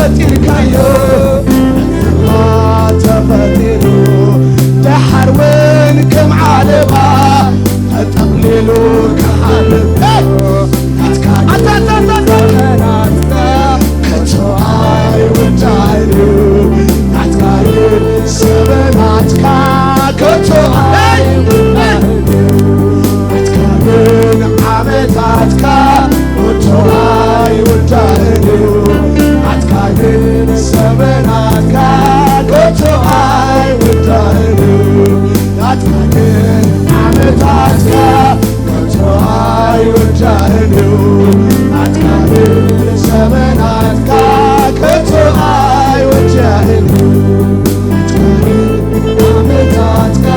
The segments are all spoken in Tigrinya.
ፈጢርካዮ፣ ተፈጢሩ፣ ደሓር እውን ከም ዓለባ ተጠቕሊሉ ክሓልፍ። ናትካ ኣታታታታ ናትካ ከቶ ኣይውዳእን እዩ። ናትካ ግን ዘበናትካ ከቶ ኣይውዳእን እዩ። ናትካ ግን ዓመታትካ ከቶ ኣይውዳእን እዩ። ናትካ ግን ዘበናትካ ከቶ ኣይውዳእን እዩ። ናትካ ግን ዓመታትካ ከቶ ኣይውዳእን እዩ። ናትካ ግን ዘበናትካ ከቶ ኣይውዳእን እዩ። ናትካ ግን ዓመታትካ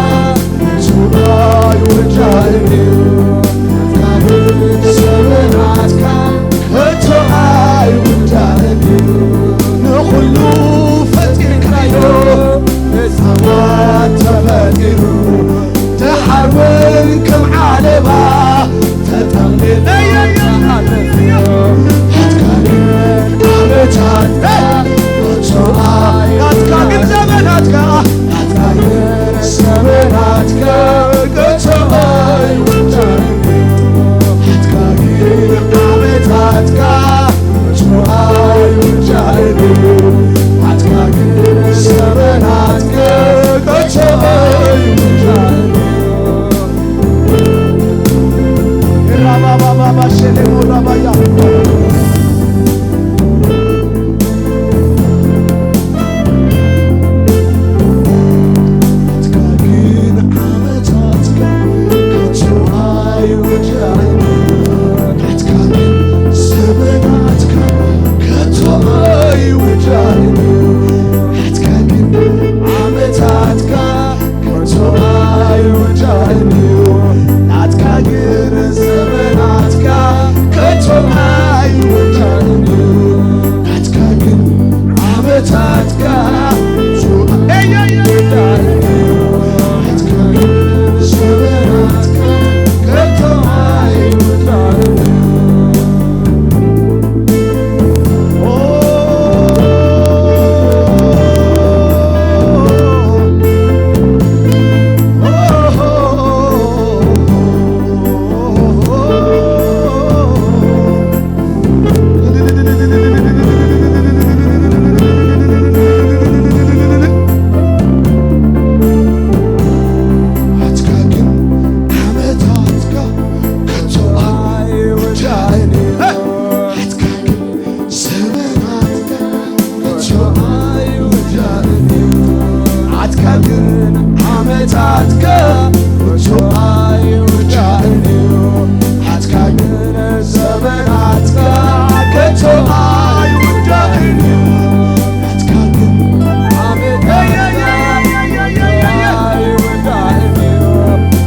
ከቶ ኣይውዳእን እዩ። ናትካ ግን ዘበናትካ ከቶ ኣይውዳእን እዩ። ንኹሉ ፈጢርካዮ፣ ንጻማት ተፈጢሩ፣ ደሓር እውን ከም ዓለባ ተጠቕሊሉ። ናትካ ግን ዓመታትካ ከቶ ኣይ-፣ ናትካ ግን ዘመናትካ፣ ናትካ ግን ዘመናትካ ከቶ ኣይውዳእን እዩ። ናትካ ግን ዓመታትካ ከቶ ኣይውዳእን እዩ። ናትካ ግን ዘመናትካ ከቶ ኣይውዳእን እዩ። ራባባባባ ሸሌሞ ራባያ። ናትካ ግን ዓመታትካ ከቶ ኣይውዳእን። ናትካ ግን ዘመናትካ ከቶ ኣይውዳእን። ናትካ ግን ዓመታትካ ከቶ ኣይውዳእን እዩ። ናትካ ግን ዘመናትካ ከቶ ኣይውዳእን እዩ። ናትካ ግን ዓመታትካ ከቶ ኣይውዳእን እዩ። ናትካ ግን ዘመናትካ ከቶ ኣይውዳእን እዩ። ናትካ ግን ዓመታትካ ከቶ ኣይውዳእን እዩ። ናትካ ግን ዘመናትካ ከቶ ኣይውዳእን እዩ። ናትካ ግን ዓመታትካ ከቶ ኣይውዳእን እዩ። ናትካ ግን ዘመናትካ ከቶ ኣይውዳእን እዩ። ናትካ ግን ዓመታትካ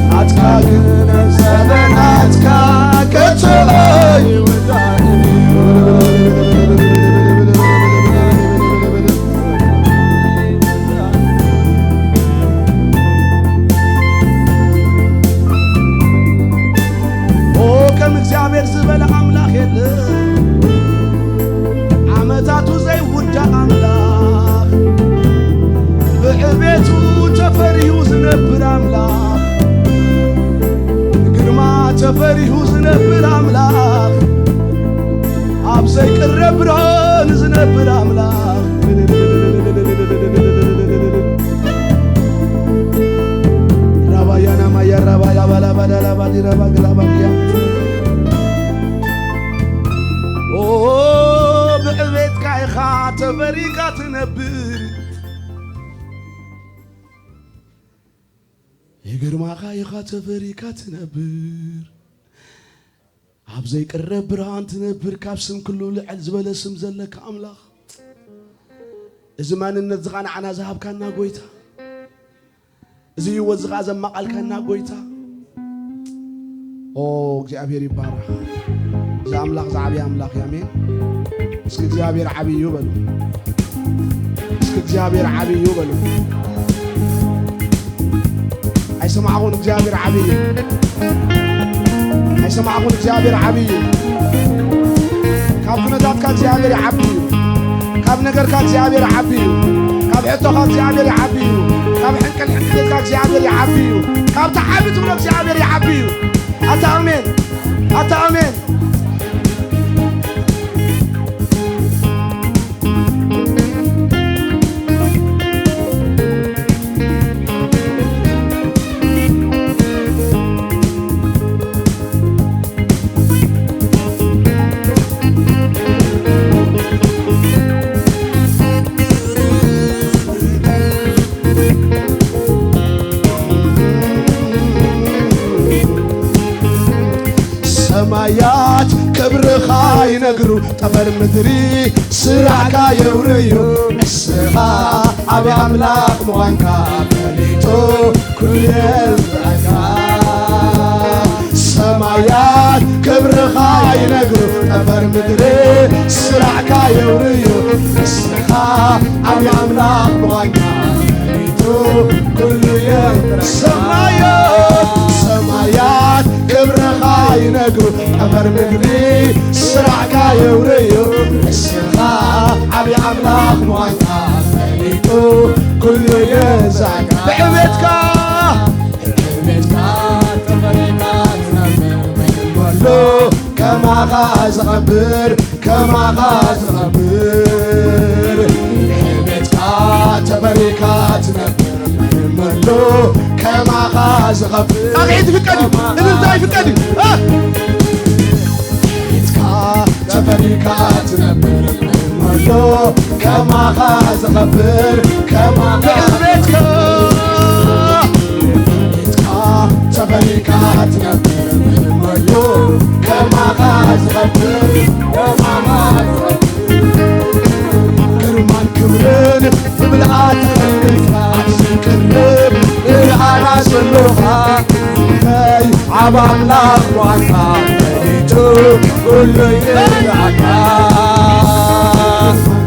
ናትካ ግን ዘመናትካ ከቶ ኣይውዳእን እዩ። ኦ፣ ከም እግዚኣብሔር ዝበለ ኣምላኽ የለን። ዓመታቱ ዘይውዳእ ኣምላኽ፣ ብዕቤቱ ተፈሪሁ ዝነብር ኣምላኽ፣ ብግርማ ተፈሪሁ ዝነብር ኣምላኽ፣ ኣብ ዘይቅረብ ብርሃን ዝነብር ኣምላኽ። ራባያና ማያ ራባያ ባላ ባዳ ላባ ዲራ ባግላ ባግያ። ኦ፣ ብዕቤትካ ኢኻ ተፈሪካ ትነብር። ይግርማኻ ኢኻ ተፈሪካ ትነብር። ኣብ ዘይቅረብ ብርሃን ትነብር፣ ካብ ስም ኩሉ ልዕል ዝበለ ስም ዘለካ ኣምላኽ። እዚ ማንነት እዚ ኸኣ ንዓና ዝሃብካና ጎይታ፣ እዚ ህይወት እዚ ኸኣ ዘማቓልካና ጎይታ። ኦ፣ እግዚኣብሔር ይባረኽ። እዚ ኣምላኽ ዝዓብየ ኣምላኽ እዩ። ኣሜን። እስኪ እግዚኣብሔር ዓብዪ እዩ በሉ። እስኪ እግዚኣብሔር ዓብዪ እዩ በሉ። ኣይሰማዕኹን፣ እግዚኣብሔር ዓብዪ እዩ። ኣይሰማዕኹን፣ እግዚኣብሔር ዓብዪ እዩ። ካብ ኩነታትካ እግዚኣብሔር ይዓቢ እዩ። ካብ ነገርካ እግዚኣብሔር ይዓቢ እዩ። ካብ ሕቶኻ እግዚኣብሔር ይዓቢ እዩ። ካብ ሕንቅል ሕንቅልካ እግዚኣብሔር ይዓቢ እዩ። ካብ ተዓቢ ትብሎ እግዚኣብሔር ይዓቢ እዩ። ኣታ ኣሜን፣ ኣታ ኣሜን። ሰማያት ክብርኻ ይነግሩ፣ ጠፈር ምድሪ ስራሕካ የውርዩ። ንስኻ ዓቢ ኣምላኽ ምዃንካ ፈሊጡ ኩሉ የዝረካ። ሰማያት ክብርኻ ይነግሩ፣ ጠፈር ምድሪ ስራሕካ የውርዩ። ንስኻ ዓቢ ኣምላኽ ምዃንካ ፈሊጡ ኩሉ የዝረካ። ሰማያት፣ ሰማያት ክብርኻ ይነግሩ፣ ጠፈር ምድሪ ስራሕካ የውርዩ። ንስኻ ዓቢ ኣምላኽ ምዃንካ ፈሊጡ ኩሉ የዝረካ። ብዕቤትካ፣ ብዕቤትካ ተፈሪኻ ትነብር፣ መን ኣሎ ከማኻ ዝኸብር፣ ከማኻ ዝኸብር። ብዕቤትካ ተፈሪኻ ትነብር፣ መን ኣሎ ከማኻ ዝኸብር። ጣቕዒት ይፍቀድ እዩ፣ እልልታ ይፍቀድ እዩ። እ! ብዕቤትካ ተፈሪኻ ትነብር፣ መን ኣሎ ከማኻ ዝኸብር፣ ከማኻ። ብዕቤትካ፣ ብዕቤትካ ተፈሪኻ ትነብር፣ መን ኣሎ ከማኻ ዝኸብር፣ ከማኻ ዝኸብር። ግርማን ክብርን ብምልኣት ተኸቢብካ ኣብ ዘይቅርብ ብርሃና ዘለኻ፣ ዓብ ኣምላኽ ምዃንካ ፈሊጡ ኩሉ ይርዳእካ።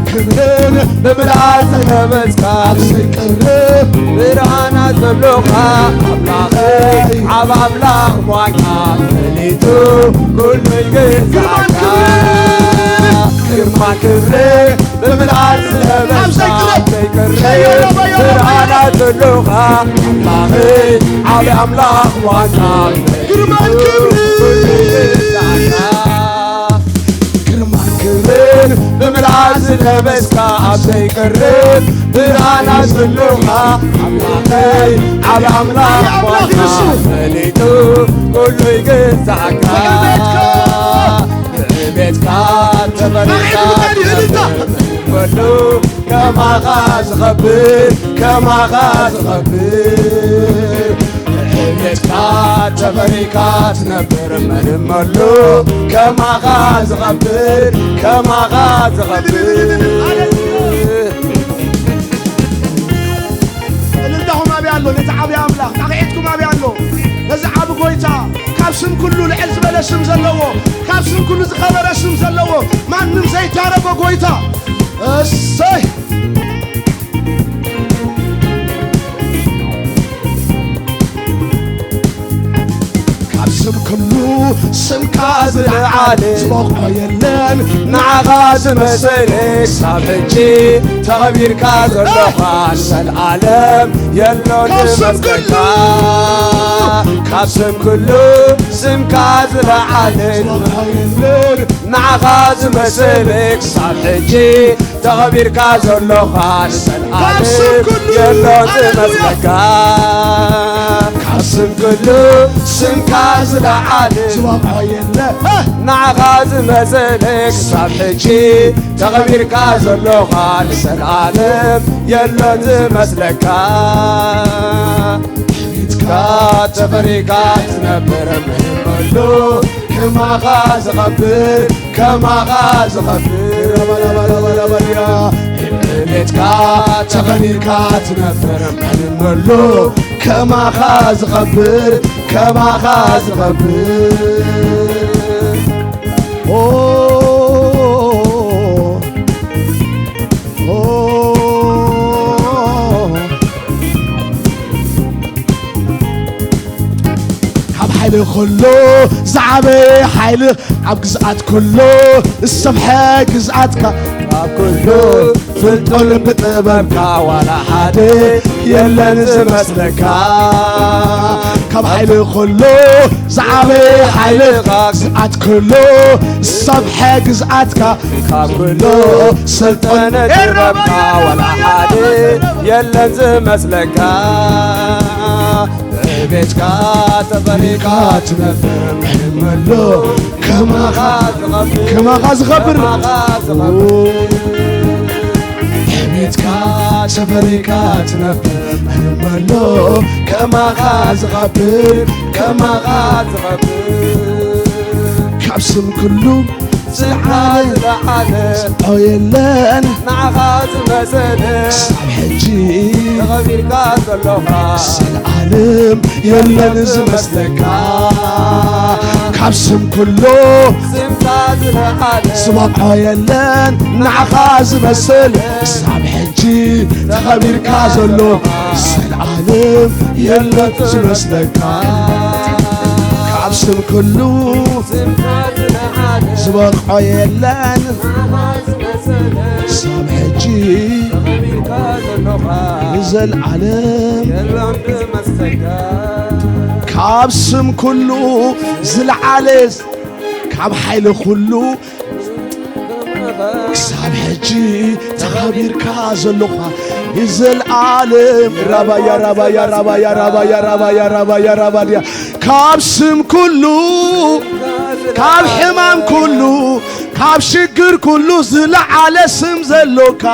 ክብርን ብምልኣት ተኸበጽካ ኣብ ዘይቅርብ ብርሃና ዘሎኻ ኣምላኸይ፣ ዓብ ኣምላኽ ምዃንካ ፈሊጡ ኩሉ ይግዛእካ። ግርማ ክብሪ ብምልኣት ዝለበስካ ዘይቅርብ ዘይቅርብ ብርሃና ዘሎኻ ኣምላኸይ፣ ዓቢ ኣምላኽ ምዃንካ ግርማን ክብሪ ግርማን ክብርን ብምልኣት ዝለበስካ ኣብ ዘይቅርብ ብርሃና ዘሎኻ ኣምላኸይ፣ ዓቢ ኣምላኽ ምዃንካ ፈሊጡ ኩሉ ይግዛእካ። ብዕቤትካ ተፈሪኻ በሉ ከማኻ ዝኸብር፣ ከማኻ ዝኸብር። ብዕቤትካ ተፈሪኻ ትነብር፣ መን ኣሎ ከማኻ ዝኸብር፣ ከማኻ ዝኸብር። እልልታኹም ኣበይ ኣሎ? ነዚ ዓብዪ ኣምላኽ ጣቕዒትኩም ኣበይ ኣሎ? ነዚ ዓቢ ጐይታ፣ ካብ ስም ኩሉ ልዕል ዝበለ ስም ዘለዎ፣ ካብ ስም ኩሉ ዝኸበረ ስም ዘለዎ፣ ማንም ዘይዳረጎ ጐይታ። እሰይ! ካብ ስም ኩሉ ስምካ ዝለዓለ ዝበቕዖ የለን፣ ንዓኻ ዝመስል ክሳብ ሕጂ ተኸቢርካ ዘለኻ ንዘለኣለም የሎን ካብ ስም ዝመስለካ። ኩሉ ካብ ስም ኩሉ ስምካ ዝለዓለ ዝበቕዖ የለን፣ ንዓኻ ዝመስል ክሳብ ሕጂ ተኸቢርካ ዘሎኻ ንዘለኣለም የሎን ዝመስለካ። ካብ ስም ኩሉ ስምካ ዝለዓለ ዝበቕዖ የለ። ንዓኻ ዝመስል ክሳብ ሕጂ ተኸቢርካ ዘሎኻ ንዘለኣለም የሎን ዝመስለካ። ብዕቤትካ ተፈሪኻ ትነብር፣ መን ኣሎ ከማኻ ዝኸብር፣ ከማኻ ዝኸብር። ረባራባራባራባያ። ብዕቤትካ ተፈሪኻ ትነብር፣ መን ኣሎ ከማኻ ዝኸብር፣ ከማኻ ዝኸብር። ኦ፣ ኦ፣ ካብ ሓይሊ ኩሉ ዝዓበየ ሓይሊ፣ ኣብ ግዝኣት ኩሉ ዝሰፍሐ ግዝኣትካ፣ ካብ ኩሉ ስልጡን ብጥበብካ ዋላ ሓደ የለን ዝመስለካ። ካብ ሓይሊ ኩሉ ዝዓበየ ሓይልኻ ግዝኣት ኩሉ ሰብሐ ግዝኣትካ ካብ ኩሉ ስልጡን ጥበብካ ዋላ ሓደ የለን ዝመስለካ። ቤትካ ተፈሪካ ትነብር ምንም ኣሎ ከማኻ ከማኻ ዝኸብር ከማኻ ዝኸብር። ቤትካ ተፈሪካ ትነብር ምንም ኣሎ ከማኻ ዝኸብር ከማኻ ዝኸብር። ካብ ስም ኩሉ ዝለዓለ ዝለዓለ ዝብዖ የለን ንዓኻ ዝመሰለ ክሳብ ሕጂ ተኸቢርካ ዘለኻ ዘለዓለም የለን ዝመስለካ። ካብ ስም ኩሉ ስምካ ዝለዓለ ዝበቕዖ የለን ንዓኻ ዝመስል ክሳብ ሕጂ ተኸቢርካ ዘሎ ዘለዓለም የለን ዝመስለካ። ካብ ስም ኩሉ ስምካ ዝለዓለ ዝበቕዖ የለን ንዓኻ ዝመሰለ ክሳብ ሕጂ ተኸቢርካ ዘለኻ ንዘለዓለም የለን ዝመስለካ። ካብ ስም ኩሉ ዝለዓለ ካብ ሓይሊ ኩሉ ክሳብ ሕጂ ተኸቢርካ ዘለኻ ንዘለዓለም ራባያ ራባያ ራባያ ራባያ ራባያ ራባያ ራባያ ራባድያ ካብ ስም ኩሉ ካብ ሕማም ኩሉ ካብ ሽግር ኩሉ ዝለዓለ ስም ዘሎካ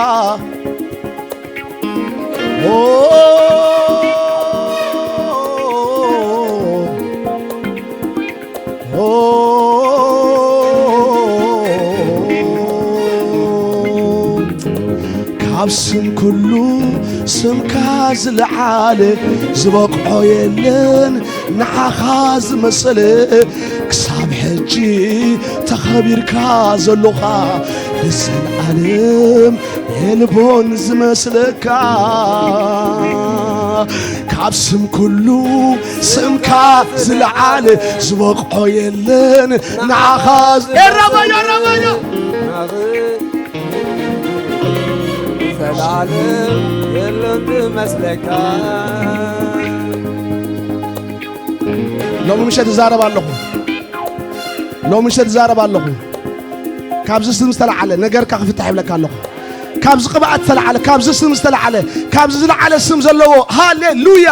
ኦ ካብ ስም ኩሉ ስምካ ዝለዓለ ዝበቕዖ የለን ንዓኻ ዝመሰለ ክሳብ ሕጂ ተኸቢርካ ዘሎኻ ንዘለዓለም የልቦን ዝመስለካ ካብ ስም ኩሉ ስምካ ዝለዓለ ዝበቕዖ የለን ንዓኻ ዝ- ኤራባያ ራባያ ዘላለም የለን ዝመስለካ። ሎሚ ምሸት እዛረብ ኣለኹ። ሎሚ ምሸት እዛረብ ኣለኹ። ካብዚ ስም ዝተለዓለ ነገርካ ክፍታሕ ይብለካ ኣለኹ። ካብዚ ቅብኣት ዝተለዓለ፣ ካብዚ ስም ዝተለዓለ፣ ካብዚ ዝለዓለ ስም ዘለዎ ሃሌሉያ።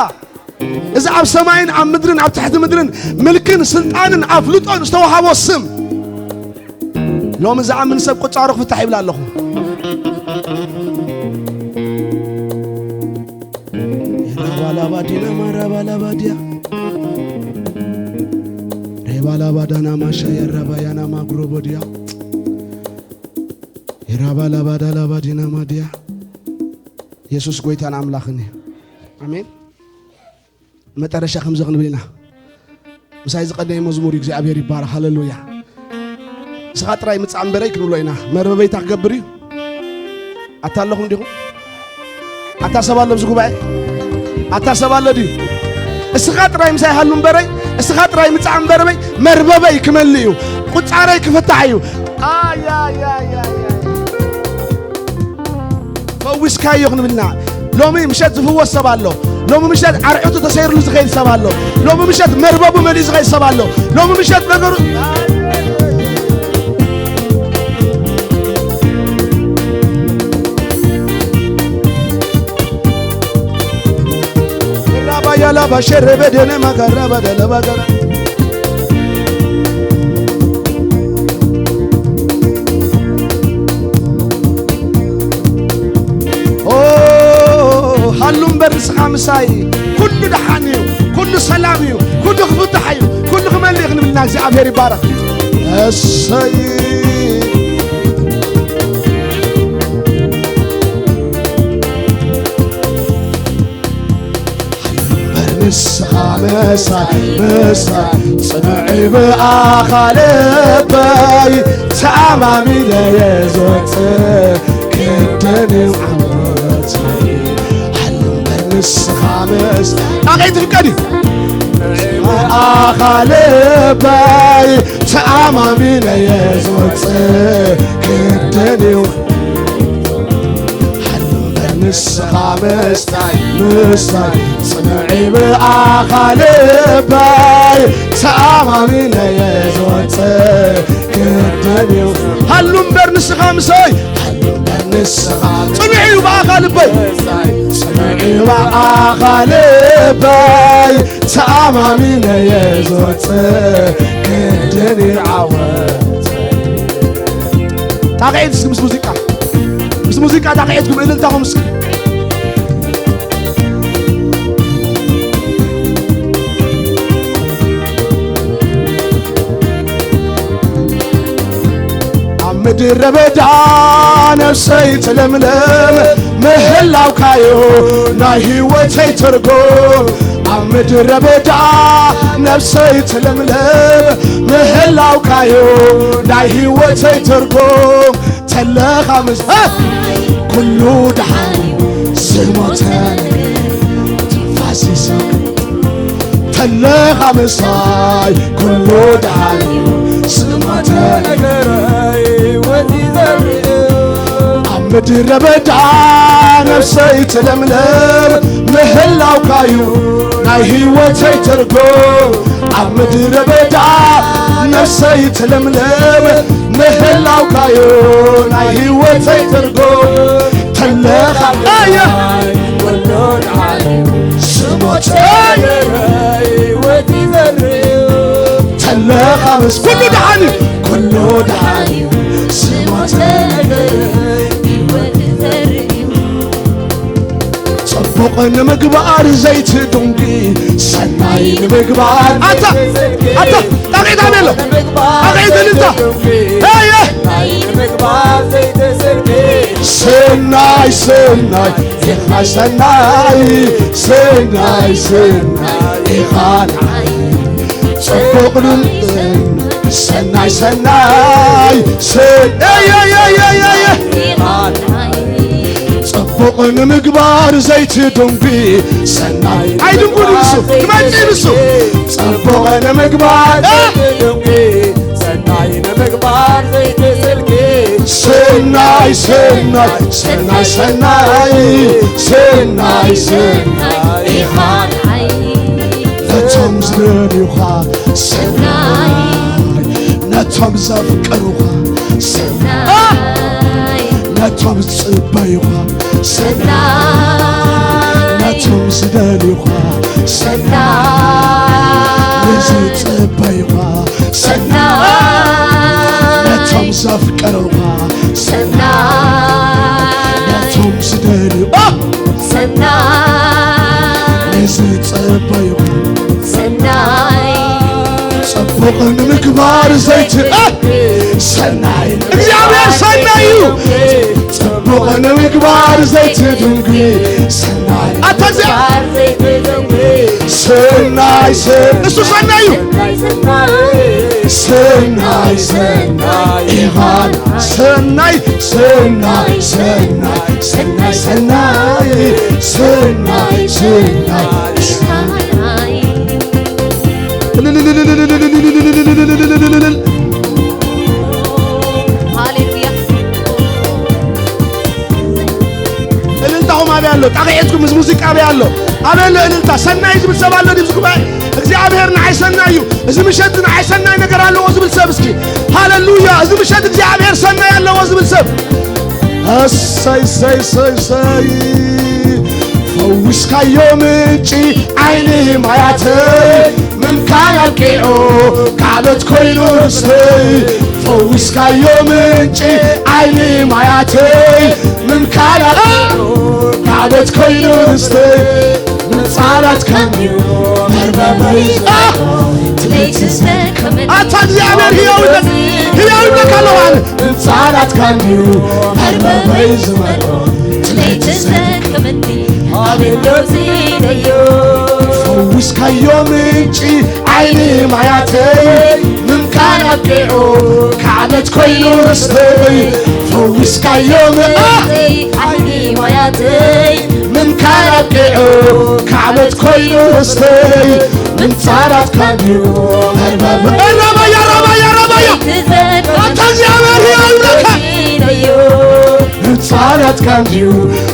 እዚ ኣብ ሰማይን ኣብ ምድርን ኣብ ትሕቲ ምድርን ምልክን ስልጣንን ኣፍልጦን ዝተዋሃቦ ስም ሎሚ ዝኣምን ሰብ ቁጻሩ ክፍታሕ ይብል ኣለኹ። ራባላባዲና ማራባላባዲያ ሬባላባዳና ማሻያ ራባያና ማጉሮቦዲያ ራባላባዳላባዲና ማዲያ ኢየሱስ ጎይታን ኣምላኽን እዩ። ኣሜን። መጠረሻ ከምዚ ክንብል ኢና። ምሳይ ዝቐደየ መዝሙር እዩ። እግዚኣብሔር ይባረኽ። ሃሌሉያ። ንስኻ ጥራይ ምጻእ እምበረይ ክንብሎ ኢና። መርበበይታ ክገብር እዩ። ኣታ ኣለኹም ዲኹም? ኣታ ሰብ ኣሎ ኣብዚ ጉባኤ? ኣታ ሰብ ኣሎ ድዩ? እስኻ ጥራይ ምሳይ ሃሉ እምበረይ፣ እስኻ ጥራይ ምጻእ እምበረበይ፣ መርበበይ ክመልእ እዩ። ቁጻረይ ክፍታሕ እዩ። ኣያያያያ። ፈዊስካዮ ክንብልና። ሎሚ ምሸት ዝፍወስ ሰብ ኣሎ። ሎሚ ምሸት ዓርዕቱ ተሰይርሉ ዝኸይድ ሰብ ኣሎ። ሎሚ ምሸት መርበቡ መሊኡ ዝኸይድ ሰብ ኣሎ። ሎሚ ምሸት ነገሩ ራባያላ ባሸረበ ደነ ማጋራ ባደለ ባጋራ ኦ፣ ሃሉ እምበር ንስኻ ምሳይ። ኩሉ ደሓን እዩ፣ ኩሉ ሰላም እዩ፣ ኩሉ ክፍታሕ እዩ፣ ኩሉ ክመልእ እዩ ክንብልና እግዚኣብሔር ይባረኽ። እሰይ። እምበር ንስኻ ምሳይ፣ ምሳይ ጽኑዕ ብኣኻ ልበይ፣ ተኣማሚነየ ዝወጽእ ክንደን ዓወት። ሃሉ እምበር ንስኻ ምስ ኣኸይ ትፍቀድ እዩ። ብኣኻ ልበይ፣ ተኣማሚነየ ዝወጽእ ክንደን እዩ። ንስኻ ምስታይ፣ ምስታይ፣ ጽንዒ ብኣኻ ልበይ፣ ተኣማሚነየ ዝወጽእ ግድን እዩ። ሃሉ እምበር ንስኻ ምሳይ፣ ሃሉ እምበር ንስኻ ጽኑዕ እዩ ብኣኻ ልበይ፣ ጽኑዕ እዩ ብኣኻ ልበይ፣ ተኣማሚነየ ዝወጽእ ግድን እዩ ዓወት። ጣቕዒት እስኪ ምስ ሙዚቃ፣ ምስ ሙዚቃ ጣቕዒትኩም እልልታኹም እስኪ። ኣብ ምድረ በዳ ነፍሰይ ትለምለም ምህላውካዮ ናይ ህይወተይ ትርጉም። ኣብ ምድረ በዳ ነፍሰይ ትለምለም ምህላውካዮ ናይ ህይወተይ ትርጉም። ተለኻ ምስ ኩሉ ደሓን ዝሞተ ትንፋስ ይስቕ። ተለኻ ምሳይ ኩሉ ደሓን እዩ ዝሞተ ነገረይ ወዲ ዘርኢ። ኣብ ምድረ በዳ ነፍሰይ ትለምለም ምህላውካዩ ናይ ህይወተይ ትርጉም። ኣብ ምድረ በዳ ነፍሰይ ትለምለም ምህላውካዩ ናይ ህይወተይ ትርጉም። ተለኻ ኣየ ኩሉ ደሓን እዩ ስሞት ተለኻ ምስ ኩሉ ደሓን እዩ ኩሉ ደሓን እዩ ስሞት ጽቡቕ ንምግባር ዘይትዱንጊ ሰናይ ንምግባር ኣታ ኣታ ጣቂታ ቤሎ ጣቂት ልታ ሄየ ሰናይ ሰናይ ኢኻ ሰናይ ሰናይ ሰናይ ኢኻ ንዓይ ጽቡቕ ን ሰናይ ሰናይ ሰናይ ጽቡቕ ንምግባር ዘይትድንጉ ሰናይ ኣይድንጉን ንሱ ክመጽእ ንሱ ጽቡቕ ንምግባር ሰናይ ንምግባር ዘይትስልኪ ሰናይ ሰናይ ሰናይ ሰናይ ሰናይ ሰናይ ኢኻ ነቶም ዝደልዩኻ ሰናይ ነቶም ዘፍቀሩኻ ሰናይ ነቶም ዝጽበዩኻ ሰናይ ነቶም ዝደልዩኻ ሰናይ ንዝጽበዩኻ ሰናይ ነቶም ዘፍቀሩኻ ሰናይ ነቶም ዝደልዩ ሰናይ ንዝጽበዩኻ ሰናይ ጽቡቕ ንምግባር ዘይትእ ሰናይ እግዚኣብሔር ሰናይ እዩ ጽቡቕ ንምግባር ዘይትድንጉ ሰናይ ኣታ እግዚኣብሔር ሰናይ ሰ እሱ ሰናይ እዩ ሰናይ ሰናይ ኢኻን ሰናይ ሰናይ ሰናይ ሰናይ ሰናይ ሰናይ ሰናይ ሃሌሉያ እልልታኹም ኣበይ ኣሎ? ጣቕዒትኩም ምስ ሙዚቃ ኣበይ ኣሎ? ኣበይ ኣሎ እልልታ? ሰናይ ዝብል ሰብ ኣሎ ድዩ ኣብዚ ጉባኤ? እግዚኣብሔር ንዓይ ሰናይ እዩ። እዚ ምሸት ንዓይ ሰናይ ነገር ኣለዎ ዝብል ሰብ እስኪ ሃሌሉያ። እዚ ምሸት እግዚኣብሔር ሰናይ ኣለዎ ዝብል ሰብ እሰይ ሰይ ሰይ ሰይ ፈዊስካዮ ምንጪ ዓይኒ ማያተይ ምምካን ኣብቂዑ ካዕበት ኮይኑ ርስተይ ፈዊስካዮ ምንጪ ዓይኒ ማያተይ ምምካን ኣብቂዑ ካዕበት ኮይኑ ርስተይ ምጻላት ካንዩ መርበበይ ለይቲ ዘከመ ኣታ እግዚኣብሔር ህያው ይብለካ ህያው ይብለካ ኣለዋን ምጻላት ካንዩ መርበበይ ዝመሮ ለይቲ ዘከመኒ ኣቤሎ ዘይደዮ ፈውስካዮ ምንጪ ዓይኒ ማያተይ ምምካን ኣብቂዑ ካዕበት ኮይኑ ርስተይ ፈውስካዮ ምንጪ ዓይኒ ማያተይ ምምካን ኣብቂዑ ካዕበት ኮይኑ ርስተይ ምንጻላት ካንዩ መርበብ ራባያ ራባያ ራባያ ኣታ እግዚኣብሔር ህያው ይብለካ ምንጻላት ናትካ እንድዩ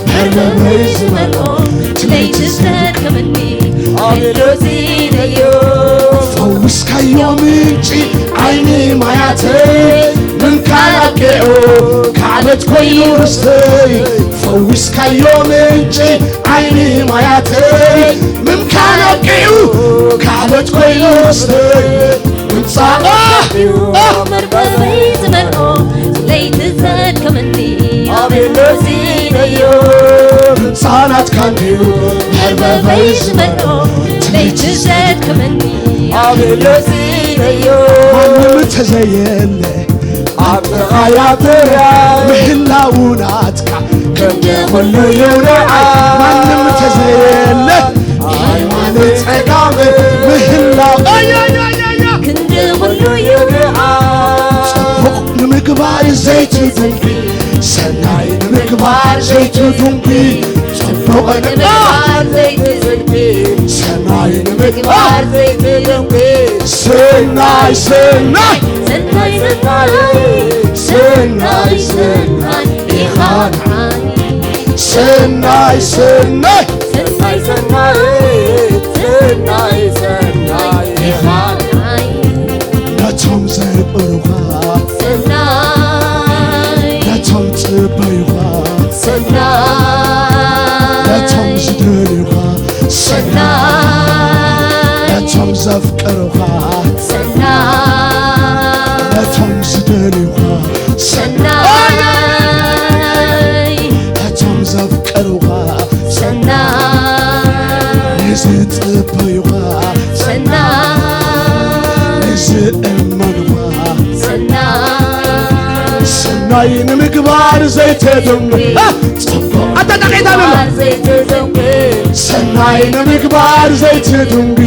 መርበበይ ዝመልኦ፣ እቲ ለይቲ ዘድከመኒ ኣቤት ሎዚነዮ። ፈዊስካዮ ምንጪ ዓይኒ ማያተይ፣ ምምካን ኣብቂዑ ካዕበት ኮይኑ ርስተይ። ፈዊስካዮ ምንጪ ዓይኒ ማያተይ፣ ምምካን ኣብቂዑ ካዕበት ኮይኑ ርስተይ። ምምጻእ እዩ መርበበይ ዝመልኦ፣ ለይቲ ዘድከመኒ ኣቤት ሎዚነዮ። ምምጻእ ናትካ እንድዩ መርበበይ ዝመልኦ፣ ለይቲ ዘድከመኒ ኣቤት ሎዚነዮ። ማንም ተዘየለ ኣብ ጥቓያ ትርያ ምህላው ናትካ ክንዲ ኩሉ እዩ ንዓይ። ማንም ተዘየለ ኣይማን ጸጋም ምህላው ኣያያያያ ክንዲ ኩሉ እዩ ንዓይ። ጽቡቕ ንምግባር ዘይትደንጊ፣ ሰናይ ንምግባር ዘይትድንጊ። ጽቡቕ ንምግባር ዘይትደንጊ፣ ሰናይ ንምግባር ዘይትደንጊ። ሰናይ ሰናይ ሰናይ ሰናይ ሰናይ ሰናይ ኢኻ ንዓይ። ሰናይ ሰናይ ሰናይ ሰናይ ሰናይ ሰናይ ኢኻ ንዓይ። ነቶም ዘፍቅሩኻ ሰናይ ነቶም ጽበዩኻ ሰናይ ነቶም ዝደልዩኻ ሰናይ ነቶም ዘፍቅሩኻ ሰናይ ነቶም ዝደልዩኻ ሰናይ ነቶም ዘፍቅሩኻ ሰናይ ንዝጽበዩኻ ሰናይ ንዝእመኑኻ ሰናይ ሰናይ ንምግባር ዘይትደንጉ። እ፣ ጽቡቕ ኣጠቃቒታ ነሎ። ዘይትደንጉ። ሰናይ ንምግባር ዘይትደንጉ።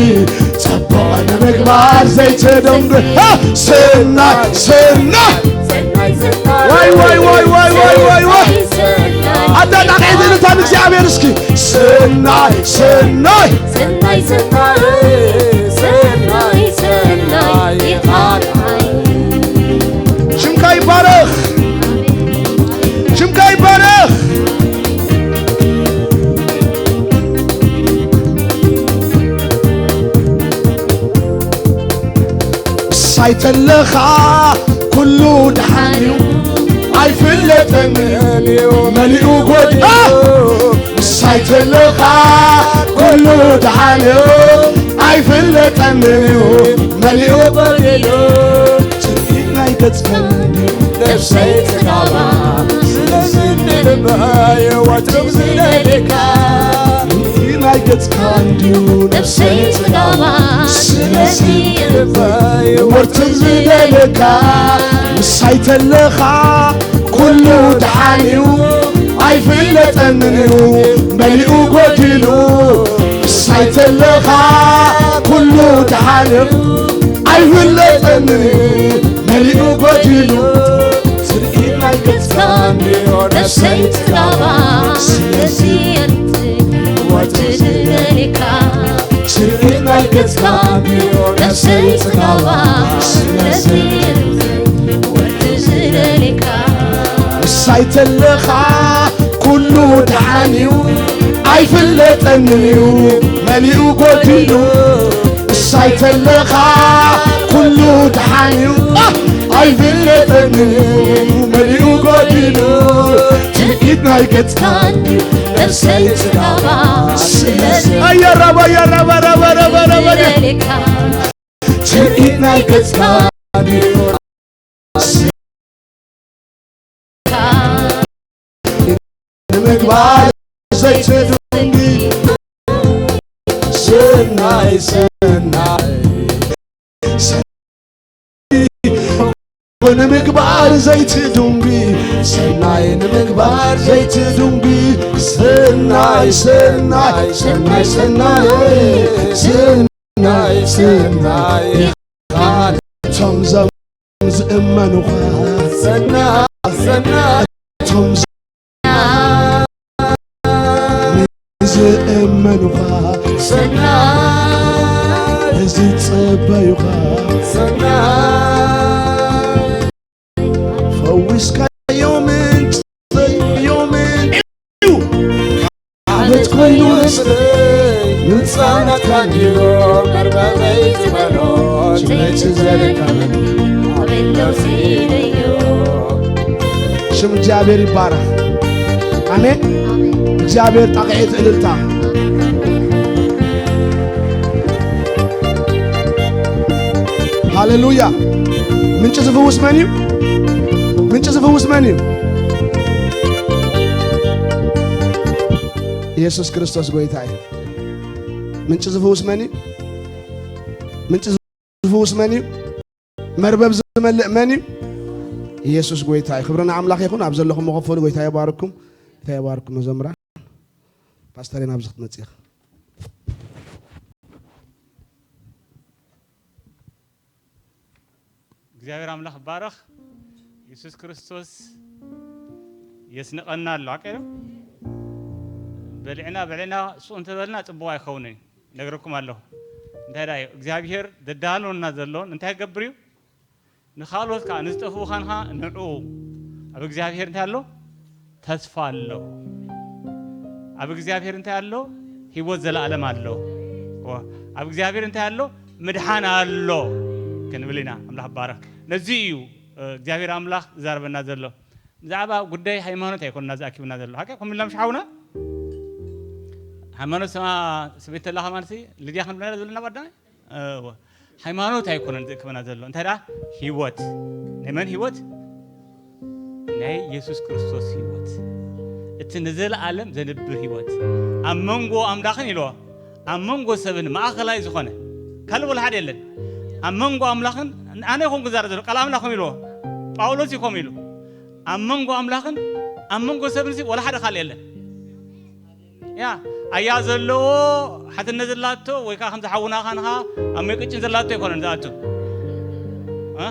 ጽቡቕ ንምግባር ዘይትደንጉ። እ፣ ሰናይ፣ ሰናይ። ሰናይ፣ ሰናይ። ዋይ፣ ዋይ፣ ዋይ። ሰናይ፣ ሰናይ። ኣጠቃቒታ ንታ ንእግዚኣብሔር እስኪ። ሰናይ፣ ሰናይ። ሰናይ፣ ሰናይ። ሰናይ፣ ሰናይ። ኢኻ ንዓይ። ሽምካ ይባረኽ፣ ሽምካ ይባረኽ። ምሳይ ተለኻ ኩሉ ደሓን እዩ፣ ኣይፍለጠንን እዩ መሊኡ ጎዲሉ። ምሳይ ተለኻ ኩሉ ደሓን እዩ፣ ኣይፍለጠንን እዩ መሊኡ ጎዲሉ። ጽድቂ ናይ ገጽካ እንድዩ ነፍሰይ ጽጋባ፣ ስለዚ ንልበይ ወትሩ ዝደልየካ። ጽድቂ ናይ ገጽካ እንድዩ ነፍሰይ ጽጋባ፣ ስለዚ ንልበይ ወትሩ ዝደልየካ። ምሳይ ተለኻ ኩሉ ደሓን እዩ፣ ኣይፍለጠንን እዩ መሊኡ ጎዲሉ። ምሳይ ተለኻ ኩሉ ደሓን እዩ፣ ኣይፍለጠንን እዩ መሊኡ ጎዲሉ። ጽድቂ ናይ ገጽካ እንድዮ ነፍሰይ ጽጋባ፣ ስለዚ ወትሩ ዝደልየካ። ጽድቂ ናይ ገጽካ እንድዮ ነፍሰይ ጽጋባ፣ ስለዚ ወትሩ ዝደልየካ። ምሳይ ተለኻ ኩሉ ደሓን እዩ፣ ኣይፍለጠንን እዩ መሊኡ ጎዲሉ። ምሳይ ተለኻ ኩሉ ደሓን እዩ፣ ኣ፣ ኣይፍለጠንን እዩ መሊኡ ጎዲሉ። ትርኢት ናይ ገጽካ እንድዩ ነፍሰይ ጽጋባ፣ ስለዚ ኣያ ራባ፣ ኣያ ራባ፣ ራባ፣ ራባ፣ ራባ፣ ዝደልየካ። ትርኢት ናይ ገጽካ እንድዩ ንምግባር ዘይትድንጊ። ሰናይ፣ ሰናይ፣ ሰናይ ንምግባር ዘይትድንጊ። ሰናይ ንምግባር ዘይትድንጊ። ሰናይ፣ ሰናይ፣ ሰናይ፣ ሰናይ፣ ሰናይ፣ ሰናይ። እቶም ዘም-፣ ዝእመኑኻ ሰናይ፣ ሰናይ። እቶም ዘ-፣ ዝእመኑኻ ሰናይ። ዝጸበዩኻ ሰናይ። ፈዊስካዮ ምንጭ፣ ፈዊስካዮ ምንጭ ህፃናት ካንዮ መርበበይ ዝበሎ ጭነች ዘለካመን ኣቤት ደስ ኢለዮ። ሽም እግዚኣብሔር ይባረክ። ኣሜን። እግዚኣብሔር ጣቕዒት እልልታ። ሃሌሉያ። ምንጭ ዝፍውስ መን እዩ? ምንጭ ዝፍውስ መን እዩ? ኢየሱስ ክርስቶስ ጎይታ እዩ። ምንጭ ዝፍውስ መን እዩ? ምንጭ ዝፍውስ መን እዩ? መርበብ ዝመልእ መን እዩ? ኢየሱስ ጎይታ እዩ። ክብሪ ንኣምላኽ ይኹን። ኣብ ዘለኹም መኸፈሉ ጎይታ ይባርኩም። ጎይታ ይባርኩም። መዘምራን ፓስተሬን ኣብዚ ክትመጽእ ኢኻ። እግዚኣብሔር ኣምላኽ ይባረኽ። የሱስ ክርስቶስ የስንቐና ኣሎ። ሓቀ ዶ? በሊዕና በሊዕና ሱቕ እንተበልና ጽቡቕ ኣይከውንን እዩ። ነግረኩም ኣለኹ። እንታይ ደኣ እዩ እግዚኣብሔር ዘዳልወና ዘሎ እንታይ ክገብር እዩ? ንኻልኦት ከኣ ንዝጠፍኡ ኻንኻ ንዑ። ኣብ እግዚኣብሔር እንታይ ኣሎ? ተስፋ ኣሎ። ኣብ እግዚኣብሔር እንታይ ኣሎ? ህይወት ዘለኣለም ኣሎ። ዋ፣ ኣብ እግዚኣብሔር እንታይ ኣሎ? ምድሓን ኣሎ ክንብል ኢና። ኣምላኽ ይባረኽ። ነዚ እዩ እግዚኣብሔር ኣምላኽ ዝዛረበና ዘሎ። ብዛዕባ ጉዳይ ሃይማኖት ኣይኮንና ዝኣኪብና ዘሎ። ሓቂ ኮም ኢልና ምሽ ሓውና? ሃይማኖት ሰማ ስቤት ተላኻ ማለት ልድያ ክንብለና ዘለና ቀዳማይ? እወ። ሃይማኖት ኣይኮነን ዝእክበና ዘሎ። እንታይ ደኣ? ህይወት። ናይ መን ህይወት? ናይ የሱስ ክርስቶስ ህይወት። እቲ ንዘለኣለም ዘንብር ህይወት። ኣብ መንጎ ኣምላኽን ኢልዎ፣ ኣብ መንጎ ሰብን ማእኸላይ ዝኾነ። ካልእ ወላ ሓደ የለን። ኣብ መንጎ ኣምላኽን፣ ኣነ ይኹን ክዛረብ ዘሎ፣ ቃል ኣምላኽ ከም ኢልዎ፣ ጳውሎስ እዩ ከም ኢሉ። ኣብ መንጎ ኣምላኽን ኣብ መንጎ ሰብን ሲ ወላ ሓደ ካልእ የለን። ያ፣ ኣያ ዘለዎ ሓትነት ዘላቶ ወይ ከዓ ከምዚ ሓውና ኻንኻ ኣብ መይ ቅጭን ዘላቶ ኣይኮነን ዝኣቱ። እ?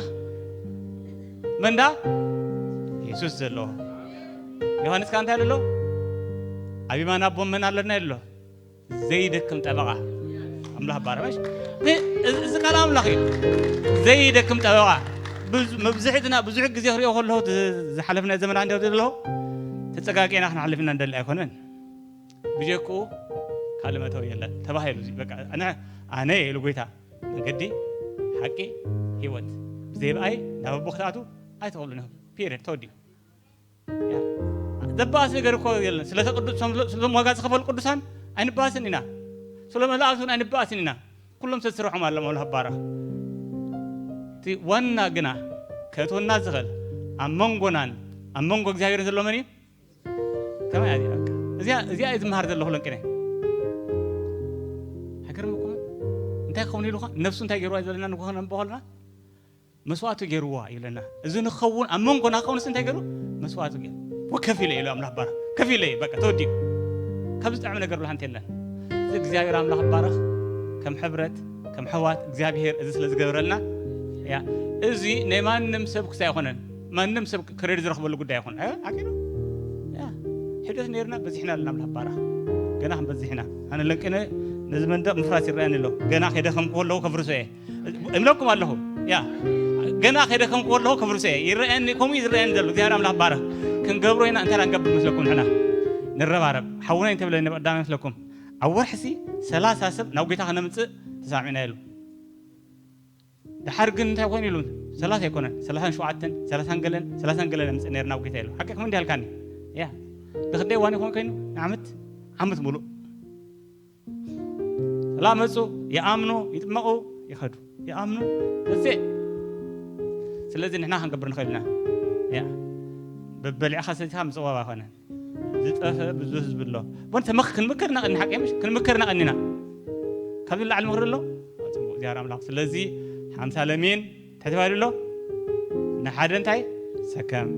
መንዳ? የሱስ ዘለዎ። ዮሃንስ ከዓ እንታይ ኣሎ? ኣብ የማን ኣቦ መን ኣለና ኣሎ? ዘይደክም ጠበቓ። ኣምላኽ ባረመሽ። እ-፣ እዚ፣ እዚ ቃል ኣምላኽ እዩ። ዘይደክም ጠበቓ። ብዙ፣ መብዝሕትና ብዙሕ ግዜ ክሪኦ ከለኹ ዝ-፣ ዝሓለፍናዮ ዘመናት እንዲያው ዘለኹ ተጸጋጊዕና ክንሓልፍ ኢና እንደሊ ኣይኮነን። ብጀክኡ ካልእ መእተዊ የለን ተባሂሉ። እዚ በቃ ኣነ፣ ኣነ ኢሉ ጎይታ መንገዲ፣ ሓቂ፣ ህይወት። ብዘይ ብኣይ ናብ ኣቦ ክትኣትዉ ኣይትኽእሉን ኢኹም። ፒሪየድ። ተወዲኡ። ያ። ዘባእስ ነገር እኮ የለን። ስለ ተቅዱ-፣ ስለ-፣ ስለዞም ዋጋ ዝኸፈሉ ቅዱሳን ኣይንባእስን ኢና። ስለ መላእክቱን ኣይንባእስን ኢና። ኩሎም ሰብ ስርሖም ኣለዎም ኣምላኽ ባረኽ። እቲ ዋና ግና ከእትወና ዝኽእል ኣብ መንጎናን ኣብ መንጎ እግዚኣብሔርን ዘሎ መን እዩ? ከመይ እያ እዚኣ? እዚኣ፣ እዚኣ እየ ዝመሃር ዘለኹ ለንቅነ። ሃገር ምቁመ እንታይ ክኸውን ኢሉኻ? ነፍሱ እንታይ ገይርዋ እዩ ዘለና ንጎ ከነንብቦ ከለና? መስዋእቱ ገይርዋ ይብለና። እዚ ንኸውን ኣብ መንጎና ክኸውንስ እንታይ ገይሩ? መስዋእቱ ገይሩ። ወከፊለ ኢሉ ኣምላኽ ባረኽ። ከፊለ እዩ በቃ ተወዲኡ። ካብ ዝጥዕም ነገር ብላ ሓንቲ የለን። እዚ እግዚኣብሔር ኣምላኽ ባረኽ። ከም ሕብረት፣ ከም ሕዋት እግዚኣብሔር እዚ ስለ ዝገበረልና፣ ያ፣ እዚ ናይ ማንም ሰብ ክሳይ ኣይኮነን። ማንም ሰብ ክሬድ ዝረኽበሉ ጉዳይ ኣይኮነን። እ፣ ሓቂ ነው። ያ፣ ሕደት ነይርና በዚሕና ኣለና ኣምላኽ ባረኽ። ገና ክንበዝሕ ኢና። ኣነ ለንቅነ ነዚ መንደቕ ምፍራስ ይረኣየኒ ኣሎ። ገና ከይደኸምኩ ከለኹ ከፍርሶ እየ። እብለኩም ኣለኹ። ያ፣ ገና ከይደኸምኩ ከለኹ ከፍርሶ እየ። ይረኣየኒ፣ ከምኡ እዩ ዝረኣየኒ ዘሎ። እግዚኣብሔር ኣምላኽ ባረኽ። ክንገብሮ ኢና፣ እንታይ ደኣ ንገብር መስለኩም ንሕና? ንረባረብ። ሓውና እንተብለኒ ቀዳማይ መስለኩም። ኣብ ወርሒ ሲ ሰላሳ ሰብ ናብ ጌታ ከነምጽእ ተሳሚዕና ኢሉ። ድሓር ግን እንታይ ኮይኑ ኢሉ? ሰላሳ ኣይኮነን፣ ሰላሳን ሸውዓተን፣ ሰላሳን ገለን፣ ሰላሳን ገለን ነምጽእ ነይርና ናብ ጌታ ኢሉ። ሓቂ ከም እንዲህ ኣልካኒ። ያ። ንክንደይ እዋን ይኾን ኮይኑ? ንዓመት፣ ዓመት ሙሉእ። ሰላ መጹ፣ ይኣምኑ፣ ይጥመቑ፣ ይኸዱ። ይኣምኑ፣ that's it። ስለዚ ንሕና ክንገብር ንኽእል ኢና። ያ። በበሊዕኻ ሰቲኻ ምጽዋብ ኣይኮነን። ዝጠፍአ ብዙ ህዝቢ ኣሎ። ቦን ተመኽ-፣ ክንምክር ኢና ቀኒ ሓቂ ምሽ? ክንምክር ኢና ቀኒና። ካብ ላዕሊ ምኽሪ ኣሎ? ጽቡቕ እግዚኣብሔር ኣምላኽ። ስለዚ ሓምሳ ለሚን እንታይ ተባሂሉ ኣሎ? ንሓደ እንታይ? ሰከም።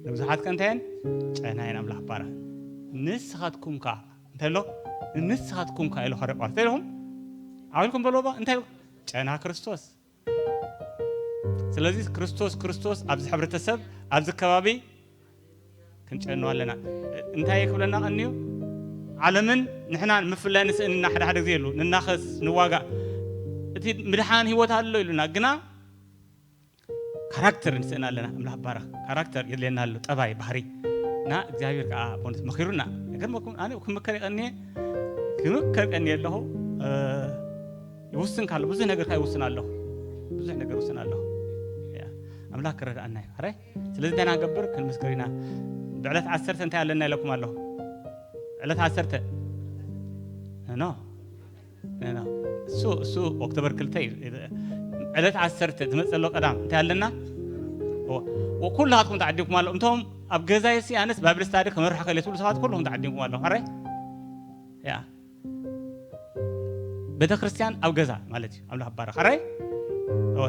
ንብዙሓት ከ እንታየን? ጨናየን ኣምላኽ ባረኽ። ንስኻትኩም ከኣ እንታይ ኣሎ? ንስኻትኩም ከኣ ኢሉ ሐዋርያ ጳውሎስ። እንታይ ኢልኩም? ኣውልኩም በልዎ ባ? እንታይ ኢሉ? ጨና ክርስቶስ። ስለዚ ክርስቶስ፣ ክርስቶስ ኣብዚ ሕብረተሰብ፣ ኣብዚ ከባቢ ክንጨኑ ኣለና። እንታይ ክብለና ቀንዩ? ዓለምን ንሕናን ምፍላይ ንስእንና ሓደ ሓደ ግዜ ኢሉ፣ ንናኸስ፣ ንዋጋእ። እቲ ምድሓን ህይወት ኣሎ ኢሉና፣ ግና ካራክተር ንስእን ኣለና። ኣምላኽ ባረኽ። ካራክተር የድልየና ኣሎ፣ ጠባይ፣ ባህሪ። እና እግዚኣብሔር ከዓ ቦንስ መኺሩና። ነገር መኩም-፣ ኣነ ክምከር ይቐንየ፣ ክምከር ቀኒ ኣለኹ። ይውስን ካሎ ብዙሕ ነገር ከኣ ይውስን ኣለኹ። ብዙሕ ነገር ይውስን ኣለኹ። ኣምላኽ ክረድኣና እዩ። ኣረ ስለዚ እንታይ ኢና ንገብር? ክንምስክር ኢና። ብዕለት ዓሰርተ እንታይ ኣለና ኢለኩም ኣለኹ? ዕለት ዓሰርተ ኖ እሱ እሱ ኦክቶበር ክልተ እዩ። ዕለት ዓሰርተ ዝመጽእ ዘሎ ቀዳም እንታይ ኣለና? ኩላትኩም ተዓዲምኩም ኣሎ። እንቶም ኣብ ገዛይ ሲ ኣነስ ባይብል ስታዲ ክመርሖ ከለ ትብሉ ሰባት ኩልኹም ተዓዲምኩም ኣለኹም። ኣረ ያ ቤተ ክርስቲያን ኣብ ገዛ ማለት እዩ። ኣምላኽ ባረኽ። ኣረ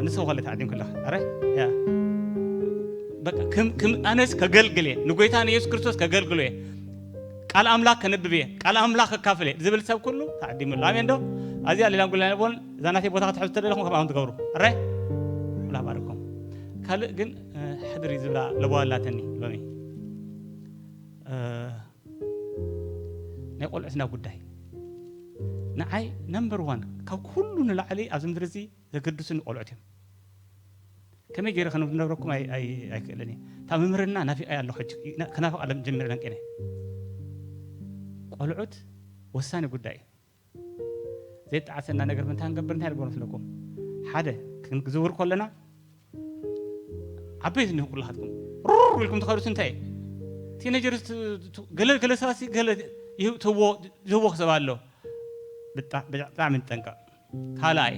ንስኹም ከለ ተዓዲምኩም ኣለኹ። ኣረ ያ በቃ ክም ክም ኣነስ ከገልግል እየ፣ ንጎይታ ንየሱስ ክርስቶስ ከገልግሎ እየ፣ ቃል ኣምላኽ ከንብብ እየ፣ ቃል ኣምላኽ ከካፍል እየ ዝብል ሰብ ኩሉ ተዓዲሙ ኣሎ። ኣሜን ዶ? ኣዚኣ ሌላ ጉዳይ ነቦን እዛ ናተይ ቦታ ክትሕዙ ተደለኹም ከምኣ ትገብሩ። ኣረ ኣምላኽ ባርኩም። ካልእ ግን ሕድሪ ዝብላ ለበዋ ኣላተኒ ሎሚ ናይ ቆልዑትና ጉዳይ ንዓይ ነምበር ዋን ካብ ኩሉ ንላዕሊ ኣብዚ ምድሪ እዚ ዘገድሱኒ ቆልዑት እዮም። ከመይ ገይረ ክነግረኩም ኣይክእልን እየ። እታ ምምህርና ናፊቐ ኣለኹ ሕጂ ክናፍቕ ኣለ ጀሚረ ደንቂነ። ቆልዑት ወሳኒ ጉዳይ እዩ። ዘይጠዓሰና ነገር ምንታይ ንገብር እንታይ ንገብር መስለኩም? ሓደ ክንዝውር ከለና ዓበይቲ እንዲኹም ኩላኻትኩም ሩር ኢልኩም ትኸዱስ እንታይ ቲነጀርስ ገለ ገለ ሰባሲ ገለ ዝህቦ ክሰብ ኣሎ። ብጣዕሚ ንጠንቀቕ። ካልኣይ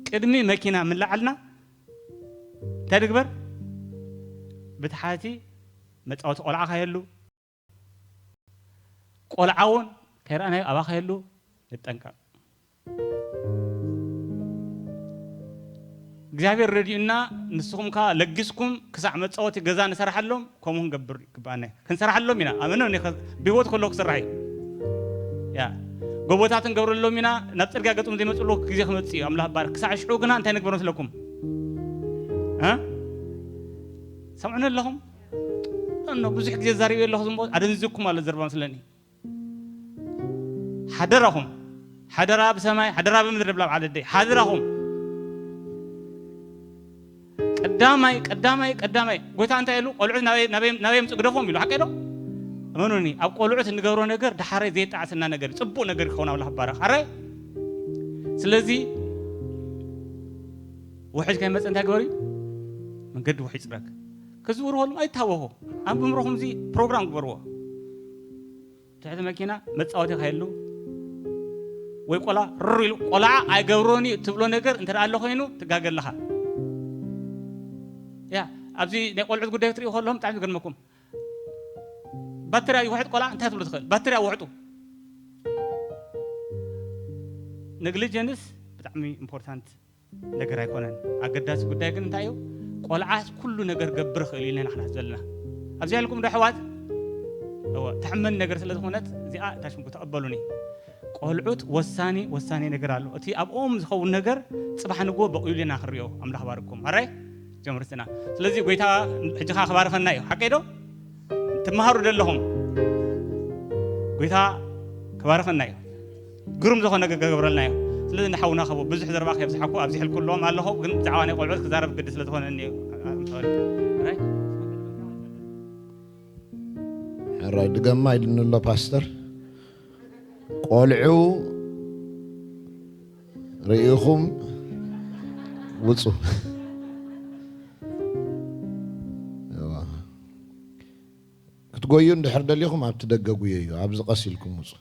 ቅድሚ መኪና ምልዓልና እንታይ ንግበር? ብትሓቲ መፃወቲ ቆልዓ ካየሉ ቆልዓ እውን ከይረኣናዮ ኣባኻ የሉ ንጠንቀቕ። እግዚኣብሔር ረድዩና ንስኹም ከ ለጊስኩም ክሳዕ መፃወቲ ገዛ ንሰርሓሎም ከምኡ ክንገብር ይግባኣና እዩ። ክንሰርሓሎም ኢና ኣመኖ ብህይወት ከለዉ ክስራሕ እዩ። ያ ጎቦታት ንገብረሎም ኢና ናብ ፅርግያ ገፅም ዘይመፅሉ ግዜ ክመፅእ እዩ። ኣምላኽ ባር ክሳዕ ሽዑ ግና እንታይ ንግበር መስለኩም? ሰምዑኒ ኣለኹም? እኖ ብዙሕ ግዜ ዛሪበ ኣለኹ ዝሞ ኣደንዝኩም ኣሎ ዘርባ መስለኒ። ሓደራኹም ሓደራ ብሰማይ ሓደራ ብምድሪ ብላ በዓል ኣደይ ሓደራኹም ቀዳማይ ቀዳማይ ቀዳማይ ጎይታ እንታይ ኢሉ ቆልዑት ናበይ ምፅ ግደፎም ኢሉ ሓቀ ዶ? እመኑኒ ኣብ ቆልዑት እንገብሮ ነገር ዳሓራይ ዘየጣዕሰና ነገር እዩ። ፅቡቅ ነገር ክኸውን ኣምላኽ ባረኽ ኣራይ። ስለዚ ውሕጅ ከይመፀ እንታይ ግበሩ? መንገዲ ውሕጅ ፅረግ። ክዝውሩ ከለኹም ኣይታወኹ ኣብ ብምሮኹም እዚ ፕሮግራም ግበርዎ። ትሕቲ መኪና መፃወቲ ከየሉ ወይ ቆላ ርር ኢሉ ቆልዓ ኣይገብሮን እዩ ትብሎ ነገር እንተ ኣሎ ኮይኑ ትጋገ ኣለኻ። ያ ኣብዚ ናይ ቆልዑት ጉዳይ ክትሪኡ ከለኹም ብጣዕሚ ዝገርመኩም ባትርያ ይውሕጥ ቆልዓ እንታይ ትብሉ ትኽእል ባትርያ ውሕጡ። ነግሊጀንስ ብጣዕሚ ኢምፖርታንት ነገር ኣይኮነን። ኣገዳሲ ጉዳይ ግን እንታይ እዩ? ቆልዓ ኩሉ ነገር ገብር ይኽእል እዩ ኢልና ክንሓስብ ዘለና። ኣብዚኣ ኢልኩም ዶ ኣሕዋት? እወ፣ ተሕመኒ ነገር ስለ ዝኾነት እዚኣ እታ ሽምኩ ተቐበሉኒ። ቆልዑት ወሳኒ ወሳኒ ነገር ኣሎ። እቲ ኣብኦም ዝኸውን ነገር ጽባሕ ንግሆ በቂሉ ኢና ክንሪኦ። ኣምላኽ ባርኩም። ኣራይ? ጀምርስና። ስለዚ ጎይታ ሕጂ ኸኣ ክባርኸና እዩ። ሓቀይ ዶ? ትመሃሩ ዘለኹም ጎይታ ክባርኸና እዩ። ግሩም ዝኾነ ገ- ክገብረልና እዩ። ስለዚ ንሓውና ከቦ ብዙሕ ዘረባ ከየብዝሓኩ ኣብዚሕልኩ ኣለዎም ኣለኹ፣ ግን ብዛዕባ ናይ ቆልዑት ክዛረብ ግዲ ስለ ዝኾነኒ እዩ። ሕራይ ድገማ ኢሉኒ ኣሎ ፓስተር። ቆልዑ ርኢኹም ውፁ። እዋ። ክትጎዩ እንድሕር ደሊኹም ኣብቲ ደገ ጉየዩ፣ ኣብዚ ቀስ ኢልኩም ውፁ።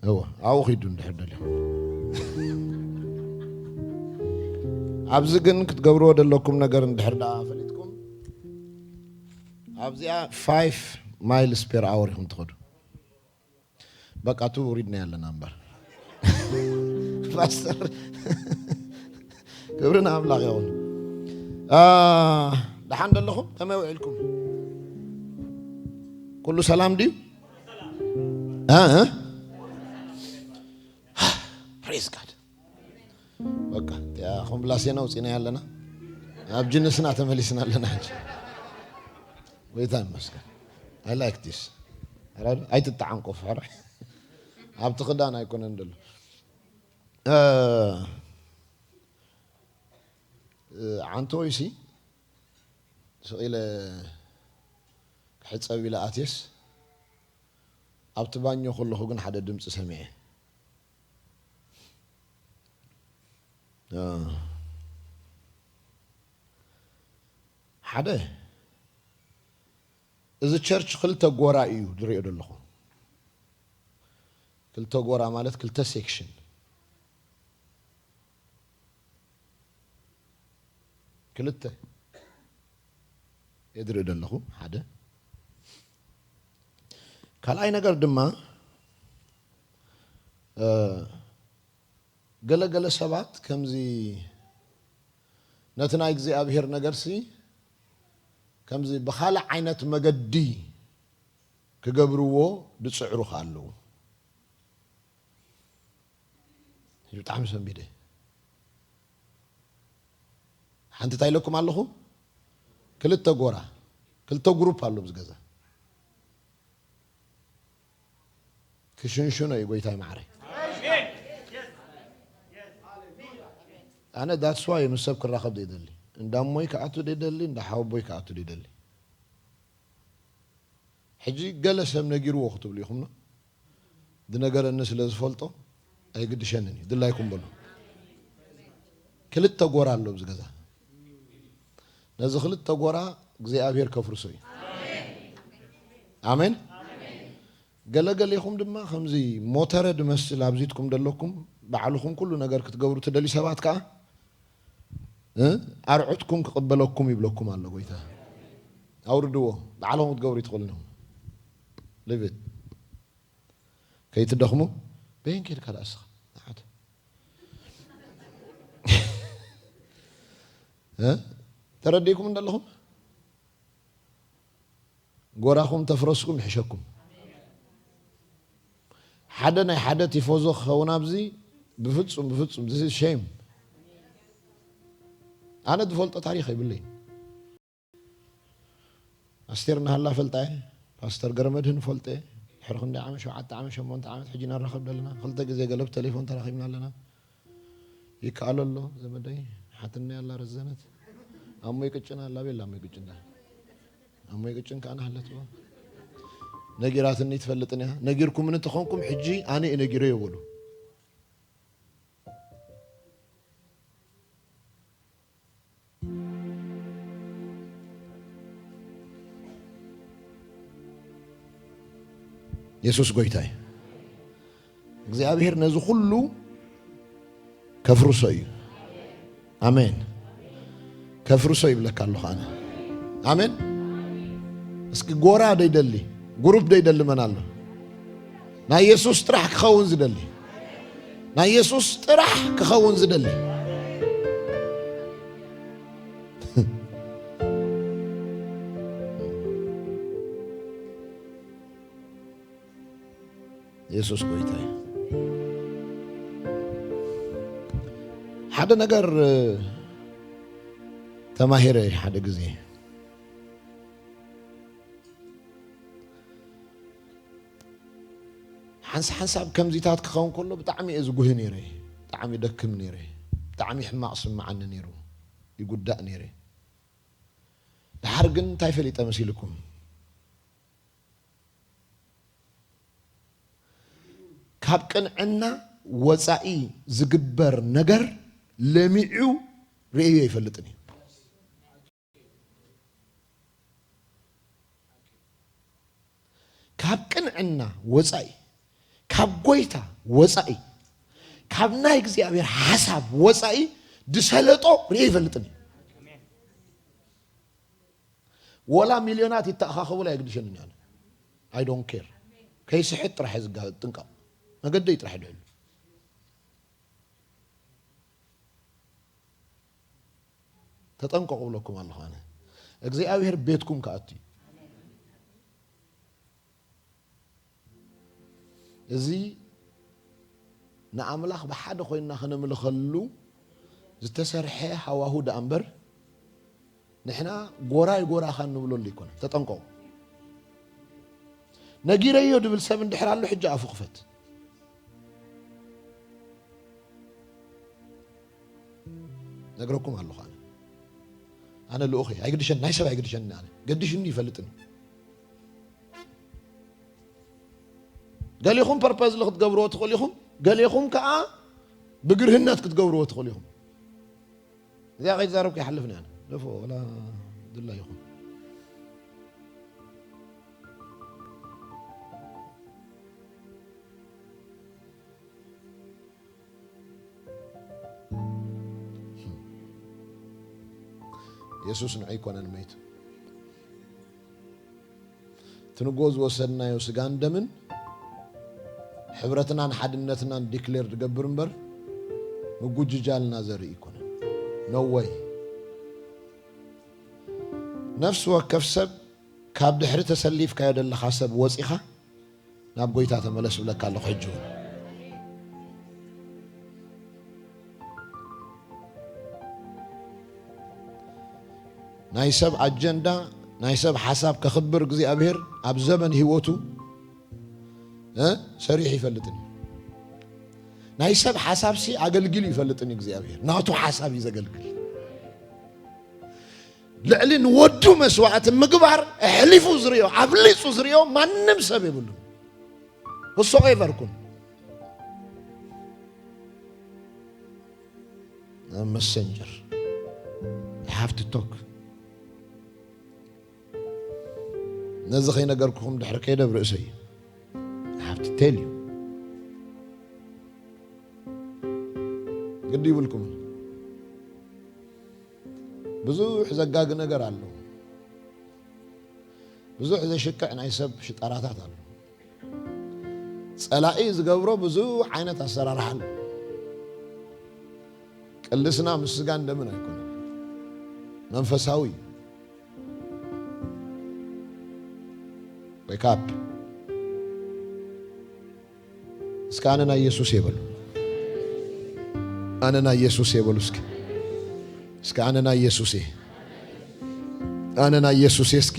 እወ፣ ኣብኡ ኺዱ እንድሕር ደሊኹም። ኣብዚ ግን ክትገብርዎ ደለኩም ነገር እንድሕር ደኣ ፈሊጥኩም ኣብዚኣ ፋይፍ ማይልስ ፔር ኣወር ኢኹም ትኸዱ። በቃ ቱ ውሪድና ያለና እምበር ፓስተር ክብሪ ንኣምላኽ ይኹን። አ፣ ደሓን ደለኹም? ከመይ ውዒልኩም? ኩሉ ሰላም ድዩ? እ፣ እ? ፕሬዝ ጋድ። በቃ እቲኣ ኮምብላሴና ውፂና ያለና ኣብ ጅንስና ተመሊስና ኣለና ሕጂ። ጎይታ ይመስገን። I like this። ኣይትጠዓንቆፍ ሕራይ ኣብቲ ክዳን ኣይኮነን ደሎ። ዓንተወይሲ ስቕ ኢለ ክሕፀብ ኢለ ኣትየስ ኣብቲ ባኞ ከለኹ ግን ሓደ ድምፂ ሰሚዐ። እ፣ ሓደ፣ እዚ ቸርች ክልተ ጎራ እዩ ዝሪኦ ዘለኹ። ክልተ ጎራ ማለት ክልተ ሴክሽን። ክልተ እየ ዝርኢ ዘለኹ። ሓደ። ካልኣይ ነገር ድማ፣ እ፣ ገለ ገለ ሰባት ከምዚ ነቲ ናይ እግዚኣብሔር ነገርሲ ከምዚ ብኻልእ ዓይነት መገዲ ክገብርዎ ዝጽዕሩ ከኣ ኣለዉ። ብጣዕሚ ሰንቢደ። ሓንቲ እንታይ ኢለኩም ኣለኹ? ክልተ ጎራ፣ ክልተ ግሩፕ ኣሎ ኣብዚ ገዛ። ክሽንሽኖ እዩ ጎይታይ ማዕረይ። ኣነ that's why ምስ ሰብ ክራኸብ ዘይደሊ። እንዳ እሞይ ክኣቱ ዘይደሊ፣ እንዳ ሓወቦይ ክኣቱ ዘይደሊ። ሕጂ ገለ ሰብ ነጊርዎ ክትብሉ ኢኹም፣ ዝነገረኒ ስለ ዝፈልጦ ኣይግድሸንን እዩ። ድላይኩም በሉ። ክልተ ጎራ ኣሎ ኣብዚ ገዛ። ነዚ ክልተ ጎራ እግዚኣብሔር ከፍርሶ እዩ። ኣሜን። ገለገሌኹም ድማ ከምዚ ሞተረ ድመስል ኣብዚትኩም ደለኩም፣ ባዕልኹም ኩሉ ነገር ክትገብሩ ትደልዩ ሰባት ከኣ፣ እ፣ ኣርዑትኩም ክቕበለኩም ይብለኩም ኣሎ ጎይታ። ኣውርድዎ፣ ባዕልኹም ክትገብሩ ይትኽእሉን ኢኹም። Leave it። ከይትደኽሙ በይን ከይድካ ደኣ እስኻ ንዓት። እ፣ ተረዲእኩም እንደለኹም ጎራኹም ተፍረስኩም ይሕሸኩም። ሓደ ናይ ሓደ ቲፎዞ ክኸውን ኣብዚ ብፍጹም፣ ብፍጹም፣ this is shame። ኣነ ዝፈልጦ ታሪኽ የብለይን። ኣስቴር እናሃላ ፈልጣ እየ፣ ፓስተር ገረመድህን ፈልጠ እየ። ድሕሪ ክንደይ ዓመት፣ ሸውዓተ ዓመት፣ ሸሞንተ ዓመት ሕጂ ነራኸብ ዘለና። ክልተ ግዜ ገለ ብቴሌፎን ተራኺብና ኣለና። ይከኣሎ ኣሎ ዘመደይ፣ ሓትነይ ኣላ ረዘነት። ኣሞይ ቅጭን ኣላ ቤላ፣ ኣሞይ ቅጭን ዳ። ኣሞይ ቅጭን ከኣ ናሃለትዎ። ነጊራትኒ ትፈልጥን እያ። ነጊርኩምኒ ተኾንኩም ሕጂ ኣነ እየ ነጊረዮ በሉ። የሱስ ጎይታ እዩ። እግዚኣብሔር ነዚ ኩሉ ከፍርሶ እዩ። ኣሜን። ከፍርሶ ይብለካ ኣለኹ ኣነ። ኣሜን። እስኪ ጎራ ደይደሊ፣ ግሩፕ ደይደሊ መን ኣሎ? ናይ የሱስ ጥራሕ ክኸውን ዝደሊ። ናይ የሱስ ጥራሕ ክኸውን ዝደሊ። የሱስ ጎይታ እዩ። ሓደ ነገር ተማሂረ ሓደ ግዜ። ሓንሳ ሓንሳብ ከምዚታት ክኸውን ከሎ ብጣዕሚ እየ ዝጉህ ነይረ፣ ብጣዕሚ ደክም ነይረ፣ ብጣዕሚ ሕማቕ ስምዓኒ ነይሩ፣ ይጉዳእ ነይረ። ድሓር ግን እንታይ ፈሊጠ መሲልኩም? ካብ ቅንዕና ወጻኢ ዝግበር ነገር ለሚዑ ርእዩ ኣይፈልጥን እዩ። ካብ ቅንዕና ወጻኢ፣ ካብ ጎይታ ወጻኢ፣ ካብ ናይ እግዚኣብሔር ሓሳብ ወጻኢ ዝሰለጦ ርእየ ይፈልጥን እዩ። ወላ ሚልዮናት ይተኣኻኸቡላ ኣይግድሸንን እዩ። ኣነ I don't care። ከይስሕት ጥራሕ እየ ዝጋ-፣ ጥንቀቕ። መገደይ ጥራሕ ይድሕሉ። ተጠንቀቑ ብለኩም ኣለኹ ኣነ። እግዚኣብሔር ቤትኩም ክኣቱ እዩ። እዚ ንኣምላኽ ብሓደ ኮይንና ከነምልኸሉ ዝተሰርሐ ሃዋሁ ደኣ እምበር፣ ንሕና ጎራይ ጎራኻ እንብለሉ ኣይኮነን። ተጠንቀቑ። ነጊረዮ ድብል ሰብ እንድሕር ኣሎ፣ ሕጂ ኣፉ ክፈት። ነግረኩም ኣለኹ ኣነ። ኣነ ልኡኽ እየ። ኣይግድሸኒ፣ ናይ ሰብ ኣይግድሸኒ ኣነ። ገዲሽኒ ይፈልጥኒ። ገሊኹም ፐርፐዝሊ ክትገብርዎ ትኽእሉ ኢኹም፣ ገሊኹም ከኣ ብግርህነት ክትገብርዎ ትኽእሉ ኢኹም። እዚኣ ከይዛረብኩ ይሓልፍ እየ። ለፎ ወላ ድላ ይኹን። የሱስ ንዑ ኣይኮነን መይቱ። እቲ ንጎ ዝወሰድናዮ ስጋን ደምን ሕብረትናን ሓድነትናን ዲክሌር ዝገብር እምበር፣ ምጉጅጃልና ዘርኢ ኣይኮነን። ኖ ወይ። ነፍሲ ወከፍ ሰብ፣ ካብ ድሕሪ ተሰሊፍካዮ ዘለኻ ሰብ ወጺኻ ናብ ጎይታ ተመለስ ብለካ ኣለኹ። ሕጂ እውን ናይ ሰብ ኣጀንዳ፣ ናይ ሰብ ሓሳብ ከኽብር እግዚኣብሔር ኣብ ዘበን ህይወቱ፣ እ፣ ሰሪሑ ይፈልጥን እዩ። ናይ ሰብ ሓሳብሲ ኣገልጊሉ ይፈልጥን እዩ እግዚኣብሔር። ናቱ ሓሳብ እዩ ዘገልግል። ልዕሊ ንወዱ መስዋዕቲ ምግባር ኣሕሊፉ ዝርእዮ፣ ኣብሊጹ ዝርእዮ ማንም ሰብ የብሉን። Whosoever ኩን። I'm messenger. I have to talk. ነዚ ከይነገርኩኹም ድሕሪ ከይደ ኣብ ርእሰይ እዩ። I have to tell you. ግዲ ይብልኩም። ብዙሕ ዘጋጊ ነገር ኣሎ። ብዙሕ ዘሽክዕ ናይ ሰብ ሽጣራታት ኣሎ። ጸላኢ ዝገብሮ ብዙሕ ዓይነት ኣሰራርሓ ኣሎ። ቅልስና ምስ ስጋን ደምን ኣይኮነን። መንፈሳዊ እዩ። Wake up። እስከ ኣነ ናይ የሱስ እየ በሉ። ኣነ ናይ የሱስ እየ በሉ እስኪ። እስከ ኣነ ናይ የሱስ እየ። ኣነ ናይ የሱስ እየ እስኪ።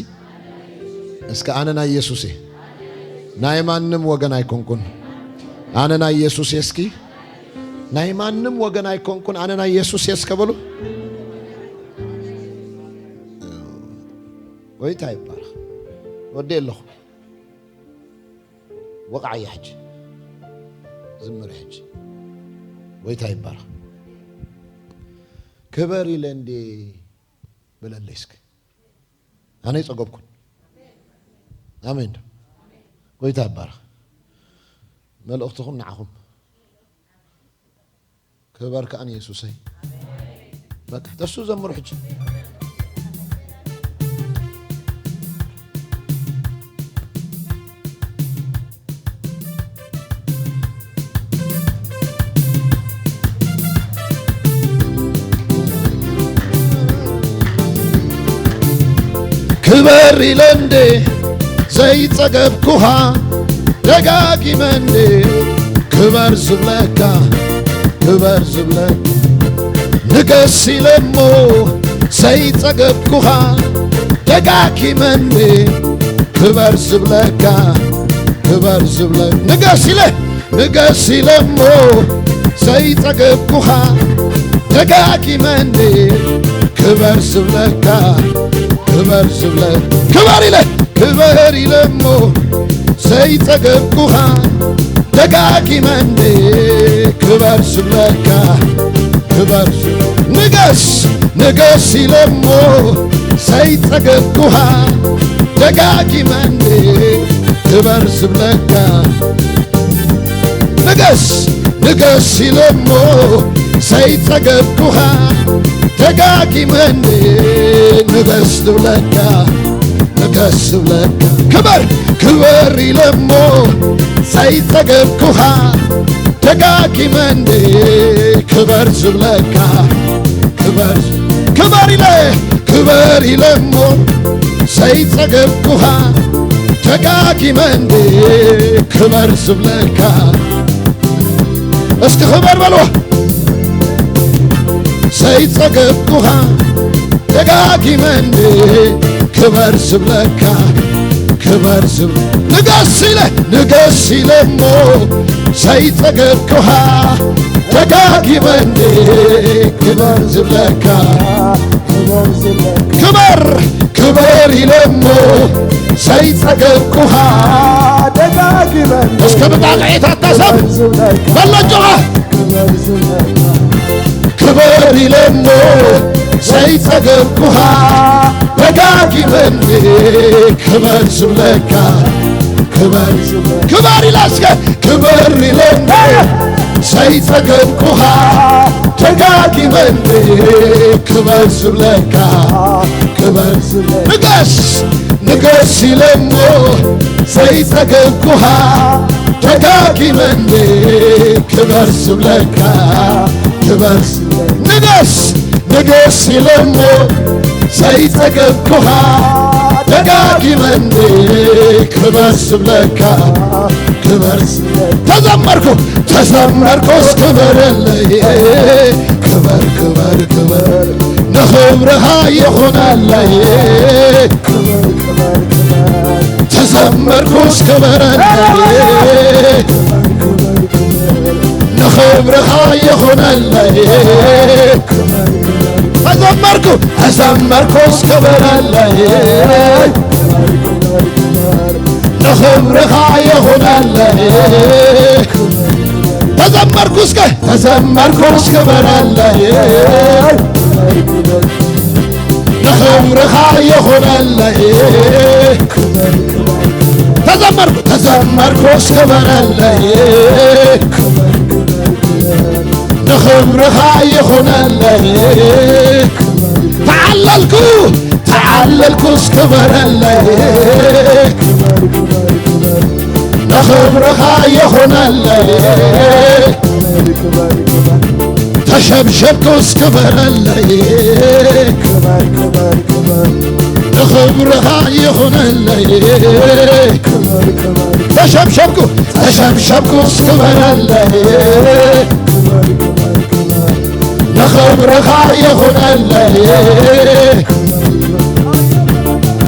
እስከ ኣነ ናይ የሱስ እየ። ናይ ማንም ወገን ኣይኮንኩን። ኣነ ናይ የሱስ እየ እስኪ። ናይ ማንም ወገን ኣይኮንኩን። ኣነ ናይ የሱስ እየ እስከ በሉ። ጎይታ ይባረኽ። ወዲ ኣለኹ። ወቕዓያ ሕጂ። ዝምር ሕጂ። ጎይታ ይባረኽ። ክበር ኢለ እንዴ በለለይ እስኪ። ኣነ ይጸገብኩን። ኣሜን ዶ? ጎይታ ይባረኽ። መልእኽትኹም ንዓኹም። ክበር ከኣ ንየሱሰይ። በቃ ተሱ ዘምሩ ሕጂ። ክበር ኢለ እንዴ ዘይጸገብኩኻ፣ ደጋጊመ እንዴ ክበር ዝብለካ፣ ክበር ዝብለካ። ንገስ ኢለ እሞ ዘይጸገብኩኻ፣ ደጋጊመ እንዴ ክበር ዝብለካ፣ ክበር ዝብለ-፣ ንገስ ኢለ፣ ንገስ ኢለ እሞ ዘይጸገብኩኻ፣ ደጋጊመ እንዴ ክበር ዝብለካ፣ ክበር ዝብለ-፣ ክበር ኢለ፣ ክበር ኢለ እሞ ዘይጸገብኩኻ፣ ደጋጊመ እንዴ ክበር ዝብለካ፣ ክበር ዝ-፣ ንገስ፣ ንገስ ኢለ እሞ ዘይጸገብኩኻ፣ ደጋጊመ እንዴ ክበር ዝብለካ። ንገስ፣ ንገስ ኢለ እሞ ዘይጸገብኩኻ፣ ደጋጊመ እንዴ ንገስ ዝብለካ፣ ንገስ ዝብለካ። ክበር፣ ክበር ኢለ እሞ ዘይጸገብኩኻ፣ ደጋጊመ እንዴ ክበር ዝብለካ፣ ክበር፣ ክበር ኢለ፣ ክበር ኢለ እሞ ዘይጸገብኩኻ፣ ደጋጊመ እንዴ ክበር ዝብለካ። እስኪ ክበር በልዎ። ዘይጸገብኩኻ፣ ደጋጊመ እንዴ ክበር ዝብለካ፣ ክበር ዝብ-፣ ንገስ ኢለ፣ ንገስ ኢለ እሞ ዘይጸገብኩኻ፣ ደጋጊመ እንዴ ክበር ዝብለካ። ክበር፣ ክበር ኢለሞ ዘይጸገብኩኻ ደጋጊመ እስከ ብጣቕዒት ኣታ ሰብ ክበር ዝብለካ በሎ ጆኻ ክበር ዝብለካ ክበር ኢለሞ ዘይጸገብኩኻ ደጋጊመ ክበር ዝብለካ ክበር ክበር ኢላ እስከ ክበር ኢለሞ ዘይጸገብኩኻ ደጋጊመ ክበር ዝብለካ ክበር ዝብለካ ንገስ ንገስ ኢለሞ ዘይጸገብኩኻ ደጋጊመ ክበር ዝብለካ ክበር ዝብለካ ንገስ ንገስ ኢለሞ ዘይጸገብኩኻ ደጋጊመ ክበር ዝብለካ ክበር ዝብለካ ተዘመርኩ ተዘመርኩስ ክበረለይ ክበር ክበር ክበር ንኽብርኻ ይኹነለይ ክበር ክበር ክበር ተዘመርኩስ ክበረለይ ንኽብርኻ ይኹነለይ ተዘመርኩ ተዘመርኩስ ክበረለይ ንኽብርኻ ይኹነለይ ተዘመርኩ እስከ ተዘመርኩስ ክበረለይ ንኽብርኻ ይኹነለይ ተዘመርኩ ተዘመርኩስ ክበረለይ ንኽብርኻ ይኹነለይ ተዓለልኩ ተዓለልኩስ ክበረለይ ንኽብርኻ ይኹነለይ ተሸብሸብኩስ ክበረለይ ንኽብርኻ ይኹነለይ ተሸብሸብኩ ተሸብሸብኩስ ክበረለይ ንኽብርኻ ይኹነለይ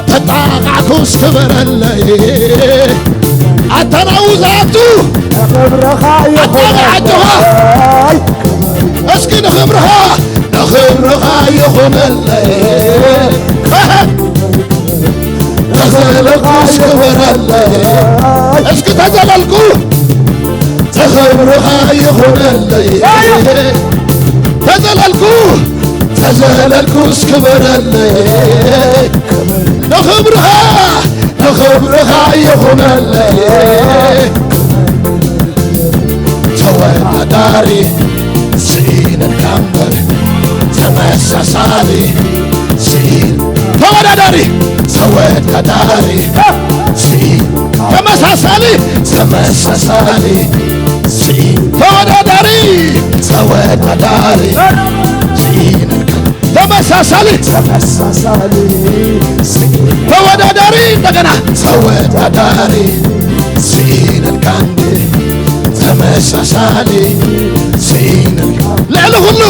ተጣቓዕኩስ ክበረለይ ኣተናውዛቱ ንኽብርኻ ኣተናዓጆኻ ይኹነለይ እስኪ ንኽብርኻ ንኽብርኻ ይኹነለይ ተዘለልኩስ ክበረለይ እስኪ ተዘለልኩ ንኽብርኻ ይኹነለይ ተዘለልኩ ተዘለልኩስ ክበረለይ ንኽብርኻ ንኽብርኻ ይኹነለይ ተወዳዳሪ ስኢነልካ እምበር ተመሳሳሊ ስኢን ተወዳዳሪ ተወዳዳሪ ስኢን ተመሳሳሊ ተመሳሳሊ ስኢን ተወዳዳሪ ተወዳዳሪ ስኢነልካ ተመሳሳሊ ተመሳሳሊ ስኢን ተወዳዳሪ እንደገና ተወዳዳሪ ስኢነልካ እንዴ ተመሳሳሊ ስኢነልካ ልዕሊ ኩሉ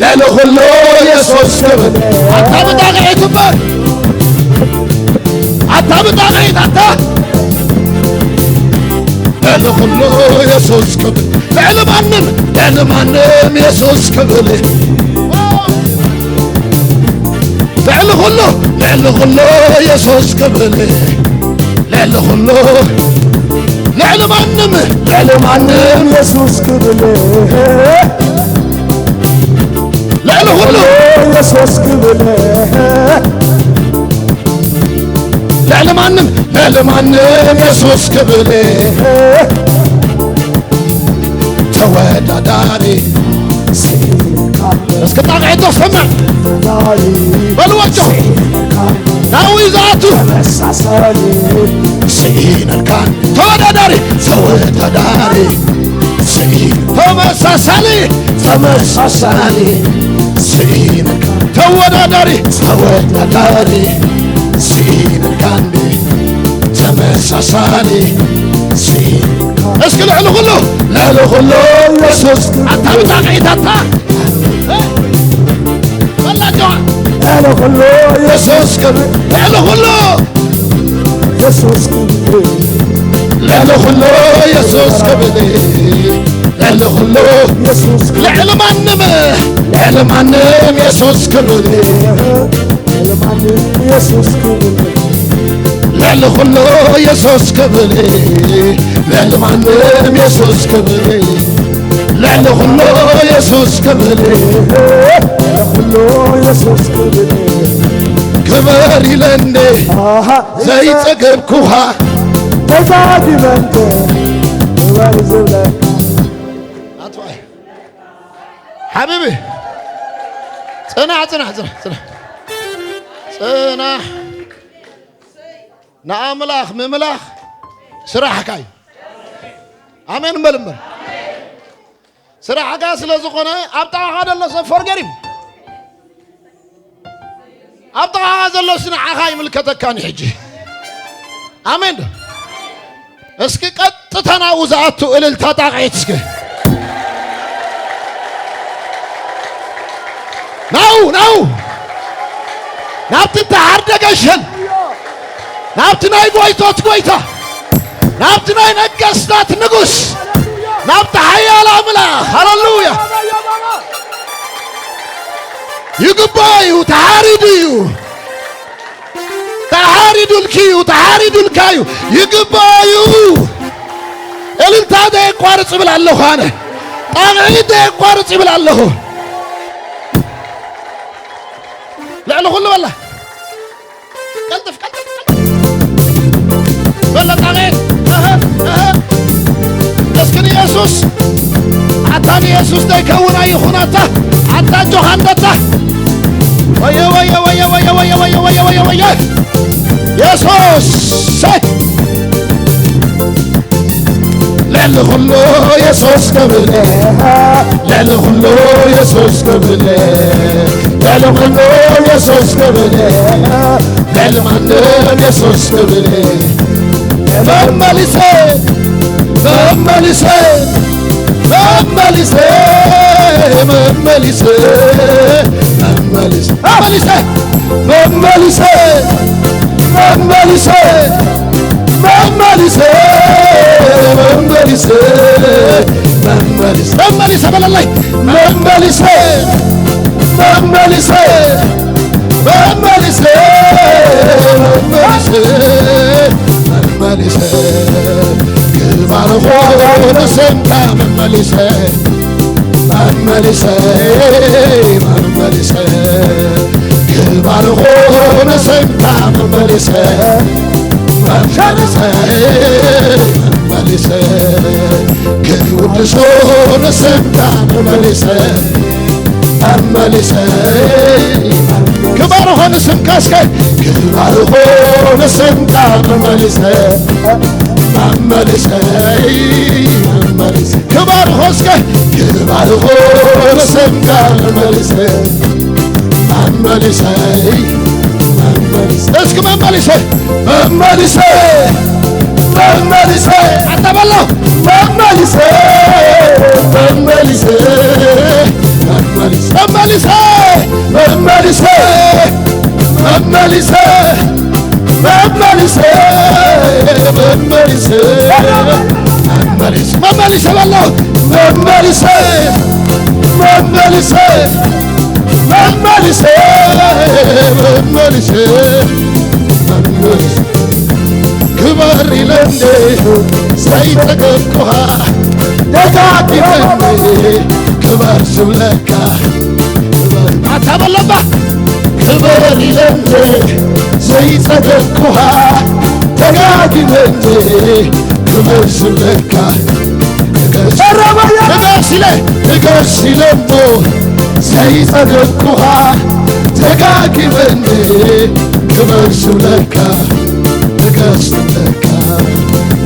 ልዕሊ ኩሉ የሱስ ክብል ኣታ ብጣቕዒት እምበር ኣታ ብጣቕዒት ኣታ ልዕሊ ኩሉ የሱስ ክብል ልዕሊ ማንም ልዕሊ ማንም የሱስ ክብል ልዕሊ ኩሉ ልዕሊ ኩሉ የሱስ ክብል ልዕሊ ኩሉ ልዕሊ ማንም ልዕሊ ማንም የሱስ ክብል ልዕሊ ኩሉ የሱስ ክብል ልዕሊ ማንም ልዕሊ ማንም የሱስ ክብል ተወዳዳሪ እስኪ ጣቕዒት ሰምዕ በልወጆ ናዊ ዛቱ ተመሳሳሊ ስኢነልካ ተወዳዳሪ ተወዳዳሪ ስኢን ተመሳሳሊ ተመሳሳሊ ስኢነልካ ተወዳዳሪ ተወዳዳሪ ስኢነልካ እንዴ ተመሳሳሊ ስኢን እስኪ ልዕሊ ኩሉ ልዕሊ ኩሉ የሱስ ኣታ ብጣቕዒት ኣታ በላቸዋ ልዕሊ ኩሉ የሱስ ክብል ልዕሊ ኩሉ የሱስ ክብል ልዕሊ ኩሉ የሱስ ክብል ልዕሊ ኩሉ የሱስ ክብል። ልዕሊ ማንም፣ ልዕሊ ማንም የሱስ ክብል። ልዕሊ ማንም የሱስ ክብል። ልዕሊ ኩሉ የሱስ ክብል። ልዕሊ ማንም የሱስ ክብል። ልዕሊ ኩሉ የሱስ ክብል። ልዕሊ ኩሉ የሱስ ክብል። ክበር ኢለ እንዴ ኣሃ። ዘይጸገብኩኻ። ደጋጊመ እንዴ ክበር ዝብለካ። ኣትዋይ። ሓቢቢ፣ ጽናሕ፣ ጽናሕ፣ ጽናሕ፣ ጽናሕ። ጽናሕ። ንኣምላኽ ምምላኽ ስራሕካ እዩ። ኣሜን በል እምበር። ስራሕካ ስለ ዝኾነ ኣብ ጥቓኻ ዘሎ ሰብ ፎርገሪም። ኣብ ጥቓኻ ዘሎ ንዓኻ ይምልከተካን ሕጂ። ኣሜን ዶ? እስኪ ቀጥታ ናብኡ ዝኣቱ እልልታ ጣቕዒት እስኪ። ናው፣ ናው። ናብቲ እተሓርደ ገሸን፣ ናብቲ ናይ ጎይቶት ጎይታ፣ ናብቲ ናይ ነገስታት ንጉስ፣ ናብቲ ሓያል ኣምላኽ። ሃሌሉያ። ይግባእ እዩ፣ ተሓሪዱ እዩ። ተሓሪዱልኪ እዩ፣ ተሓሪዱልካ እዩ። ይግባእ እዩ። እልልታ ዘየቋርጽ ይብል ኣለኹ ኣነ። ጣቕዒት ዘየቋርጽ ይብል ኣለኹ። ልዕሊ ኩሉ በላ። ቀልጥፍ፣ ቀልጥፍ፣ ቀልጥፍ። በላ ጣቕዒት። እህ፣ እህ። እስኪ ንየሱስ፣ ኣታ ንየሱስ ዘይከውን ኣይኹን ኣታ፣ ኣታ ጆሃንደታ። ወየ፣ ወየ፣ ወየ። የሱስ፣ ልዕሊ ኩሉ የሱስ ክብል፣ ልዕሊ ኩሉ የሱስ ክብል፣ ልዕሊ ኩሉ የሱስ ክብል፣ ልዕሊ ማንም የሱስ ክብል። መመሊሰ፣ መመሊሰ፣ መመሊሰ፣ መመሊሰ፣ መመሊሰ፣ መመሊሰ፣ መመሊሰ፣ መመሊሰ፣ መመሊሰ፣ መመሊሰ፣ መመሊሰ፣ መመሊሰ በለለይ። መመሊሰ፣ መመሊሰ፣ መመሊሰ፣ መመሊሰ፣ መመሊሰ፣ ክባርኾ ንስምካ መመሊሰ፣ መመሊሰ፣ መመሊሰ፣ ክባርኾ ንስምካ መመሊሰ፣ መመሊሰ፣ መመሊሰ፣ ክውድሶ ንስምካ መመሊሰ፣ መመሊሰ፣ ክባርኾ ንስምካ እስከ፣ ክባርኾ ንስምካ መመሊሰ፣ መመሊሰ፣ መመሊሰ። ክባርኾ እስከ፣ ክባርኾ ንስምካ መመሊሰ፣ መመሊሰ፣ መመሊሰ። እስኪ መመሊሰ፣ መመሊሰ፣ መመሊሰ። ኣታ በሎ። መመሊሰ፣ መመሊሰ፣ መመሊሰ። መመሊሰ፣ መመሊሰ፣ መመሊሰ። መመሊሰ፣ መመሊሰ፣ መመሊሰ፣ መመሊሰ በሎ። መመሊሰ፣ መመሊሰ፣ መመሊሰ፣ መመሊሰ፣ መመሊሰ። ክበር ኢለ እንዴ ዘይጠገብኩኻ ደጋጊመ ክበር ዝብለካ ኣታ በለባ ክበር ኢለ እንዴ ዘይጸገብኩኻ ደጋጊመ እንዴ ክበር ዝብለካ ንገስ ንገስ ኢለ ንገስ ኢለ እሞ ዘይጸገብኩኻ ደጋጊመ እንዴ ክበር ዝብለካ ንገስ ዝብለካ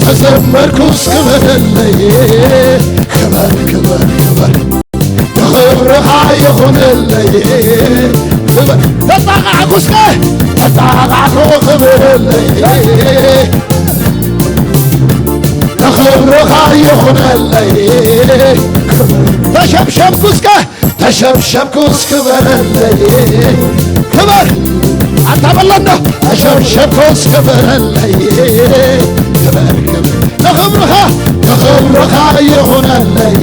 ተዘመርኩስ ክበረለይ ክበር ክበር ክበር ክብርኻ ይኹነለይ ክበር ተጣቓዕኩስከ ተጣቓዕኩ ክበረለይ ክብርኻ ይኹነለይ ተሸብሸብኩስከ ተሸብሸብኩስ ክበረለይ ክበር ኣታ በለና ተሸብሸብኩስ ክበረለይ ክበር ክበር ንኽብርኻ ንኽብርኻ ይኹነለይ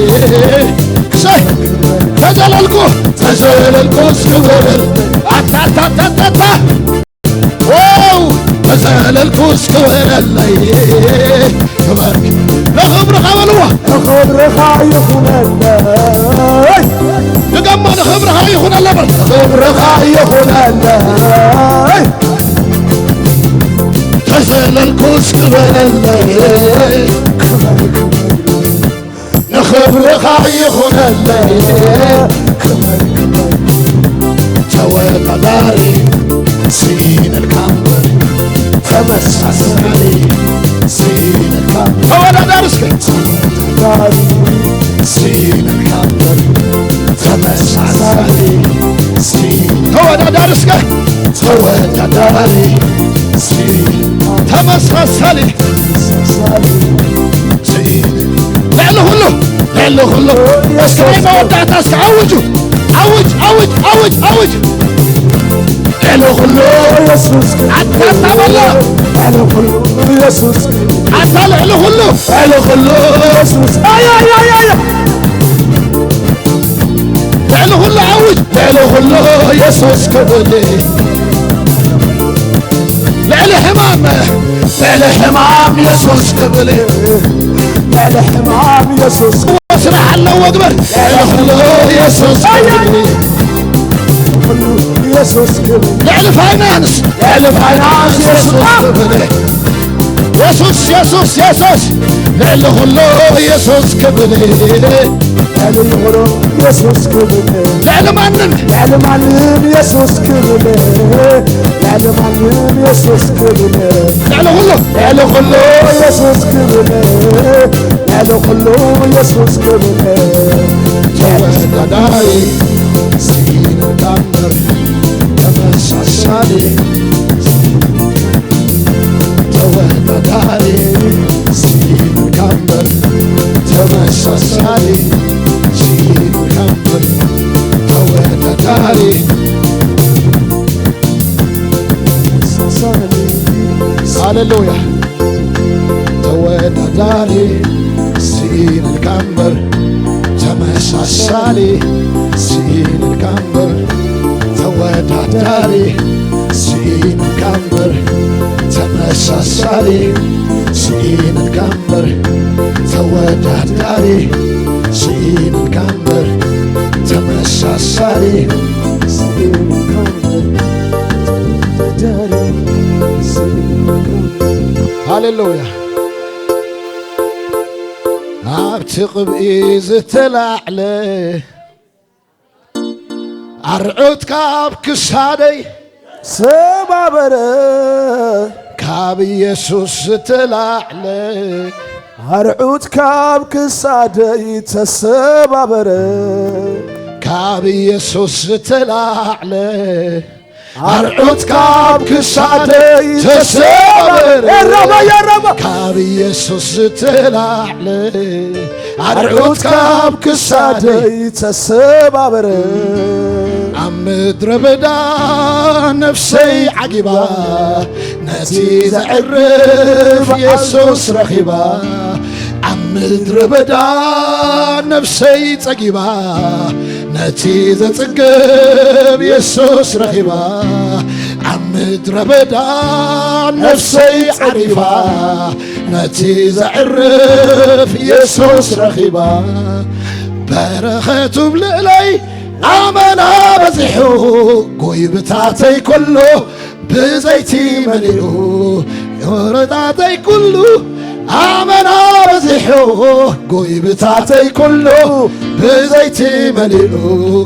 ዘለልኩስ ክብረል ኣታታታታታ ዋው ተዘለልኩስ ክብረለይ ክበርክ ንኽብርኻ በልዋ ንኽብርኻ ይኹነለይ ድገሞ ንኽብርኻ ይኹነለ በል ክብርኻ ይኹነለይ ተዘለልኩስ ክብረለይ ንኽብርኻ ይኹነለይ ተወዳዳሪ ስኢነልካ እምበር ተመሳሳሊ ስኢነልካ ተወዳዳሪ እስከ ተወዳዳሪ ስኢነልካ እምበር ተመሳሳሊ ስኢነ ተወዳዳሪ እስከ ተወዳዳሪ ስኢነ ተመሳሳሊ ልዕሊ ኩሉ ልዕሊ ኩሉ እስከ ናይ መወዳእታ እስከ ኣውጁ ኣውጅ ኣውጅ ኣውጅ ኣውጅ ልዕሊ ኩሉ ኢየሱስ ኣታታ በሎ ልዕሊ ኩሉ ኢየሱስ ኣታ ልዕሊ ኩሉ ልዕሊ ኩሉ ኢየሱስ ኣያያያያ ልዕሊ ኩሉ ኣውጅ ልዕሊ ኩሉ ኢየሱስ ክብል ልዕሊ ሕማም ልዕሊ ሕማም ኢየሱስ ክብል ልዕሊ ሕማም ኢየሱስ ስራሕ ኣለዎ ግበር ልዕሊ ኩሉ ኢየሱስ ክብል ኩሉ ኢየሱስ ክብል ልዕሊ ፋይናንስ ልዕሊ ፋይናንስ ኢየሱስ ክብል ኢየሱስ ኢየሱስ ኢየሱስ ልዕሊ ኩሉ ኢየሱስ ክብል ልዕሊ ኩሉ ኢየሱስ ክብል ልዕሊ ማንም ልዕሊ ማንም ኢየሱስ ክብል ልዕሊ ማንም ኢየሱስ ክብል ልዕሊ ኩሉ ልዕሊ ኩሉ ኢየሱስ ክብል ልዕሊ ኩሉ ኢየሱስ ክብል ተወዳዳሪ ስኢነልካ እምበር ተመሳሳሊ ተወዳዳሪ ስኢነልካ እምበር ተመሳሳሊ ስኢነልካ እምበር ተወዳዳሪ ሃሌሉያ ተወዳዳሪ ስኢነልካ እምበር ተመሳሳሊ ስኢነልካ እምበር ተወዳዳሪ ስኢነልካ እምበር ተመሳሳሊ ስኢነልካ እምበር ተወዳዳሪ ስኢነልካ እምበር ተመሳሳሊ ስኢነልካ እምበር ተወዳዳሪ ስኢነልካ እምበር ሃሌሉያ ኣብቲ ቅብኢ ዝተላዕለ ኣርዑት ካብ ክሳደይ ሰባበረ ካብ ኢየሱስ ዝተላዕለ ኣርዑት ካብ ክሳደይ ተሰባበረ ካብ ኢየሱስ ዝተላዕለ ኣርዑት ካብ ክሳደይ ተሰባበረ ኤራባ ያራባ ካብ ኢየሱስ ዝተላዕለ ኣርዑት ካብ ክሳደይ ተሰባበረ ኣብ ምድረ በዳ ነፍሰይ ዓጊባ ነቲ ዘዕርፍ ኢየሱስ ረኺባ ኣብ ምድረ በዳ ነፍሰይ ጸጊባ ነቲ ዘጽግብ ኢየሱስ ረኺባ ኣብ ምድረ በዳ ነፍሰይ ዓሪፋ ነቲ ዘዕርፍ ኢየሱስ ረኺባ በረኸቱ ብልዕለይ ኣመና በዚሑ ጎይብታተይ ኩሉ ብዘይቲ መሊኡ ዮረታተይ ኩሉ ኣመና በዚሑ ጎይብታተይ ኩሉ ብዘይቲ መሊኡ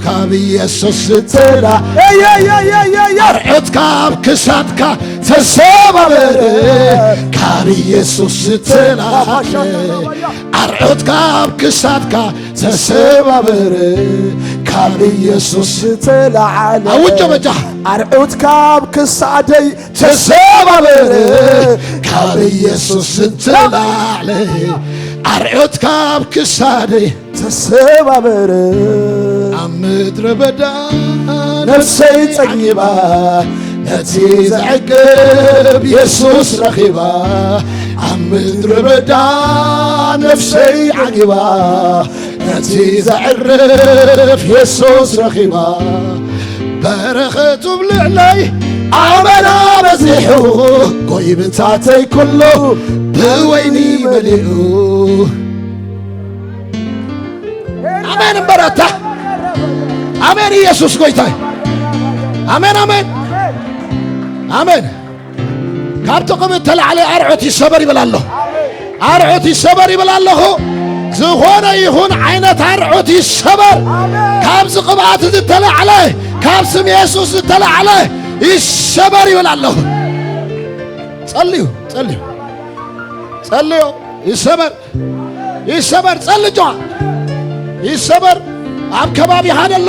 ካብ ኢየሱስ ዝተላ ኣርዑት ካብ ክሳድካ ተሰባበረ ካብ ኢየሱስ ዝተላ ኣርዑት ካብ ክሳድካ ተሰባበረ ካብ ኢየሱስ ዝተላዓለ ኣውጆ በጃ ኣርዑት ካብ ክሳደይ ተሰባበረ ካብ ኢየሱስ ዝተላዕለ ኣርዑት ካብ ክሳደይ ተሰባበረ ኣብ ምድረ በዳ ነፍሰይ ጸጊባ ነቲ ዘዕቅብ ኢየሱስ ረኺባ ኣብ ምድረ በዳ ነፍሰይ ዓጊባ ነቲ ዘዕርፍ የሱስ ረኺባ፣ በረኸቱ ኣብ ልዕለይ ኣመና በዚሑ፣ ጎይብታተይ ኩሉ ብወይኒ መሊኡ። ኣሜን እምበረታ። ኣሜን፣ ኢየሱስ ጎይታይ። ኣሜን፣ ኣሜን፣ ኣሜን። ካብ ጥቕሚ እተላዕለ ኣርዑት ይሰበር ይብል ኣሎ። ኣርዑት ይሰበር ይብል ኣለኹ። ዝኾነ ይኹን ዓይነት ኣርዑት ይሰበር። ካብዚ ቅብኣት ዝተላዕለ፣ ካብ ስም የሱስ ዝተላዕለ ይሰበር ይብል ኣለኹ። ጸልዩ፣ ጸልዩ፣ ጸልዩ። ይሰበር፣ ይሰበር። ጸልዩ፣ ይሰበር። ኣብ ከባቢኻ ዘሎ፣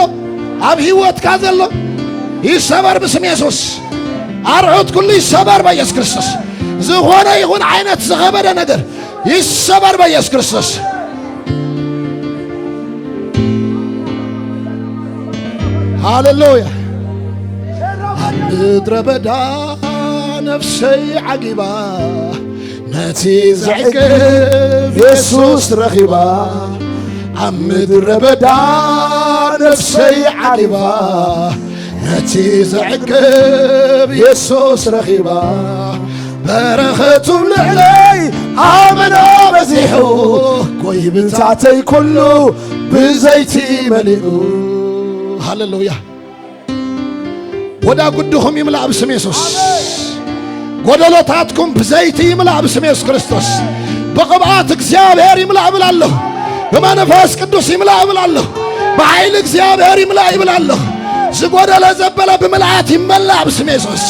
ኣብ ህይወትካ ዘሎ ይሰበር ብስም የሱስ። ኣርዑት ኩሉ ይሰበር በኢየሱስ ክርስቶስ። ዝኾነ ይኹን ዓይነት ዝኸበደ ነገር ይሰበር በኢየሱስ ክርስቶስ። ሃሌሉያ። ኣብ ምድረ በዳ ነፍሰይ ዓጊባ፣ ነቲ ዘዕግብ የሱስ ረኺባ። ኣብ ምድረ በዳ ነፍሰይ ዓጊባ፣ ነቲ ዘዕግብ የሱስ ረኺባ። በረኸቱ ልዕለይ ኣመና በዚሑ፣ ጎይብታተይ ኩሉ ብዘይቲ መሊኡ። ሃሌሉያ። ጎዳጉድኹም ይምላእ ብስም የሱስ። ጎደሎታትኩም ብዘይቲ ይምላእ ብስም የሱስ ክርስቶስ። ብቕብኣት እግዚኣብሔር ይምላእ እብል ኣለኹ። ብመንፈስ ቅዱስ ይምላእ እብል ኣለኹ። ብሓይሊ እግዚኣብሔር ይምላእ ይብል ኣለኹ። ዝጎደለ ዘበለ ብምልኣት ይመላእ ብስም የሱስ።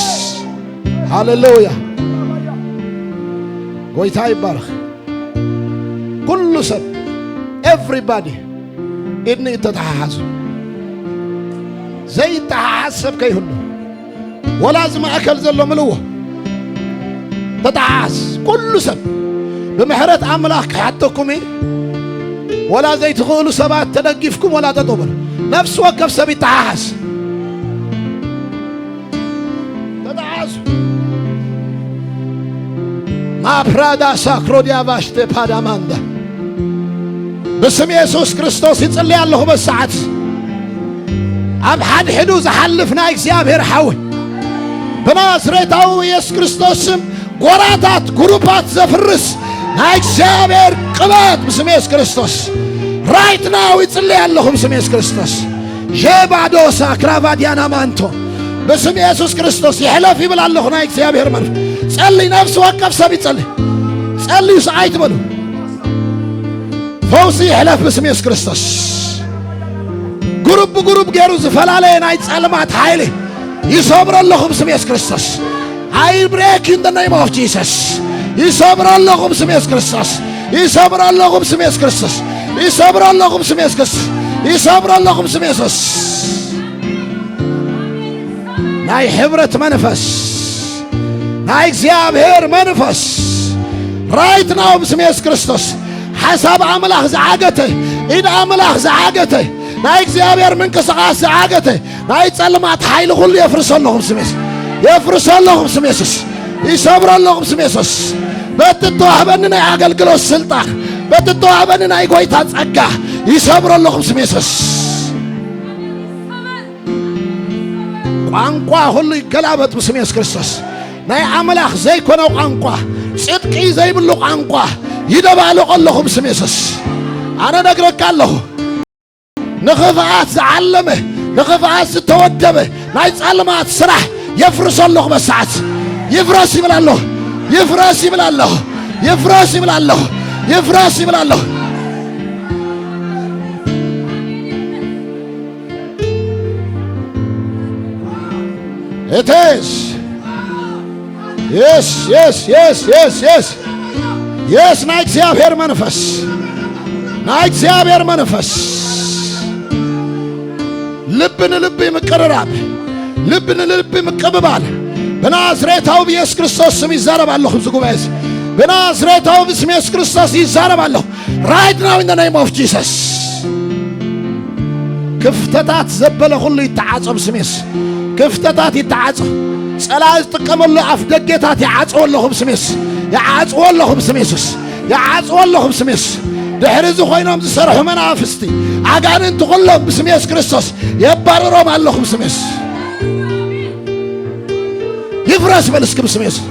ሃሌሉያ። ጎይታ ይባረኽ። ኩሉ ሰብ፣ ኤቭሪባዲ፣ ኢድኒ ተተሓሓዙ። ዘይተሓሓዝ ሰብ ከይህሉ፣ ወላ እዚ ማእከል ዘሎ ምልዎ ተተሓሓዝ። ኩሉ ሰብ ብምሕረት ኣምላኽ ክሓተኩም እዩ። ወላ ዘይትኽእሉ ሰባት ተደጊፍኩም ወላ ጠጠው በሉ። ነፍሲ ወከፍ ሰብ ይተሓሓዝ። ተተሓሓዙ። ማፕራዳ ሳክሮዲያ ቫሽቴ ፓዳማንዳ። ብስም የሱስ ክርስቶስ ይጽልይ ኣለኹ። በሰዓት ኣብ ሓድሕዱ ዝሓልፍ ናይ እግዚኣብሔር ሓዊ፣ ብናዝሬታዊ የሱስ ክርስቶስ ስም፣ ጎራታት፣ ጉሩፓት ዘፍርስ ናይ እግዚኣብሔር ቅባት ብስም የሱስ ክርስቶስ፣ ራይት ናው ይጽልይ ኣለኹ ብስም የሱስ ክርስቶስ። ዤባዶሳ ክራቫዲያና ማንቶ፣ ብስም የሱስ ክርስቶስ ይሕለፍ ይብል ኣለኹ። ናይ እግዚኣብሔር መንፈስ ጸልይ፣ ነፍሲ ወከፍ ሰብ ይጸልይ። ጸልዩ፣ ሰዓይ ትበሉ። ፈውሲ ይሕለፍ ብስም የሱስ ክርስቶስ። ጉሩብ ብጉሩብ ገይሩ ዝፈላለየ ናይ ጸልማት ሓይሊ ይሰብሮ ኣለኹ ብስም የሱስ ክርስቶስ። I break in the name of Jesus። ይሰብሮ ኣለኹ ብስም የሱስ ክርስቶስ። ይሰብሮ ኣለኹ ብስም የሱስ ክርስቶስ። ይሰብሮ ኣለኹ ብስም የሱስ ክርስቶስ። ይሰብሮ ኣለኹ ብስም የሱስ። ናይ ሕብረት መንፈስ፣ ናይ እግዚኣብሔር መንፈስ፣ ራይት ናው ብስም የሱስ ክርስቶስ። ሓሳብ ኣምላኽ ዝዓገተ፣ ኢድ ኣምላኽ ዝዓገተ፣ ናይ እግዚኣብሔር ምንቅስቓስ ዝዓገተ ናይ ጸልማት ሓይሊ ኩሉ የፍርሶ ኣለኹ ብስም የሱስ። የፍርሶ ኣለኹ ብስም የሱስ። ይሰብሮ ኣለኹ ብስም የሱስ። በቲ እተዋህበኒ ናይ ኣገልግሎት ስልጣን፣ በቲ እተዋህበኒ ናይ ጎይታ ጸጋ ይሰብሮ ኣለኹ ብስም የሱስ። ቋንቋ ኩሉ ይገላበጥ ብስም የሱስ ክርስቶስ። ናይ ኣምላኽ ዘይኮነ ቋንቋ፣ ጽድቂ ዘይብሉ ቋንቋ ይደባልቆ ኣለኹ ብስም የሱስ። ኣነ ነግረካ ኣለኹ። ንኽፍኣት ዝዓለመ፣ ንኽፍኣት ዝተወደበ ናይ ጸልማት ስራሕ የፍርሶ ኣለኹ። በሰዓት ይፍረስ ይብል ኣለኹ። ይፍረስ ይብል ኣለኹ። ይፍረስ ይብል ኣለኹ። ይፍረስ ይብል ኣለኹ። It is. Yes, yes, yes, yes, yes. Yes, ናይ እግዚኣብሔር መንፈስ፣ ናይ እግዚኣብሔር መንፈስ። ልቢ ንልቢ ምቅርራብ፣ ልቢ ንልቢ ምቅብባል። ብናዝሬታዊ ብየሱስ ክርስቶስ ስም ይዛረብ ኣለኹ ኣብዚ ጉባኤ እዚ። ብናዝሬታዊ ብስም የሱስ ክርስቶስ ይዛረብ ኣለኹ። Right now in the name of Jesus. ክፍተታት ዘበለ ኩሉ ይተዓጾ ብስም የሱስ። ክፍተታት ይተዓጾ። ጸላኢ ዝጥቀመሉ ኣፍ ደገታት ይዓጽዎ ኣለኹ ብስም የሱስ። ይዓጽዎ ኣለኹ ብስም የሱስ። ይዓጽዎ ኣለኹ ብስም የሱስ። ድሕሪ እዚ ኮይኖም ዝሰርሑ መናፍስቲ ኣጋንንቲ ኩሎም ብስም የሱስ ክርስቶስ የባርሮም ኣለኹ። ብስም የሱስ ይፍረስ በል እስኪ። ብስም የሱስ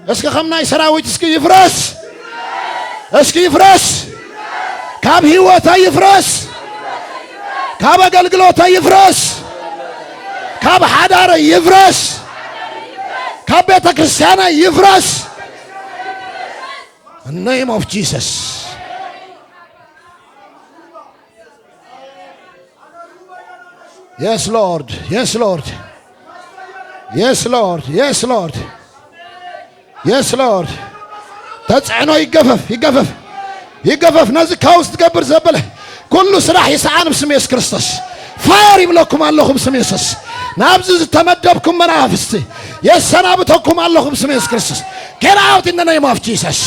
እስኪ ከም ናይ ሰራዊት እስኪ ይፍረስ። እስኪ ይፍረስ። ካብ ህይወታ ይፍረስ። ካብ ኣገልግሎታ ይፍረስ። ካብ ሓዳረ ይፍረስ። ካብ ቤተ ክርስቲያና ይፍረስ። In the name of Jesus. Yes, Lord. Yes, Lord. Yes, Lord. Yes, Lord. Yes, Lord. ተጽዕኖ ይገፈፍ፣ ይገፈፍ፣ ይገፈፍ። ነዚ ካውስ ትገብር ዘበለ ኩሉ ስራሕ ይስዓን ብስም የሱስ ክርስቶስ። ፋየር ይብለኩም ኣለኹ ብስም የሱስ። ናብዚ ዝተመደብኩም መናፍስቲ የሰናብተኩም ኣለኹ ብስም የሱስ ክርስቶስ። Get out in the name of Jesus.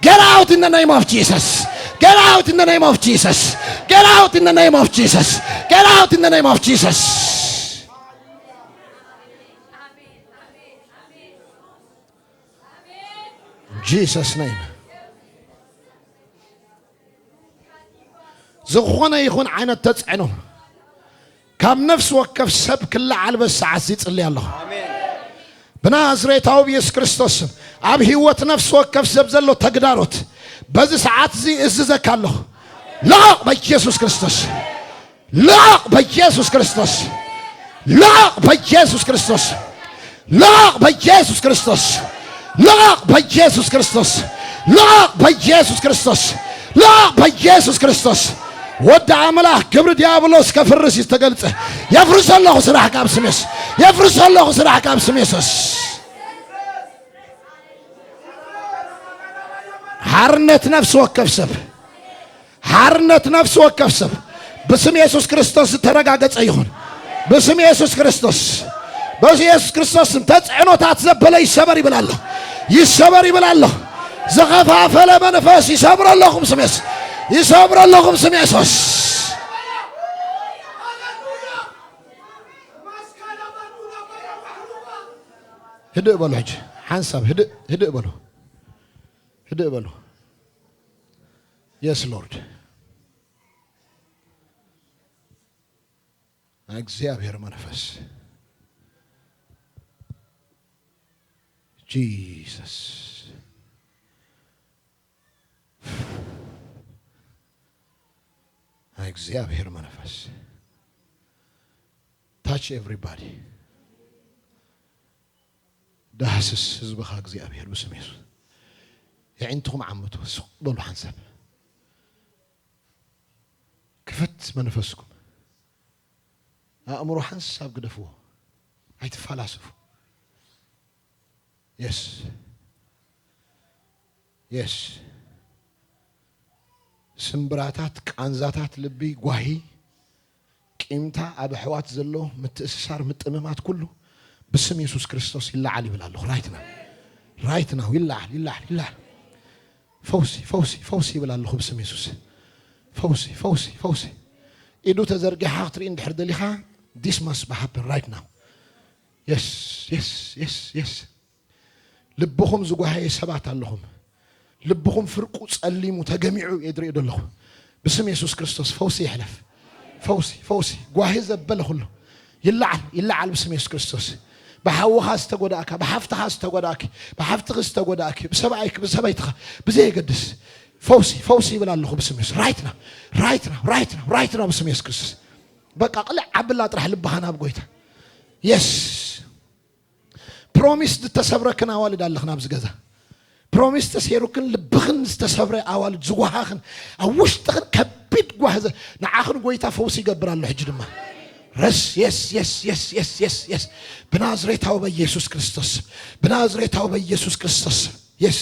Get out in the name of Jesus. Get out in the name of Jesus. Get out in the name of Jesus. Get out in the name of Jesus. Jesus name. ዝኾነ ይኹን ዓይነት ተጽዕኖ ካብ ነፍሲ ወከፍ ሰብ ክለዓል በዚ ሰዓት እዚ ይጽሊ ኣለኹ። ብናዝሬታዊ ብየሱስ ክርስቶስ ስም ኣብ ህይወት ነፍሲ ወከፍ ሰብ ዘሎ ተግዳሮት በዚ ሰዓት እዚ እዝዘካ ኣለኹ። ልቐቕ በኢየሱስ ክርስቶስ። ልቐቕ በኢየሱስ ክርስቶስ። ልቐቕ በኢየሱስ ክርስቶስ። ልቐቕ በኢየሱስ ክርስቶስ። ልቐቕ በኢየሱስ ክርስቶስ። ልቐቕ በኢየሱስ ክርስቶስ። ልቐቕ በኢየሱስ ክርስቶስ። ወዲ ኣምላኽ ግብሪ ዲያብሎስ ከፍርስ እዩ ዝተገልጸ። የፍርስ ኣለኹ ስራሕ ካብ ስም የሱስ። የፍርስ ኣለኹ ስራሕ ካብ ስም የሱስ። ሓርነት ነፍሲ ወከፍ ሰብ፣ ሓርነት ነፍሲ ወከፍ ሰብ ብስም የሱስ ክርስቶስ ዝተረጋገጸ ይኹን። ብስም የሱስ ክርስቶስ፣ በዚ የሱስ ክርስቶስ ስም ተጽዕኖታት ዘበለ ይሰበር ይብል ኣሎ። ይሰበር ይብል ኣሎ። ዝኸፋፈለ መንፈስ ይሰብሮ ኣለኹ ብስም የሱስ። ይሰብሮ ኣለኹ ብስም የሱስ። ህድእ በሉ ሕጂ። ሓንሳብ ህድእ፣ ህድእ በሉ። ህድእ በሉ። የስ ሎርድ። እግዚኣብሔር መንፈስ። ጂሰስ። እግዚኣብሔር መንፈስ። ታች ኤቭሪባዲ። ዳህስስ ህዝብኻ እግዚኣብሔር ብስም የሱስ። የዒንትኹም ዓምቱ፣ ስቕ በሉ ሓንሳብ። ክፍት መንፈስኩም። ኣእምሮ ሓንሳብ ግደፍዎ። ኣይትፈላስፉ። የስ። የስ። ስምብራታት፣ ቃንዛታት ልቢ፣ ጓሂ፣ ቂምታ፣ ኣብ ኣሕዋት ዘሎ ምትእስሳር፣ ምጥምማት ኩሉ ብስም የሱስ ክርስቶስ ይለዓል ይብል ኣለኹ። ራይት ናው። ራይት ናው። ይለዓል፣ ይለዓል፣ ይለዓል። ፈውሲ፣ ፈውሲ፣ ፈውሲ ይብል ኣለኹ ብስም የሱስ። ፈውሲ፣ ፈውሲ፣ ፈውሲ። ኢዱ ተዘርጊሓ ክትርኢ እንድሕር ደሊኻ፣ this must happen right now. የስ፣ የስ፣ የስ፣ የስ። ልብኹም ዝጓሃየ ሰባት ኣለኹም። ልብኹም ፍርቁ ጸሊሙ ተገሚዑ እየ ዝርኢ ዘለኹ። ብስም የሱስ ክርስቶስ ፈውሲ ይሕለፍ። ፈውሲ፣ ፈውሲ። ጓሂ ዘበለ ኩሉ ይለዓል፣ ይለዓል ብስም የሱስ ክርስቶስ። ብሓውኻ ዝተጎዳእካ፣ ብሓፍትኻ ዝተጎዳእኪ፣ ብሓፍትኺ ዝተጎዳእኪ፣ ብሰብኣይኪ፣ ብሰበይትኻ፣ ብዘየገድስ ፈውሲ፣ ፈውሲ ይብል ኣለኹ ብስም የሱስ። ራይት ናው፣ ራይት ናው፣ ራይት ናው፣ ራይት ናው ብስም የሱስ ክርስቶስ። በቃ ቅልዕ ኣብላ ጥራሕ ልብኻ ናብ ጎይታ። የስ። ፕሮሚስ ዝተሰብረክን ኣዋልድ ኣለኽን ኣብዚ ገዛ። ፕሮሚስ ተሰይሩክን ልብኽን ዝተሰብረ ኣዋልድ ዝጓሃኽን ኣብ ውሽጥኽን ከቢድ ጓህ ዘ-፣ ንዓኽን ጎይታ ፈውሲ ይገብር ኣሎ። ሕጂ ድማ ረስ፣ የስ፣ የስ። ብናዝሬታዊ በኢየሱስ ክርስቶስ። ብናዝሬታዊ በኢየሱስ ክርስቶስ። የስ።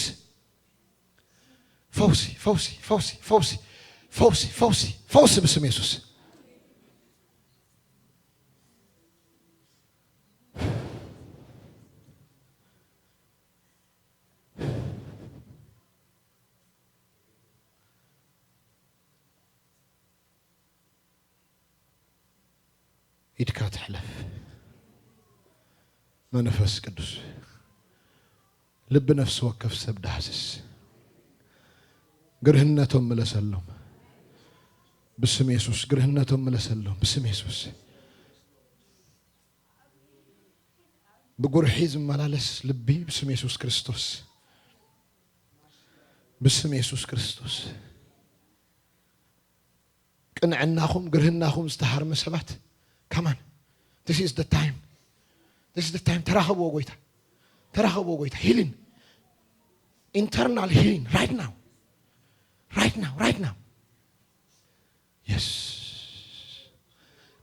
ፈውሲ፣ ፈውሲ፣ ፈውሲ፣ ፈውሲ፣ ፈውሲ፣ ፈውሲ፣ ፈውሲ ብስም የሱስ። ኢድካ ትሕለፍ። መንፈስ ቅዱስ ልቢ ነፍሲ ወከፍ ሰብ ዳህስስ። ግርህነቶም ምለሰሎም ብስም የሱስ። ግርህነቶም ምለሰሎም ብስም የሱስ። ብጉርሒ ዝመላለስ ልቢ ብስም የሱስ ክርስቶስ። ብስም የሱስ ክርስቶስ። ቅንዕናኹም፣ ግርህናኹም ዝተሃርመ ሰባት፣ come on, this is the time. This is the time. ተራኸብዎ ጎይታ። ተራኸብዎ ጎይታ። Healing. Internal healing. Right now. Right now. Right now. Yes.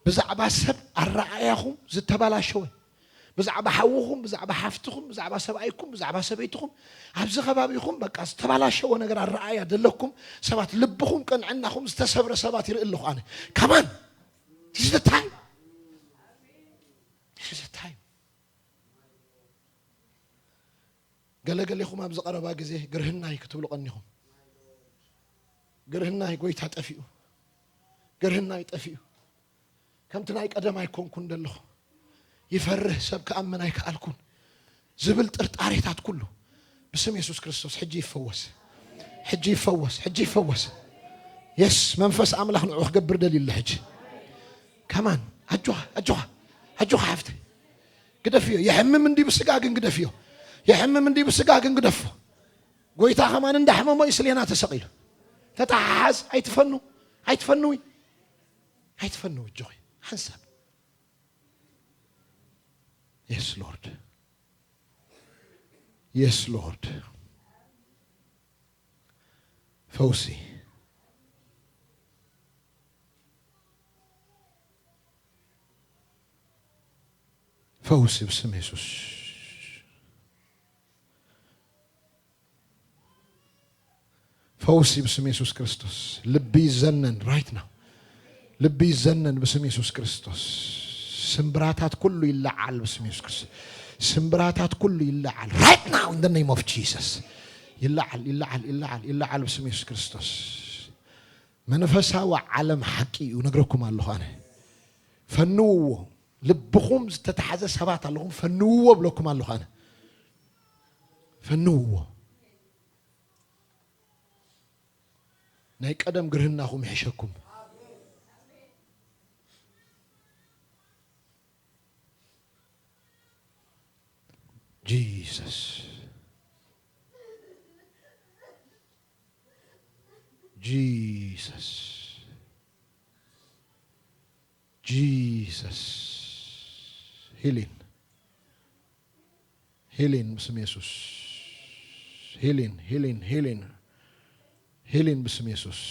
ብዛዕባ ሰብ ኣረኣእያኹም ዝተበላሸወ፣ ብዛዕባ ሓውኹም፣ ብዛዕባ ሓፍትኹም፣ ብዛዕባ ሰብኣይኩም፣ ብዛዕባ ሰበይትኹም፣ ኣብዚ ከባቢኹም በቃ ዝተበላሸወ ነገር ኣረኣእያ ዘለኩም ሰባት፣ ልብኹም፣ ቅንዕናኹም ዝተሰብረ ሰባት ይርኢ ኣለኹ ኣነ። Come on. This is the time. This is the time. ገለገሌኹም ኣብዚ ቀረባ ግዜ ግርህናይ ክትብሉ ቀኒኹም። ግርህናይ ጎይታ ጠፊኡ። ግርህናይ ጠፊኡ። ከምቲ ናይ ቀደም ኣይኮንኩን ዘለኹ። ይፈርህ፣ ሰብ ክኣምን ኣይከኣልኩን ዝብል ጥርጣሬታት ኩሉ ብስም የሱስ ክርስቶስ ሕጂ ይፈወስ። ሕጂ ይፈወስ። ሕጂ ይፈወስ። የስ፣ መንፈስ ኣምላኽ ንዑ ክገብር ደልዩ ኣሎ ሕጂ። ከማን ኣጆኻ፣ ኣጆኻ፣ ኣጆኻ ሓፍተይ። ግደፍዮ። የሕምም እንዲ ብስጋ ግን ግደፍዮ። የሕምም እንዲ ብስጋ ግን ግደፎ። ጎይታ ከማን እንዳሕመሞ እዩ ስሌና ተሰቒሉ። ተተሓሓዝ። ኣይትፈኑ። ኣይትፈንዊ። ኣይትፈንዊ እጆኺ። ሓንሳብ። Yes Lord. Yes Lord. ፈውሲ። ፈውሲ ብስም የሱስ። ፈውሲ ብስም የሱስ ክርስቶስ። ልቢ ይዘነን right now። ልቢ ይዘነን ብስም የሱስ ክርስቶስ። ስምብራታት ኩሉ ይለዓል ብስም የሱስ ክርስቶስ። ስምብራታት ኩሉ ይለዓል right now in the name of Jesus። ይለዓል፣ ይለዓል፣ ይለዓል፣ ይለዓል ብስም የሱስ ክርስቶስ። መንፈሳዊ ዓለም ሓቂ እዩ፣ ነግረኩም ኣለኹ ኣነ። ፈንውዎ። ልብኹም ዝተታሕዘ ሰባት ኣለኹም፣ ፈንውዎ ብለኩም ኣለኹ ኣነ። ፈንውዎ። ናይ ቀደም ግርህናኹም ይሕሸኩም። ጂሰስ። ጂሰስ። ጂሰስ። ሂሊን። ሂሊን ብስም የሱስ። ሂሊን፣ ሂሊን፣ ሂሊን። ሂሊን ብስም የሱስ።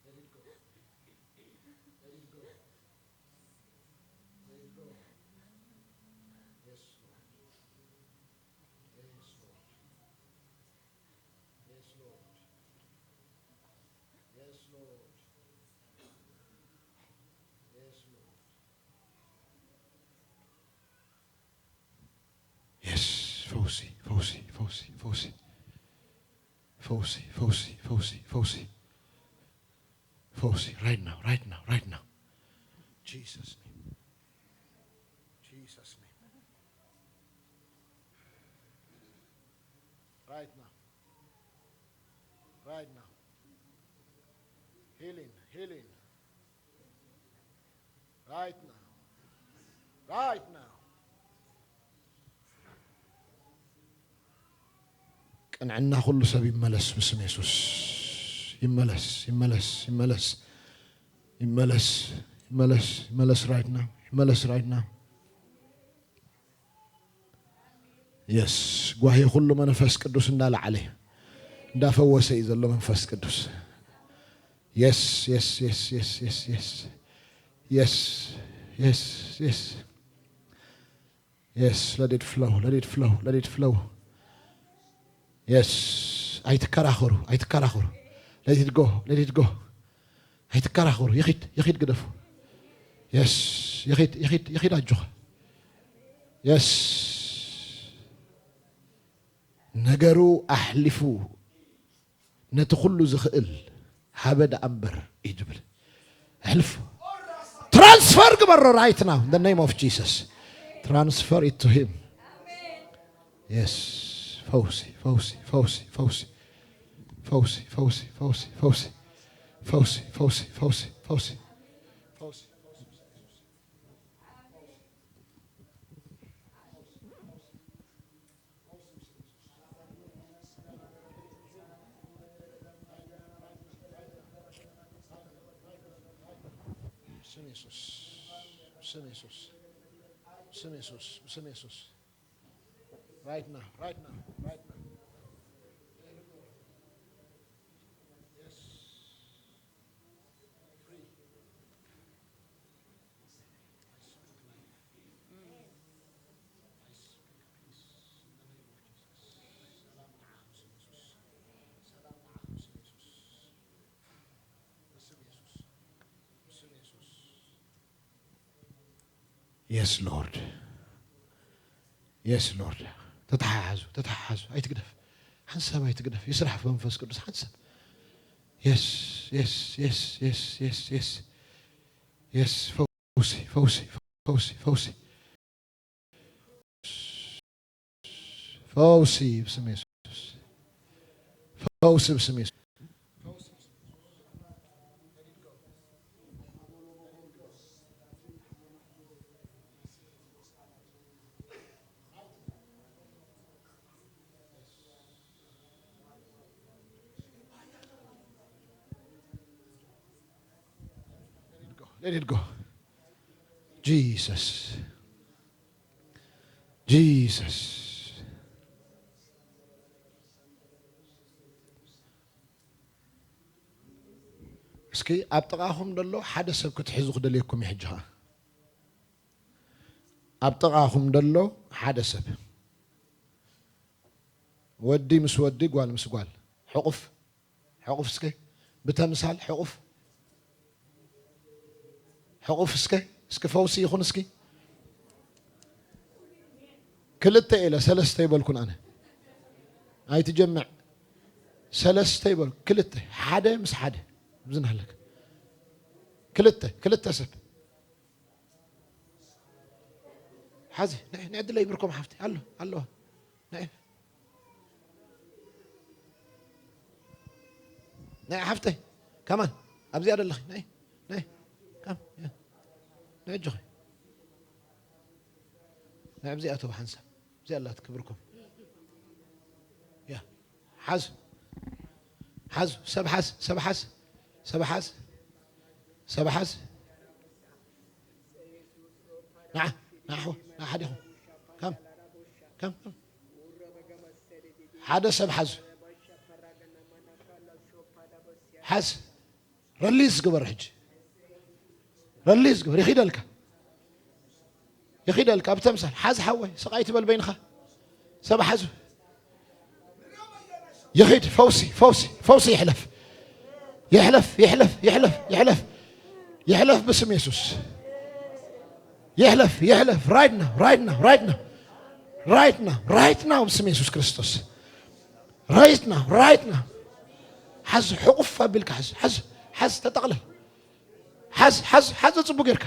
Let it go. Let it go. Let it go. Yes, Lord. Yes, Lord. Yes, Lord. Yes, Lord. Yes, Lord. Yes, ፈውሲ፣ ፈውሲ፣ ፈውሲ፣ ፈውሲ። ፈውሲ፣ ፈውሲ፣ ፈውሲ፣ ፈውሲ። ፈውሲ፣ right now, right now, right now. Jesus name. Jesus name. Right now. Right now. Healing, healing. Right now. Right now. ቅንዕና ኩሉ ሰብ ይመለስ ብስም የሱስ። ይመለስ፣ ይመለስ፣ ይመለስ። ይመለስ፣ ይመለስ፣ ይመለስ right now። ይመለስ right now። የስ፣ ጓሂ ኩሉ መንፈስ ቅዱስ እንዳለዓለ እንዳፈወሰ እዩ ዘሎ መንፈስ ቅዱስ። የስ፣ የስ፣ የስ፣ የስ፣ የስ፣ የስ። የስ፣ የስ፣ የስ፣ የስ። Yes, let it flow, let it flow, let it flow. Yes, ኣይትከራኸሩ፣ ኣይትከራኸሩ። Let it go, let it go. ኣይትከራኸሩ፣ ይኺድ፣ ይኺድ ግደፉ። Yes, ይኺድ፣ ይኺድ፣ ይኺድ ኣጆኻ። የስ ነገሩ ኣሕሊፉ ነቲ ኩሉ ዝኽእል ሃበ ደኣ እምበር እዩ ዝብል። ኣሕልፉ። ትራንስፈር ግበሮ right now in the name of Jesus. Transfer it to him. Yes. ፈውሲ፣ ፈውሲ፣ ፈውሲ፣ ፈውሲ። ፈውሲ፣ ፈውሲ፣ ፈውሲ፣ ፈውሲ። ፈውሲ፣ ፈውሲ፣ ፈውሲ፣ ፈውሲ። ፈውሲ። ስም የሱስ፣ ስም የሱስ፣ ስም የሱስ፣ ስም የሱስ። Right now, right now, right now. Yes. Free. I speak life. I speak peace in the name of Jesus. ሰላም ንዓኹም ስም የሱስ። ሰላም ንዓኹም ስም የሱስ። ብስም የሱስ። ብስም የሱስ። Yes Lord. Yes Lord. ተተሓሓዙ፣ ተተሓሓዙ። ኣይትግደፍ። ሓንሳብ ኣይትግደፍ። ይስራሕ መንፈስ ቅዱስ ሓንሳብ። Yes, yes, yes, yes, yes, yes. Yes, ፈውሲ፣ ፈውሲ፣ ፈውሲ፣ ፈውሲ። ፈውሲ ብስም የሱስ። ፈውሲ ብስም የሱስ። Let it go. Jesus. Jesus. እስኪ ኣብ ጥቓኹም ደሎ ሓደ ሰብ ክትሕዙ ክደልየኩም እዩ። ሕጂ ኸኣ ኣብ ጥቓኹም ደሎ ሓደ ሰብ፣ ወዲ ምስ ወዲ፣ ጓል ምስ ጓል፣ ሕቑፍ፣ ሕቑፍ እስከ፣ ብተምሳል ሕቑፍ፣ ሕቑፍ እስከ፣ እስኪ ፈውሲ ይኹን እስኪ። ክልተ ኢለ ሰለስተ ይበልኩን ኣነ። ኣይትጀምዕ። ሰለስተ ይበል፣ ክልተ፣ ሓደ ምስ ሓደ። ኣብዚ እናሃለክ። ክልተ፣ ክልተ ሰብ። ሓዚ፣ ንዒ፣ ንዒ ድለይ ብርኮም ሓፍቲ። ኣሎ፣ ኣለዋ። ንዒ። ንዒ ሓፍተይ። ከማን። ኣብዚኣ ደለኺ። ንዒ፣ ንዒ። ከም፣ ያ። ንዒ ኣጆኺ። ንዒ ኣብዚኣ ተው ሓንሳብ። ኣብዚኣ ኣላትኪ ብርኮም። ያ። ሓዝ። ሓዝ። ሰብ ሓዝ። ሰብ ሓዝ። ሰብ ሓዝ። ሰብ ሓዝ። ንዓ፣ ንዓ፣ ንዓ፣ ሓዲኹም። ከም፣ ከም፣ ከም። ሓደ ሰብ ሓዙ። ሓዝ። ረሊዝ ግበር ሕጂ። ረሊዝ ግበር። ይኺደልካ። ይኺደልካ። ብተምሳል። ሓዝ ሓወይ። ስቕ ኣይትበል በይንኻ። ሰብ ሓዙ። ይኺድ። ፈውሲ፣ ፈውሲ፣ ፈውሲ ይሕለፍ። ይሕለፍ፣ ይሕለፍ፣ ይሕለፍ፣ ይሕለፍ። ይሕለፍ ብስም የሱስ። ይሕለፍ፣ ይሕለፍ። Right now, right now, right now. Right now, right now ብስም የሱስ ክርስቶስ። Right now, right now. ሓዝ፣ ሕቑፍ ኣቢልካ ሓዝ፣ ሓዝ፣ ሓዝ፣ ተጠቕለል። ሓዝ፣ ሓዝ፣ ሓዝ፣ ጽቡቕ ጌርካ።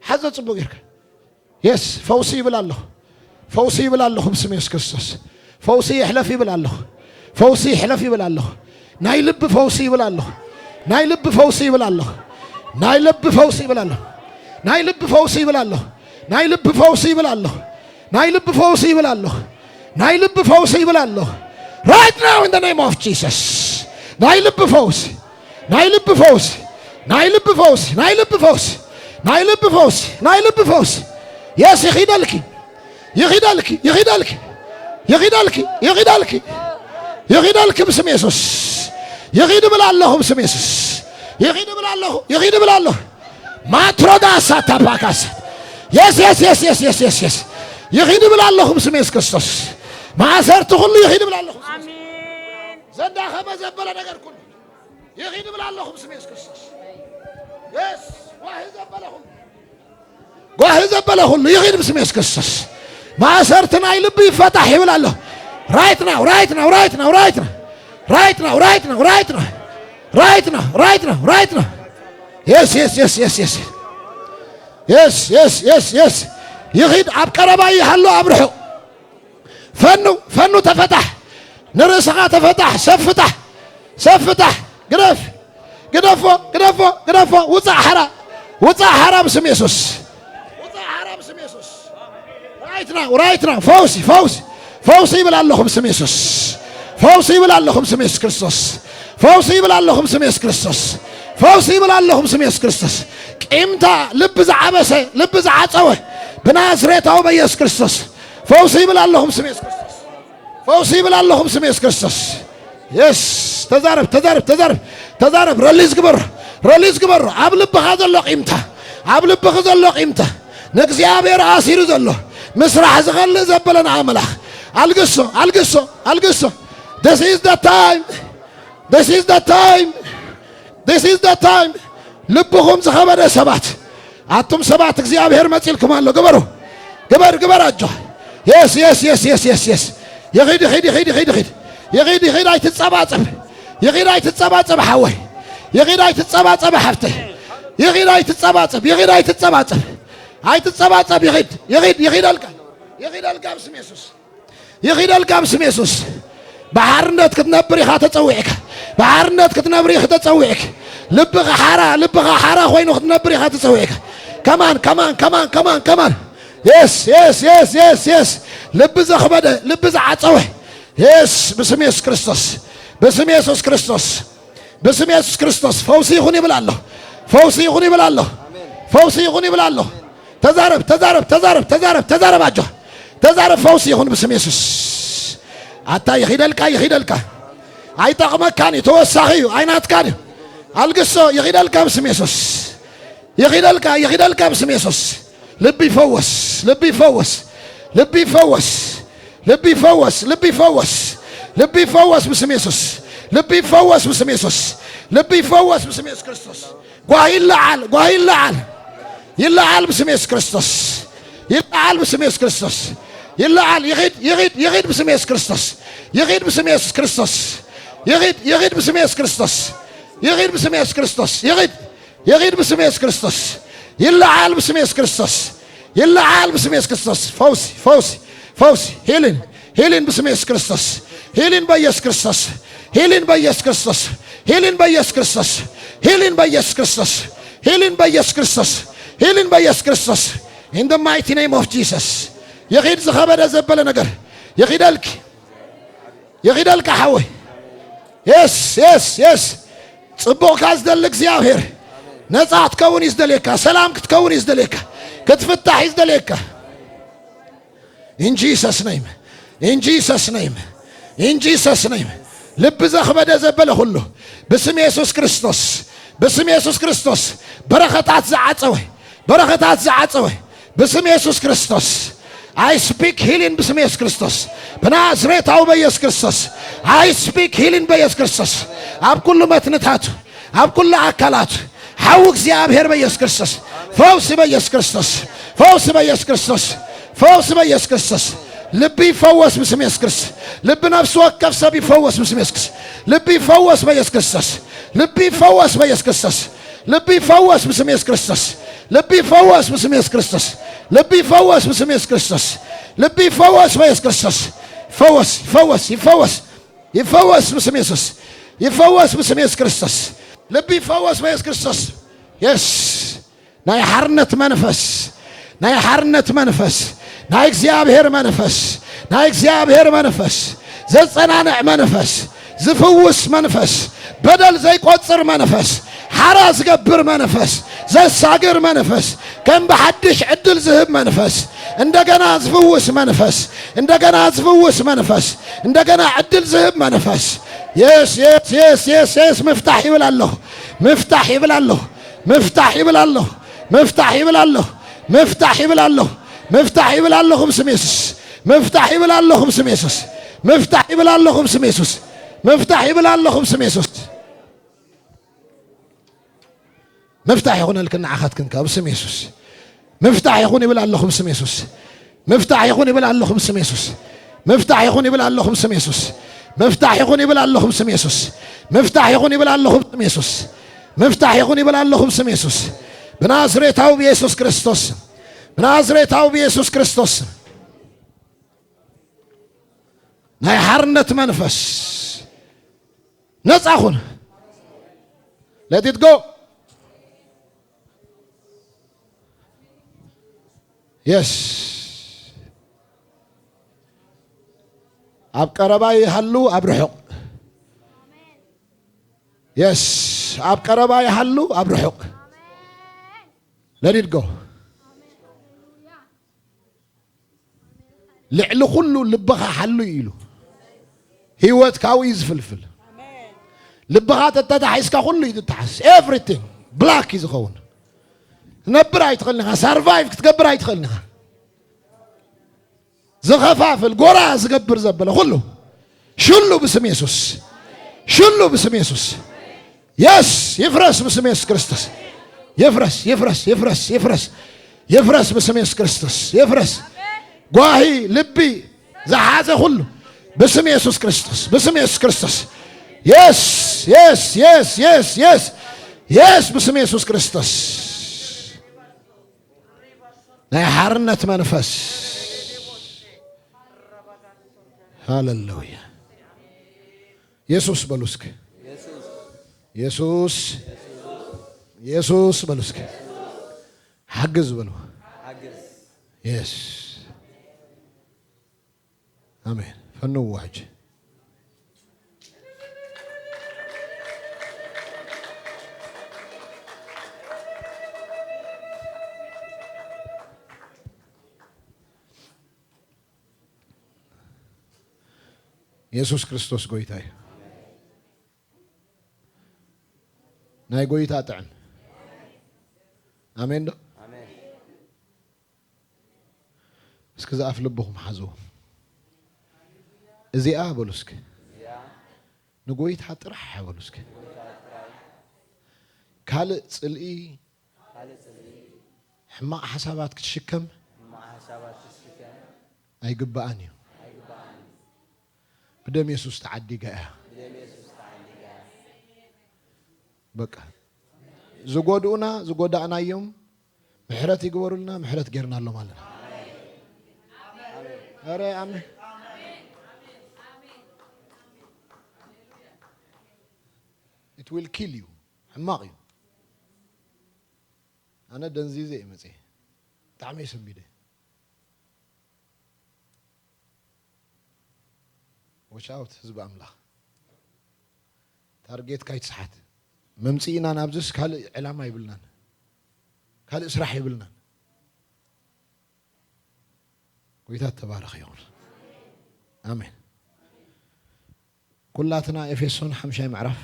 ሓዝ፣ ጽቡቕ ጌርካ። የስ፣ ፈውሲ ይብል ኣለኹ። ፈውሲ ይብል ኣለኹ ብስም የሱስ ክርስቶስ። ፈውሲ ይሕለፍ ይብል ኣለኹ። ፈውሲ ይሕለፍ ይብል ኣለኹ። ናይ ልቢ ፈውሲ ይብል ኣለኹ። ናይ ልቢ ፈውሲ ይብል ኣለኹ። ናይ ልቢ ፈውሲ ይብል ኣለኹ። ናይ ልቢ ፈውሲ ይብል ኣለኹ። ናይ ልቢ ፈውሲ ይብል ኣለኹ። ናይ ልቢ ፈውሲ ይብል ኣለኹ። ናይ ልቢ ፈውሲ ይብል ኣለኹ። Right now in the name of Jesus. ናይ ልቢ ፈውሲ። ናይ ልቢ ፈውሲ። ናይ ልቢ ፈውሲ። ናይ ልቢ ፈውሲ። ናይ ልቢ ፈውሲ። ናይ ልቢ ፈውሲ። የስ ይኺደልኪ። ይኺደልኪ። ይኺደልኪ። ይኺደልኪ። ይኺደልኪ። ይኺደልኪ ብስም የሱስ። ይኺድ እብል ኣለኹ ብስም የሱስ። ይኺድ እብል ኣለኹ። ይኺድ እብል ኣለኹ። ማትሮዳ ሳታ ፓካስ። የስ፣ የስ፣ የስ፣ የስ፣ የስ፣ የስ፣ የስ። ይኺድ እብል ኣለኹ ብስም የሱስ ክርስቶስ። ማእሰርቲ ኩሉ ይኺድ እብል ኣለኹ። ኣሜን። ዘዳኸመ ዘበለ ነገር ኩሉ ይኺድ እብል ኣለኹ ብስም የሱስ ክርስቶስ። የስ፣ ጓሂ ዘበለ ኩሉ። ጓሂ ዘበለ ኩሉ ይኺድ ብስም የሱስ ክርስቶስ። ማእሰርቲ ናይ ልቢ ይፈታሕ ይብል ኣሎ። Right now, right now, right now, right now, right now, right now, right now, right now, right now, right now, right now. Yes, yes, yes, yes, yes. Yes, yes, yes, yes. ይኺድ፣ ኣብ ቀረባ ይሃሎ፣ ኣብ ርሑቕ። ፈኑ፣ ፈኑ፣ ተፈታሕ። ንርእስኻ ተፈታሕ፣ ሰፍታሕ፣ ሰፍታሕ። ግደፍ፣ ግደፎ፣ ግደፎ፣ ግደፎ። ውፃእ ሓራ፣ ውፃእ ሓራ ብስም የሱስ። ውፃእ ሓራ ብስም የሱስ። Right now, right now. ፈውሲ፣ ፈውሲ፣ ፈውሲ ይብል ኣለኹ ብስም የሱስ። ፈውሲ ይብል ኣለኹ ብስም የሱስ ክርስቶስ። ፈውሲ ይብል ኣለኹ ብስም የሱስ ክርስቶስ። ፈውሲ ይብል ኣለኹ ብስም የሱስ ክርስቶስ። ቂምታ፣ ልቢ ዝዓበሰ፣ ልቢ ዝዓፀወ፣ ብናዝሬታዊ በየሱስ ክርስቶስ ፈውሲ ይብል ኣለኹ ብስም የሱስ ክርስቶስ። ፈውሲ ይብል ኣለኹ ብስም የሱስ ክርስቶስ። የስ፣ ተዛረብ፣ ተዛረብ፣ ተዛረብ፣ ተዛረብ። ረሊዝ ግበሮ፣ ረሊዝ ግበሮ። ኣብ ልብኻ ዘሎ ቂምታ፣ ኣብ ልብኺ ዘሎ ቂምታ፣ ንእግዚኣብሔር ኣሲሩ ዘሎ፣ ምስራሕ ዝኸልእ ዘበለና ኣምላኽ። ኣልግሶ፣ ኣልግሶ፣ ኣልግሶ። This is the time. This is the time. This is the time. ልብኹም ዝኸበደ ሰባት፣ ኣቱም ሰባት እግዚኣብሔር መጺልኩም ኣሎ። ግበሩ፣ ግበር፣ ግበር። ኣጆ። Yes, yes, yes, yes, yes, yes. ይኺድ፣ ይኺድ፣ ይኺድ፣ ይኺድ፣ ይኺድ። ይኺድ፣ ይኺድ፣ ኣይትጸባጸብ። ይኺድ፣ ኣይትጸባጸብ ሓወይ። ይኺድ፣ ኣይትጸባጸብ ሓፍተይ። ይኺድ፣ ኣይትጸባጸብ፣ ይኺድ፣ ኣይትጸባጸብ። ኣይትጸባጸብ፣ ይኺድ፣ ይኺድ፣ ይኺድ ኣልካ። ይኺድ ኣልካ ብስም የሱስ። ይኺደልካ ብስም የሱስ። ብሓርነት ክትነብር ኢኻ ተጸዊዕካ። ብሓርነት ክትነብር ኢኺ ተጸዊዕክ። ልብኻ ሓራ፣ ልብኻ ሓራ ኮይኑ ክትነብር ኢኻ ተጸዊዕካ። ከማን፣ ከማን፣ ከማን፣ ከማን፣ ከማን። የስ፣ የስ፣ የስ፣ የስ፣ የስ። ልቢ ዘኽበደ፣ ልቢ ዝዓጸወ። የስ፣ ብስም የሱስ ክርስቶስ። ብስም የሱስ ክርስቶስ። ብስም የሱስ ክርስቶስ ፈውሲ ይኹን ይብል ኣሎ። ፈውሲ ይኹን ይብል ኣሎ። ፈውሲ ይኹን ይብል ኣሎ። ተዛረብ፣ ተዛረብ፣ ተዛረብ፣ ተዛረብ፣ ተዛረብ። ኣጆ፣ ተዛረብ። ፈውሲ ይኹን ብስም የሱስ። ኣታ ይኺደልካ፣ ይኺደልካ። ኣይጠቕመካን እዩ፣ ተወሳኺ እዩ፣ ኣይናትካን እዩ። ኣልግሶ፣ ይኺደልካ ብስም የሱስ። ይኺደልካ፣ ይኺደልካ ብስም የሱስ። ልቢ ይፈወስ፣ ልቢ ይፈወስ፣ ልቢ ይፈወስ፣ ልቢ ይፈወስ፣ ልቢ ይፈወስ፣ ልቢ ይፈወስ ብስም የሱስ። ልቢ ይፈወስ ብስም የሱስ። ልቢ ይፈወስ ብስም የሱስ ክርስቶስ። ጓሂ ይለዓል፣ ጓሂ ይለዓል። ይለዓል ብስም የሱስ ክርስቶስ። ይለዓል ብስም የሱስ ክርስቶስ። ይለዓል፣ ይኺድ፣ ይኺድ፣ ይኺድ ብስም የሱስ ክርስቶስ። ይኺድ ብስም የሱስ ክርስቶስ። ይኺድ፣ ይኺድ ብስም የሱስ ክርስቶስ። ይኺድ ብስም የሱስ ክርስቶስ። ይኺድ። ይኺድ ብስም የሱስ ክርስቶስ። ይለዓል ብስም የሱስ ክርስቶስ። ይለዓል ብስም የሱስ ክርስቶስ። ፈውሲ፣ ፈውሲ፣ ፈውሲ። ሂሊን፣ ሂሊን ብስም የሱስ ክርስቶስ። ሂሊን በየሱስ ክርስቶስ። ሂሊን በየሱስ ክርስቶስ። ሂሊን በየሱስ ክርስቶስ። ሂሊን በየሱስ ክርስቶስ። ሂሊን በየሱስ ክርስቶስ። ሂሊን በየሱስ ክርስቶስ። In the mighty name of Jesus. ይኺድ ዝኸበደ ዘበለ ነገር። ይኺደልኪ። ይኺደልካ ሓወይ። የስ፣ የስ፣ የስ። ጽቡቕካ ዝደሊ እግዚኣብሔር። ነጻ ክትከውን እዩ ዝደልየካ። ሰላም ክትከውን እዩ ዝደልየካ። ክትፍታሕ እዩ ዝደልየካ። In Jesus name. In Jesus name. In Jesus name. ልቢ ዘኽበደ ዘበለ ኩሉ ብስም የሱስ ክርስቶስ። ብስም የሱስ ክርስቶስ። በረኸታት ዝዓጸወ። በረኸታት ዝዓጸወ። ብስም የሱስ ክርስቶስ። I speak healing ብስም የሱስ ክርስቶስ። ብናዝሬታዊ በየሱስ ክርስቶስ። I speak healing በየሱስ ክርስቶስ። ኣብ ኩሉ መትንታቱ፣ ኣብ ኩሉ ኣካላቱ ሓዊ እግዚኣብሔር በየሱስ ክርስቶስ። ፈውሲ በየሱስ ክርስቶስ። ፈውሲ በየሱስ ክርስቶስ። ፈውሲ በየሱስ ክርስቶስ። ልቢ ይፈወስ ብስም የሱስ ክርስቶስ። ልቢ ነፍሲ ወከፍ ሰብ ይፈወስ ብስም የሱስ ክርስቶስ። ልቢ ይፈወስ በየሱስ ክርስቶስ። ልቢ ይፈወስ በየሱስ ክርስቶስ። ልቢ ይፈወስ ብስም የሱስ ክርስቶስ። ልቢ ይፈወስ ብስም የሱስ ክርስቶስ። ልቢ ይፈወስ ብስም የሱስ ክርስቶስ። ልቢ ይፈወስ በየሱስ ክርስቶስ። ይፈወስ፣ ይፈወስ፣ ይፈወስ። ይፈወስ ብስም የሱስ። ይፈወስ ብስም የሱስ ክርስቶስ። ልቢ ይፈወስ በየሱስ ክርስቶስ። የስ። ናይ ሓርነት መንፈስ፣ ናይ ሓርነት መንፈስ፣ ናይ እግዚኣብሔር መንፈስ፣ ናይ እግዚኣብሔር መንፈስ፣ ዘጸናንዕ መንፈስ፣ ዝፍውስ መንፈስ፣ በደል ዘይቆጽር መንፈስ፣ ሓራ ዝገብር መንፈስ፣ ዘሳግር መንፈስ፣ ከም ብሓድሽ ዕድል ዝህብ መንፈስ፣ እንደገና ዝፍውስ መንፈስ፣ እንደገና ዝፍውስ መንፈስ፣ እንደገና ዕድል ዝህብ መንፈስ። የስ፣ የስ፣ የስ፣ የስ፣ የስ፣ ምፍታሕ ይብል ኣለኹ። ምፍታሕ ይብል ኣለኹ። ምፍታሕ ይብል ኣለኹ። ምፍታሕ ይብል ኣለኹ። ምፍታሕ ይብል ኣለኹ። ምፍታሕ ይብል ኣለኹ ብስም የሱስ። ምፍታሕ ይብል ኣለኹ ብስም የሱስ። ምፍታሕ ይብል ኣለኹ ብስም የሱስ። ምፍታሕ ይብል ኣለኹ ብስም የሱስ። ምፍታሕ ይኹነልክን ንዓኻትክን ከኣ ብስም የሱስ። ምፍታሕ ይኹን ይብል ኣለኹ ብስም የሱስ። ምፍታሕ ይኹን ይብል ኣለኹ ብስም የሱስ። ምፍታሕ ይኹን ይብል ኣለኹ ብስም የሱስ። ምፍታሕ ይኹን ይብል ኣለኹ ብስም የሱስ። ምፍታሕ ይኹን ይብል ኣለኹ ብስም የሱስ። ምፍታሕ ይኹን ይብል ኣለኹ ብስም የሱስ። ብናዝሬታዊ ብየሱስ ክርስቶስ። ብናዝሬታዊ ብየሱስ ክርስቶስ። ናይ ሓርነት መንፈስ ነጻ ኩን። Let it go. Yes. ኣብ ቀረባ ይሃሉ ኣብ ርሑቕ። Yes. ኣብ ቀረባ ይሃሉ ኣብ ርሑቕ። Let it go. ልዕሊ ኩሉ ልብኻ ሓሉ እዩ ኢሉ። ህይወት ካብኡ እዩ ዝፍልፍል። ልብኻ ተተታሒዝካ ኩሉ እዩ ዝተሓስ። Everything black እዩ ዝኸውን። ክትነብር ኣይትኽእልን ኢኻ። Survive ክትገብር ኣይትኽእልን ኢኻ። ዝኸፋፍል ጎራ ዝገብር ዘበለ ኩሉ ሽሉ ብስም የሱስ። ሽሉ ብስም የሱስ። Yes፣ ይፍረስ ብስም የሱስ ክርስቶስ። ይፍረስ፣ ይፍረስ፣ ይፍረስ፣ ይፍረስ። ይፍረስ ብስም የሱስ ክርስቶስ። ይፍረስ። ጓሂ ልቢ ዝሓዘ ኩሉ ብስም የሱስ ክርስቶስ። ብስም የሱስ ክርስቶስ። Yes፣ yes፣ yes፣ yes፣ yes። Yes ብስም የሱስ ክርስቶስ። ናይ ሓርነት መንፈስ። ሃሌሉያ። የሱስ በሉ እስኪ። የሱስ፣ የሱስ በሉ እስኪ። ሓግዝ በሉ። የስ። ኣሜን። ፈንውዎ ሕጂ። የሱስ ክርስቶስ ጎይታ እዩ። ናይ ጎይታ ጥዕም። ኣሜን ዶ? ኣሜን። እስኪ ዝኣፍ ልብኹም ሓዝዎ። እዚኣ በሉ እስኪ። ንጎይታ ጥራሕ በሉ እስኪ። ካልእ ጽልኢ፣ ካልእ ጽልኢ፣ ሕማቕ ሓሳባት ክትሽከም፣ ሕማቕ ሓሳባት ክትሽከም ኣይግባኣን እዩ። ኣይግባኣን እዩ። ብደም የሱስ ተዓዲጋ እያ። ብደም የሱስ ተዓዲጋ እያ። በቃ ዝጎድኡና ዝጎዳእናዮም ምሕረት ይግበሩልና፣ ምሕረት ጌርናሎም ኣለና። ኧረ ኣሜን። It will kill you። ሕማቕ እዩ። ኣነ ደንዚዘ እየ መፅየ። ብጣዕሚ እየ ሰንቢደ። Watch out ህዝቢ ኣምላኽ። ታርጌት ካይትስሓት። መምፅኢና ናብዝስ ካልእ ዕላማ ይብልናን። ካልእ ስራሕ ይብልናን። ጎይታ ተባረኽ ይኹን። ኣሜን። ኩላትና ኤፌሶን ሓምሻይ ምዕራፍ።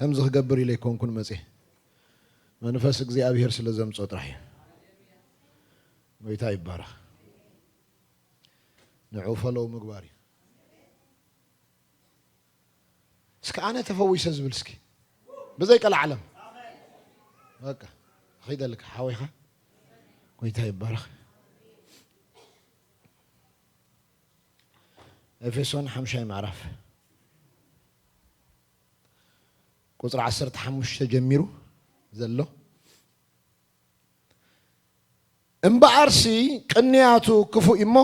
ከምዚ ክገብር ኢለ ኣይኮንኩን መፅየ። መንፈስ እግዚኣብሔር ስለ ዘምጾ ጥራሕ እዩ። ጎይታ ይባረኽ። ንዑ ፈለው ምግባር እዩ። እስኪ ኣነ ተፈዊሰ ዝብል እስኪ ብዘይ ቀልዓለም። በቃ ኺደልካ ሓወይኻ። ጎይታ ይባረኽ። ኤፌሶን ሓምሻይ ምዕራፍ ቁፅሪ ዓሰርተ ሓሙሽተ ጀሚሩ ዘሎ። እምበኣርሲ ቅንያቱ ክፉእ እሞ፣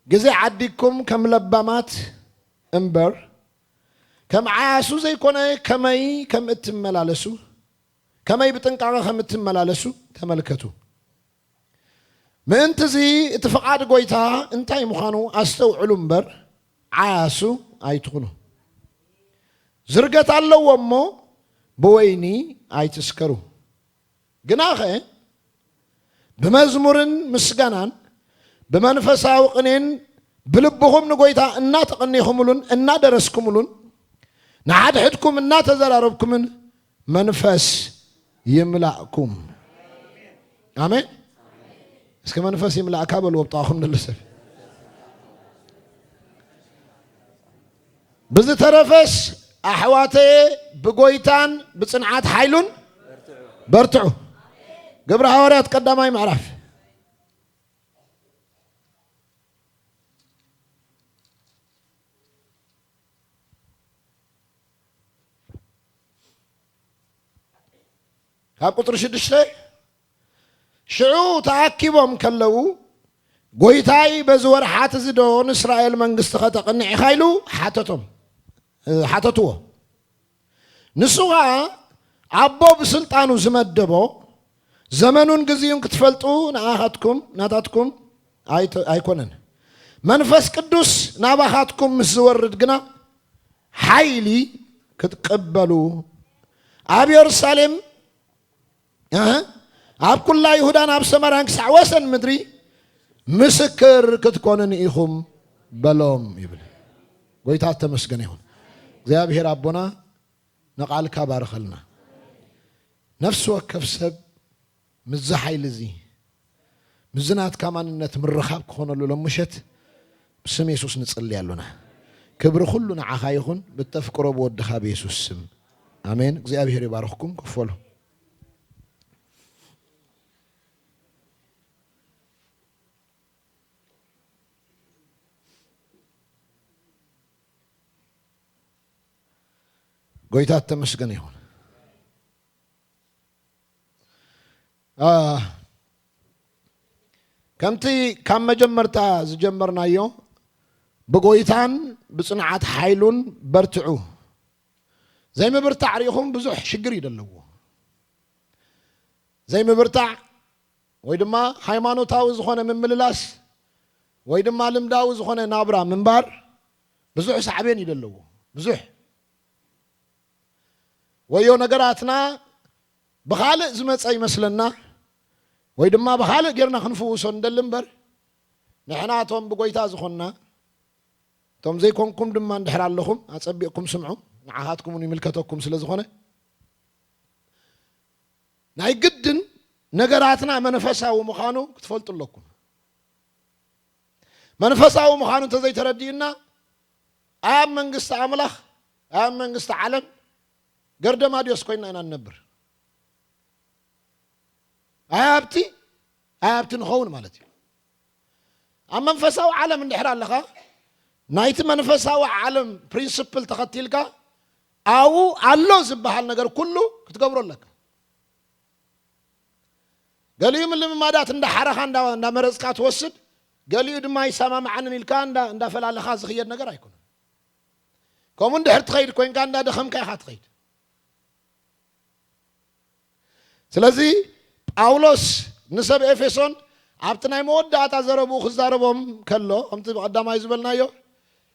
ግዜ ዓዲግኩም ከም ለባማት እምበር፣ ከም ዓያሱ ዘይኮነ፣ ከመይ ከም እትመላለሱ፣ ከመይ ብጥንቃቐ ከም እትመላለሱ ተመልከቱ። ምእንትዚ እቲ ፍቓድ ጐይታ እንታይ ምዃኑ ኣስተውዕሉ እምበር፣ ዓያሱ ኣይትኹኑ። ዝርገት ኣለዎ እሞ፣ ብወይኒ ኣይትስከሩ። ግናኸ ብመዝሙርን ምስጋናን ብመንፈሳዊ ቅኔን ብልብኹም ንጐይታ እናተቐኔኹምሉን እናደረስኩምሉን ንሓድሕድኩም እናተዘራረብኩምን መንፈስ ይምላእኩም። ኣሜን። እስከ መንፈስ ይምላእካ በልዎ ብጥቓኹም ንልሰብ። ብዝተረፈስ ኣሕዋተየ ብጎይታን ብጽንዓት ሓይሉን በርትዑ። ግብረ ሃዋርያት ቀዳማይ ምዕራፍ። ካብ ቁጽሪ ሽዱሽተ፣ ሽዑ ተኣኪቦም ከለዉ፣ "ጎይታይ፣ በዚ ወርሓት እዚ ዶ ንእስራኤል መንግስቲ ከተቕንዕ ኢኻ?" ኢሉ ሓተቶም፣ እ፣ ሓተትዎ። ንሱ ኸኣ፣ ኣቦ ብስልጣኑ ዝመደቦ፣ ዘመኑን ግዜኡን ክትፈልጡ ንኣኻትኩም፣ ናታትኩም ኣይተ-፣ ኣይኮነን። መንፈስ ቅዱስ ናባኻትኩም ምስ ዝወርድ ግና፣ ሓይሊ ክትቅበሉ፣ ኣብ የሩሳሌም፣ እህ፣ ኣብ ኩላ ይሁዳን ኣብ ሰማርያን ክሳዕ ወሰን ምድሪ ምስክር ክትኮኑኒ ኢኹም በሎም ይብል። ጎይታ ተመስገነ ይኹን። እግዚኣብሔር ኣቦና ንቓልካ ባርኸልና። ነፍሲ ወከፍ ሰብ ምስዚ ሓይሊ እዚ፣ ምስዚ ናትካ ማንነት ምርኻብ ክኾነሉ ሎም ምሸት ብስም የሱስ ንጽሊ ኣሎና። ክብሪ ኩሉ ንዓኻ ይኹን፣ ብተፍቅሮ ብወድኻ ብየሱስ ስም። ኣሜን። እግዚኣብሔር ይባርኽኩም። ክፈሉ። ጎይታ ተመስገን ይኹን። አ፣ ከምቲ ካብ መጀመርታ ዝጀመርናዮ፣ ብጎይታን ብጽንዓት ሓይሉን በርትዑ። ዘይምብርታዕ ርኢኹም ብዙሕ ሽግር እዩ ዘለዎ። ዘይምብርታዕ ወይ ድማ ሃይማኖታዊ ዝኾነ ምምልላስ ወይ ድማ ልምዳዊ ዝኾነ ናብራ ምንባር ብዙሕ ሳዕቤን እዩ ዘለዎ። ብዙሕ ወዮ ነገራትና ብኻልእ ዝመጸ ይመስለና፣ ወይ ድማ ብኻልእ ጌርና ክንፍውሶ ንደሊ እምበር፣ ንሕና እቶም ብጎይታ ዝኾንና፣ እቶም ዘይኮንኩም ድማ እንድሕር ኣለኹም፣ ኣጸቢቕኩም ስምዑ፣ ንዓኻትኩም እውን ይምልከተኩም ስለ ዝኾነ፣ ናይ ግድን ነገራትና መንፈሳዊ ምዃኑ ክትፈልጡ ኣለኩም። መንፈሳዊ ምዃኑ እንተዘይተረዲእና፣ ኣብ መንግስቲ ኣምላኽ፣ ኣብ መንግስቲ ዓለም ገርደማድዮስ ኮይንና ኢና ንነብር። ኣይ ኣብቲ፣ ኣይ ኣብቲ ንኸውን ማለት እዩ። ኣብ መንፈሳዊ ዓለም እንድሕር ኣለኻ፣ ናይቲ መንፈሳዊ ዓለም ፕሪንስፕል ተኸቲልካ፣ ኣብኡ ኣሎ ዝበሃል ነገር ኩሉ ክትገብሮ ኣለካ። ገሊኡ ምልምማዳት እንዳሓረኻ፣ እንዳ-፣ እንዳመረጽካ ትወስድ፣ ገሊኡ ድማ ኣይሰማምዓንን ኢልካ እንዳ-፣ እንዳፈላለኻ ዝኽየድ ነገር ኣይኮነን። ከምኡ እንድሕር ትኸይድ ኮይንካ፣ እንዳደኸምካ ኢኻ ትኸይድ። ስለዚ ጳውሎስ ንሰብ ኤፌሶን ኣብቲ ናይ መወዳእታ ዘረብኡ ክዛረቦም ከሎ፣ ከምቲ ብቐዳማይ ዝበልናዮ፣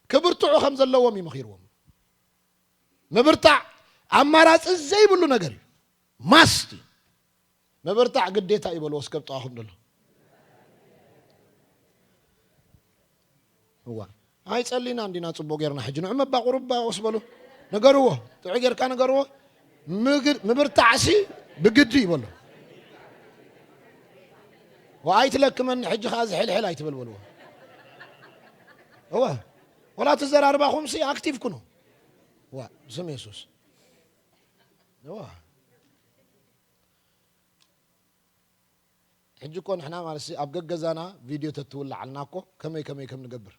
ክብርትዑ ከም ዘለዎም እዩ መኺርዎም። ምብርታዕ ኣማራጺ ዘይብሉ ነገር እዩ። ማስት እዩ። ምብርታዕ ግዴታ እዩ በልዎ እስከ ብጥቓኹም ዘሎ። እዋ። ኣይጸሊና እንዲና ጽቡቕ ጌርና ሕጂ ንዑ መባ ቁሩብ ባኦስ በሉ። ንገርዎ። ጥዑይ ጌርካ ንገርዎ። ምግድ-፣ ምብርታዕሲ ብግዲ እዩ በሎ። ወኣይትለክመኒ ሕጂ ከኣ ዝሕልሕል ኣይትበል በልዎ። እወ። ወላ ትዘራርባኹምሲ ኣክቲቭ ኩኑ። ዋ፣ ብስም የሱስ። እዋ። ሕጂ እኮ ንሕና ማለት ሲ ኣብ ገገዛና ቪድዮ ተትውልዓልና እኮ ከመይ ከመይ ከም ንገብር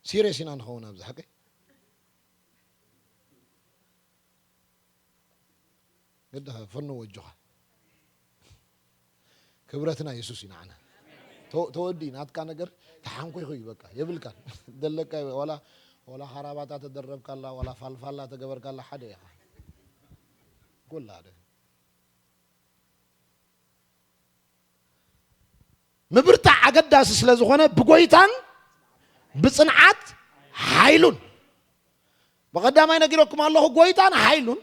ሲሪየስ ኢና ንኸውን ኣብዚ ሓቂ። ግድኻ ፈኑ ወጆኻ። ክብረትና የሱስ እዩ ንዓና። ተ-፣ ተወዲ ናትካ ነገር ተሓንኮይኹ እዩ በቃ የብልካን። ደለካ ወላ፣ ወላ ካራባታ ተደረብካላ፣ ወላ ፋልፋላ ተገበርካላ ሓደ ኢኻ። ጎላ ሓደ። ምብርታዕ ኣገዳሲ ስለ ዝኾነ ብጎይታን ብጽንዓት ሓይሉን። ብቐዳማይ ነጊረኩም ኣለኹ፣ ጎይታን ሓይሉን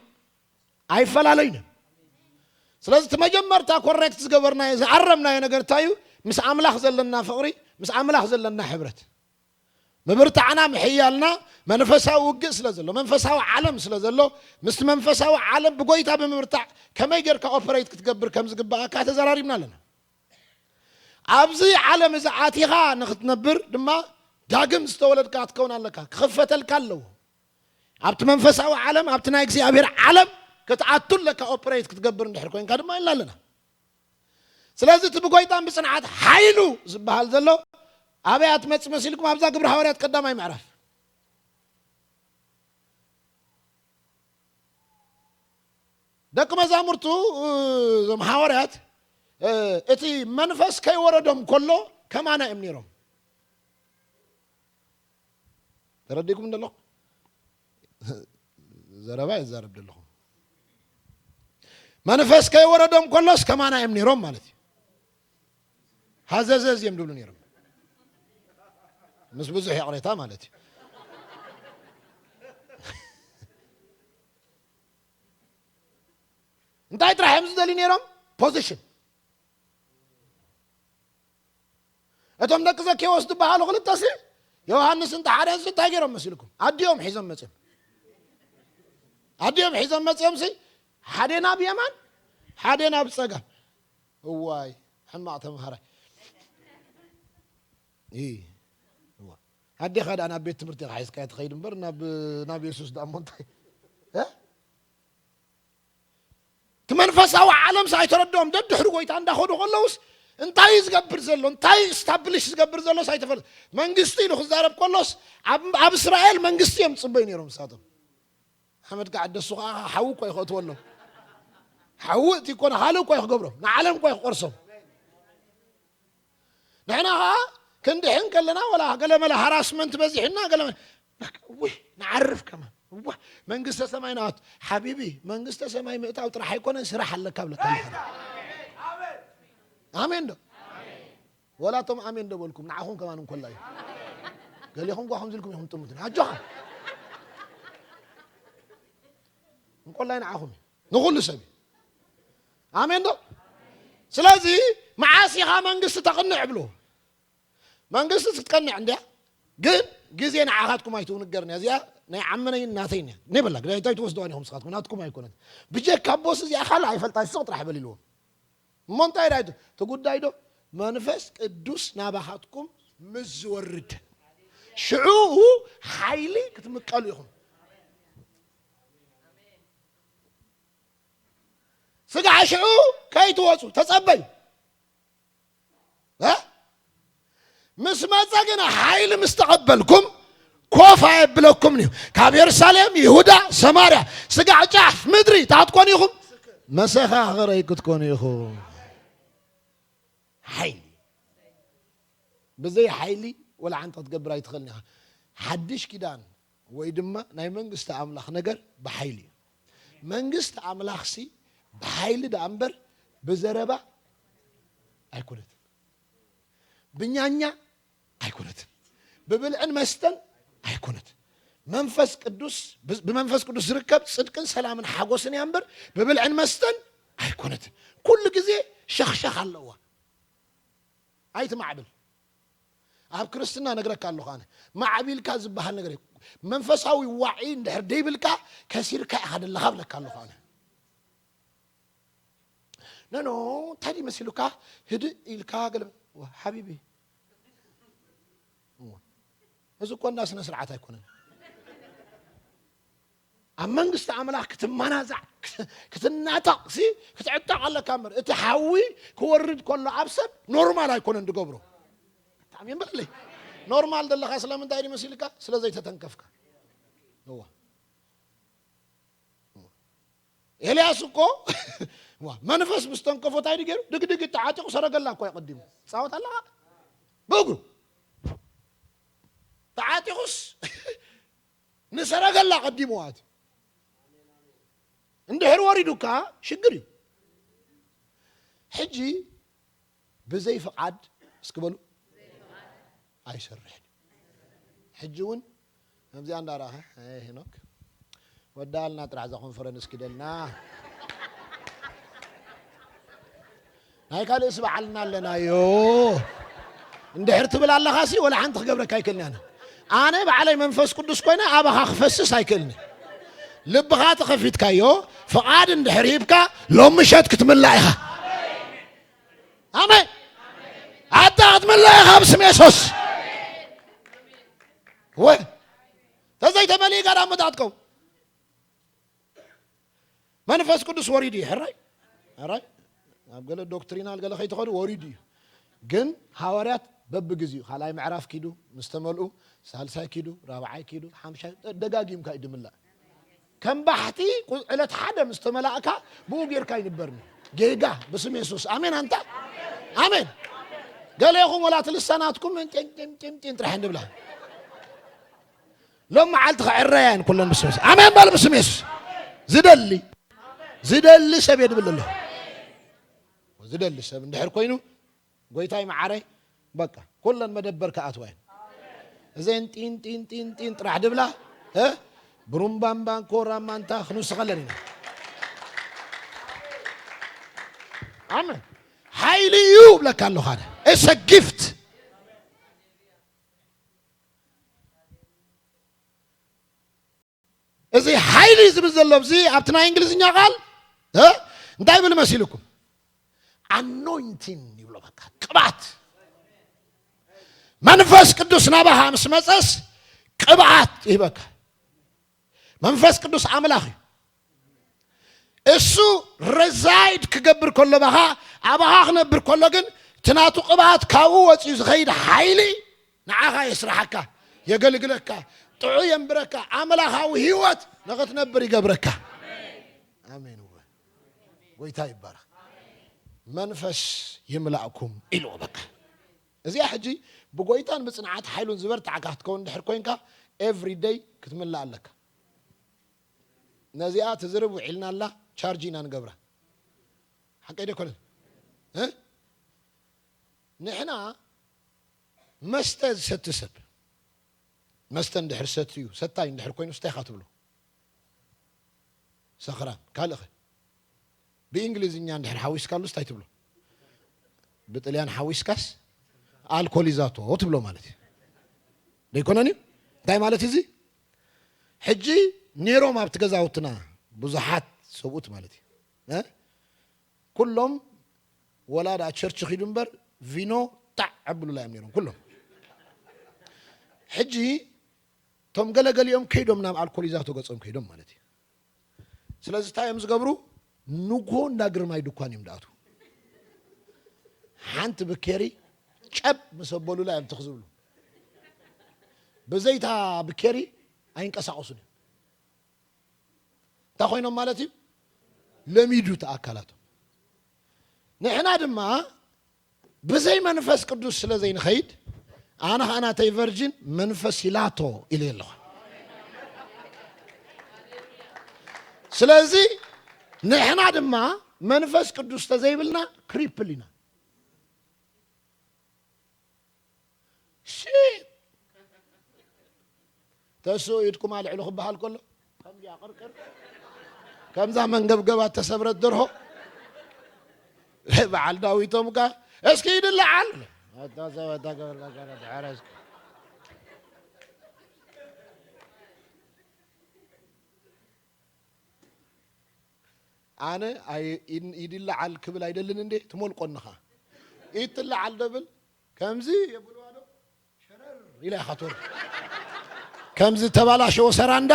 ኣይፈላለዩን። ስለዚ እቲ መጀመርታ ኮሬክት ዝገበርናዮ፣ ዝኣረምናዮ ነገር እንታይ እዩ? ምስ ኣምላኽ ዘለና ፍቕሪ፣ ምስ ኣምላኽ ዘለና ሕብረት። ምብርታዕና ምሕያልና መንፈሳዊ ውግእ ስለ ዘሎ፣ መንፈሳዊ ዓለም ስለ ዘሎ፣ ምስቲ መንፈሳዊ ዓለም ብጎይታ ብምብርታዕ ከመይ ጌርካ ኦፐሬት ክትገብር ከም ዝግብኣካ ተዘራሪብና ኣለና። ኣብዚ ዓለም እዚ ኣቲኻ ንኽትነብር ድማ ዳግም ዝተወለድካ ክትከውን ኣለካ። ክኽፈተልካ ኣለዎ። ኣብቲ መንፈሳዊ ዓለም፣ ኣብቲ ናይ እግዚኣብሔር ዓለም ክትኣቱ ኣለካ። ኦፕሬት ክትገብር እንድሕር ኮይንካ ድማ ኢልና ኣለና። ስለዚ እቲ ብጎይታን ብጽንዓት ሓይሉ ዝበሃል ዘሎ ኣበይ ትመጽእ መሲልኩም? ኣብዛ ግብረ ሃዋርያት ቀዳማይ ምዕራፍ ደቂ መዛሙርቱ፣ እዞም ሃዋርያት፣ እቲ መንፈስ ከይወረዶም ከሎ ከማና እዮም ነይሮም። ተረዲእኩም እንደለኹ? ዘረባ ይዛረብ ዘለኹ። መንፈስ ከይወረዶም ከሎስ ከማና እዮም ነይሮም ማለት እዩ። ሃዘዘዝ እዮም ድብሉ ነይሮም። ምስ ብዙሕ ይቕሬታ ማለት እዩ። እንታይ ጥራሕ እዮም ዝደልዩ ነይሮም? ፖዚሽን። እቶም ደቂ ዘኬዎስ ዝበሃሉ ክልተ ሲ ዮሃንስ እንተ ሓደ ሲ እንታይ ገይሮም መሲልኩም? ኣዲኦም ሒዞም መጽዮም። ኣዲኦም ሒዞም መጽዮም ሲ ሓደ ናብ የማን፣ ሓደ ናብ ጸጋም። እዋይ፣ ሕማቕ ተምሃራይ። ኢ፣ እዋ። ኣዴኻ ደኣ ናብ ቤት ትምህርቲ ኢኻ ሒዝካያ ትኸይድ እምበር ናብ፣ ናብ የሱስ ደኣ እሞ እንታይ? እ? እቲ መንፈሳዊ ዓለም ሳይተረድኦም ደድሕሪ ጎይታ እንዳኸዱ ከለውስ እንታይ እዩ ዝገብር ዘሎ? እንታይ ስታብሊሽ ዝገብር ዘሎ ሳይተፈለ-? መንግስቲ ኢሉ ክዛረብ ከሎስ ኣብ፣ ኣብ እስራኤል መንግስቲ እዮም ዝጽበዩ ነይሮም ንሳቶም። ሓመድ ክዓደሱ ከዓ ሓዊ እኮ ይኸእትወሎም። ሓዊ እቲ እኮ ንኻልእ እኮ ይክገብሮም፣ ንዓለም እኮ ይክቆርሶም። ንሕና ከዓ ክንድሕን ከለና ወላ ገለመለ ሃራስመንት በዚሕና ገለመለ ውይ ንዓርፍ ከማን እዋ መንግስተ ሰማይ ንኣቱ። ሓቢቢ መንግስተ ሰማይ ምእታው ጥራሕ ኣይኮነን ስራሕ ኣለካ ብለካ ኣለካ። ኣሜን ዶ? ወላ እቶም ኣሜን ዶ በልኩም ንዓኹም ከማን እንኮላ እዩ። ገሊኹም ጓኹም ዝልኩም ኢኹም ጥሙትን ኣጆኻ እንኮላይ ንዓኹም እዩ። ንኹሉ ሰብ እዩ። ኣሜን ዶ? ስለዚ መዓስ ኢኻ መንግስቲ ተቕንዕ ብሎ? መንግስቲ ክትቀንዕ እንድያ፣ ግን ግዜ ንዓኻትኩም ኣይትውንገርን እያ። እዚኣ ናይ ዓመነይን ናተይን እያ። ነይ በላ፣ ግዳይ እንታይ ትወስድዋ ኢኹም ንስኻትኩም፣ ናትኩም ኣይኮነት። ብጀካ ቦስ እዚኣ ካልእ ኣይፈልጣ፣ ስቕ ጥራሕ በል ኢልዎም። እሞ እንታይ ዳይቱ? እቲ ጉዳይ ዶ? መንፈስ ቅዱስ ናባኻትኩም ምስ ዝወርድ፣ ሽዑ ሓይሊ ክትምቀሉ ኢኹም። ስጋዕ ሽዑ ከይትወጹ ተጸበዩ። እ? ምስ መጸ ግን ሓይሊ ምስ ተቐበልኩም ኮፍ ኣየብለኩምን እዩ። ካብ የሩሳሌም፣ ይሁዳ፣ ሰማርያ፣ ስጋዕ ጫፍ ምድሪ ታይ ክትኮኑ ኢኹም? መሰኻኽረይ ክትኮኑ ኢኹም። ሓይሊ። ብዘይ ሓይሊ ወላ ሓንቲ ክትገብር ኣይትኽእልን ኢኻ። ሓድሽ ኪዳን ወይ ድማ ናይ መንግስቲ ኣምላኽ ነገር ብሓይሊ እዩ። መንግስቲ ኣምላኽሲ ብሓይሊ ደኣ እምበር ብዘረባ ኣይኮነትን። ብኛኛ ኣይኮነትን። ብብልዕን መስተን ኣይኮነትን። መንፈስ ቅዱስ፣ ብ-፣ ብመንፈስ ቅዱስ ዝርከብ ጽድቅን ሰላምን ሓጎስን እያ እምበር ብብልዕን መስተን ኣይኮነትን። ኩሉ ግዜ ሸኽሸኽ ኣለዋ። ኣይትማዕብል። ኣብ ክርስትና ነግረካ ኣለኹ ኣነ። ማዕቢልካ ዝበሃል ነገር የለን። መንፈሳዊ ዋዒ እንድሕር ደይብልካ ከሲርካ ኢኻ ዘለኻ ብለካ ኣለኹ ኣነ። ኖ፣ ኖ፣ እንታይ ድዩ መሲሉካ? ህድእ ኢልካ ገለ፣ ዋ፣ ሓቢቢ። እዋ። እዚ እኮ እንዳ ስነ ስርዓት ኣይኮነን። ኣብ መንግስቲ ኣምላኽ ክትመናዛዕ፣ ክትናጠቕ፣ ሲ፣ ክትዕጠቕ ኣለካ እምበር፣ እቲ ሓዊ ክወርድ ከሎ ኣብ ሰብ ኖርማል ኣይኮነን ዝገብሮ። ኣሜን በለለይ። ኖርማል ዘለኻ ስለምንታይ ድዩ መሲልካ? ስለ ዘይተተንከፍካ። እዋ። ኤልያስ እኮ፣ ዋ፣ መንፈስ ምስ ተንከፎ እንታይ ድዩ ገይሩ? ድግድግ ተዓጢቑ ሰረገላ እኮ እዩ ቀዲሙ። ጻወት ኣለኻ? ብእግሩ። ተዓጢቑስ ንሰረገላ ቀዲምዋ እቲ። እንድሕር ወሪዱካ ሽግር እዩ። ሕጂ ብዘይ ፍቓድ እስኪ በሉ ኣይሰርሕን። ሕጂ እውን ከምዚኣ እንዳረኸ፣ "ኣይ ሄኖክ፣ ወዳልና ጥራሕ እዛ ኮንፈረንስ ኪደልና። ናይ ካልእስ በዓልና ኣለናዮ." እንድሕር ትብል ኣለኻሲ፣ ወላ ሓንቲ ክገብረካ ኣይክእልን ኣነ። ኣነ ባዕለይ መንፈስ ቅዱስ ኮይነ ኣባኻ ክፈስስ ኣይክእልን። ልብኻ ተኸፊትካዮ፣ ፍቓድ እንድሕር ሂብካ፣ ሎም ምሸት ክትምላእ ኢኻ። ኣሜን። ኣታ ክትምላእ ኢኻ ብስም የሱስ። ወ ተዘይተመሊእካ ዳ መታትከው መንፈስ ቅዱስ ወሪዱ እዩ። ሕራይ ሕራይ ኣብ ገለ ዶክትሪናል ገለ ከይትኸዱ ወሪዱ እዩ። ግን ሃዋርያት በብግዚኡ ካልኣይ ምዕራፍ ኪዱ ምስ ተመልኡ፣ ሳልሳይ ኪዱ፣ ራብዓይ ኪዱ፣ ሓምሻይ ደጋጊምካ እዩ ድምላእ። ከም ባሕቲ ቁ- ዕለት ሓደ ምስ ተመላእካ ብኡ ጌርካ ይንበርኒ። ጌጋ ብስም የሱስ ኣሜን። ኣንታ ኣሜን። ገሌኹም ወላ እቲ ልሳናትኩም ጢን ጢን ጢን ጢን ጥራሕ እንድብላ ሎም መዓልቲ ክዕረያ እየን ኩለን ብስም የሱስ። ኣሜን በል ብስም የሱስ። ዝደሊ ዝደሊ ሰብ የድብል ኣሎ። ዝደሊ ሰብ እንድሕር ኮይኑ ጎይታይ መዓረይ በቃ ኩለን መደበር ክኣትዋ እየን። እዘን ጢን ጢን ጢን ጢን ጥራሕ ድብላ እ ብሩምባምባን ኮራማንታ ክንውስኸለን ኢና። ኣሜን። ሓይሊ እዩ ብለካ ኣለኹ ኣነ። It's a gift። እዚ ሓይሊ ዝብል ዘሎ ኣብዚ ኣብቲ ናይ እንግሊዝኛ ቃል እ እንታይ ይብል መሲልኩም? ኣኖይንቲን ይብሎ። በቃ ቅብኣት መንፈስ ቅዱስ ናባኻ ምስ መፀስ ቅብኣት ይህበካ። መንፈስ ቅዱስ ኣምላኽ እዩ። እሱ ረዛይድ ክገብር ከሎ ባኻ ኣባኻ ክነብር ከሎ ግን እቲ ናቱ ቅብኣት ካብኡ ወፂኡ ዝኸይድ ሓይሊ ንዓኻ የስርሓካ፣ የገልግለካ፣ ጥዑይ የንብረካ፣ ኣምላኻዊ ህይወት ንኽትነብር ይገብረካ። ኣሜን። እወ ጎይታ ይባረኽ። መንፈስ ይምላእኩም ኢልዎ። በቃ እዚኣ ሕጂ ብጎይታን ብጽንዓት ሓይሉን ዝበርትዓካ ክትከውን እንድሕር ኮይንካ ኤቭሪ ደይ ክትምላእ ኣለካ። ነዚኣ ትዝርብ ውዒልና ኣላ ቻርጅ ኢና ንገብራ። ሓቀይ ዶ ኣይኮነን? እ? ንሕና መስተ ዝሰቲ ሰብ መስተ እንድሕር ሰትዩ ሰታይ እንድሕር ኮይኑ ስታይ ኢኻ ትብሎ። ሰኽራን ካልእኸ ብእንግሊዝኛ እንድሕር ሓዊስካሉ ስታይ ትብሎ። ብጥልያን ሓዊስካስ ኣልኮሊዛቶ ትብሎ ማለት እዩ። ደይኮነን እዩ? እንታይ ማለት እዚ? ሕጂ ነይሮም ኣብቲ ገዛውትና ብዙሓት ሰብኡት ማለት እዩ እ? ኩሎም ወላ ዳ ቸርች ኺዱ እምበር ቪኖ ጣዕ ኣብሉላ እዮም ነይሮም ኩሎም። ሕጂ እቶም ገለገሊኦም ከይዶም ናብ ኣልኮሊዛቶ ገጾም ከይዶም ማለት እዩ። ስለዚ እንታይ እዮም ዝገብሩ? ንጎ እንዳ ግርማይ ድኳን እዮም ድኣትዉ። ሓንቲ ብኬሪ ጨብ ምስ ኣበሉላ እዮም ትኽ ዝብሉ። ብዘይታ ብኬሪ ኣይንቀሳቐሱን እዮም። እንታይ ኮይኖም ማለት እዩ? ለሚዱ እቲ ኣካላቶም። ንሕና ድማ ብዘይ መንፈስ ቅዱስ ስለ ዘይንኸይድ ኣነ ኸዓ ናተይ ቨርጂን መንፈስ ይላቶ ኢለ ኣለኹ። ስለዚ ንሕና ድማ መንፈስ ቅዱስ ተዘይብልና ክሪፕል ኢና። ሺ ተስኡ ኢድኩም ኣልዕሉ ክበሃል ከሎ ከምዚኣ ቅርቅር ከምዛ መንገብገባ ተሰብረት ደርሆ በዓል ዳዊቶም ካ እስኪ ኢድ ለዓል ኣታ ሰብ ኣታ ገበርካ ገረ ድሕረ እስኪ ኣነ ኣይ- ኢድ- ኢድ ለዓል ክብል ኣይደልን እንዴ ትሞልቆንኻ ኢድ ትለዓል ደብል ከምዚ የብልዋ ዶ ሸረር ኢላ ኢኻ ትወርድ። ከምዚ ተባላሸወ ሰራንዳ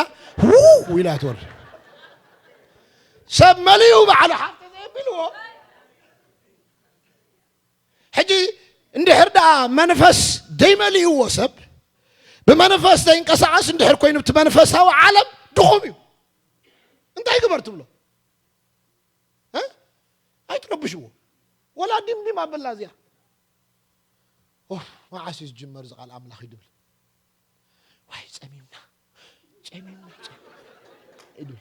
ውው ኢላ ትወርድ። ሰብ መሊኡ ባዕሉ ሓፍተ ዘየቢልዎ። ሕጂ እንድሕር ደኣ መንፈስ ደይመሊእዎ ሰብ ብመንፈስ ዘይንቀሳቐስ እንድሕር ኮይኑ እቲ መንፈሳዊ ዓለም ድኹም እዩ። እንታይ ግበር ትብሎ? እ? ኣይትረብሽዎ። ወላ ዲምዲም ኣበላ እዚኣ። ኦፍ፣ መዓስ እዩ ዝጅመር እዚ ቃል ኣምላኽ እዩ ድብል። ዋይ ጸሚምና፣ ጸሚምና፣ ጸሚምና ይብል።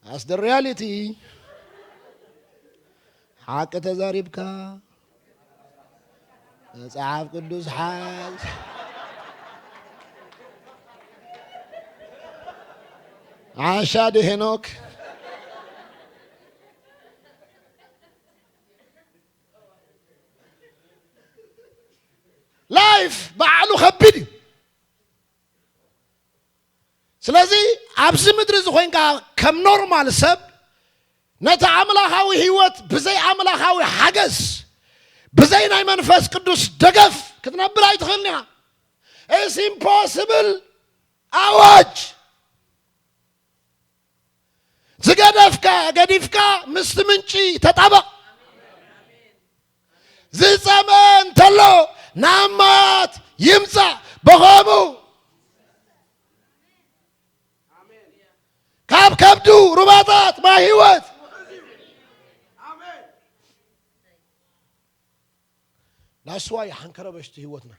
That's the reality. ሓቂ ተዛሪብካ መጽሓፍ ቅዱስ ሓዝ ዓሻ ድሄኖክ ላይፍ ባዕሉ ከቢድ እዩ። ስለዚ ኣብዚ ምድሪ እዚ ኮይንካ ከም ኖርማል ሰብ ነቲ ኣምላኻዊ ህይወት ብዘይ ኣምላኻዊ ሓገዝ ብዘይ ናይ መንፈስ ቅዱስ ደገፍ ክትነብር ኣይትኽእልን ኢኻ። It's impossible። ኣዋጅ! ዝገደፍካ ገዲፍካ ምስቲ ምንጪ ተጣበቕ። ዝጸመ እንተሎ ናብ ማያት ይምጻእ። ብኸምኡ ካብ ከብዱ ሩባታት ማይ ህይወት። ናስዋ ይሓንከረ በሽቲ ህይወትና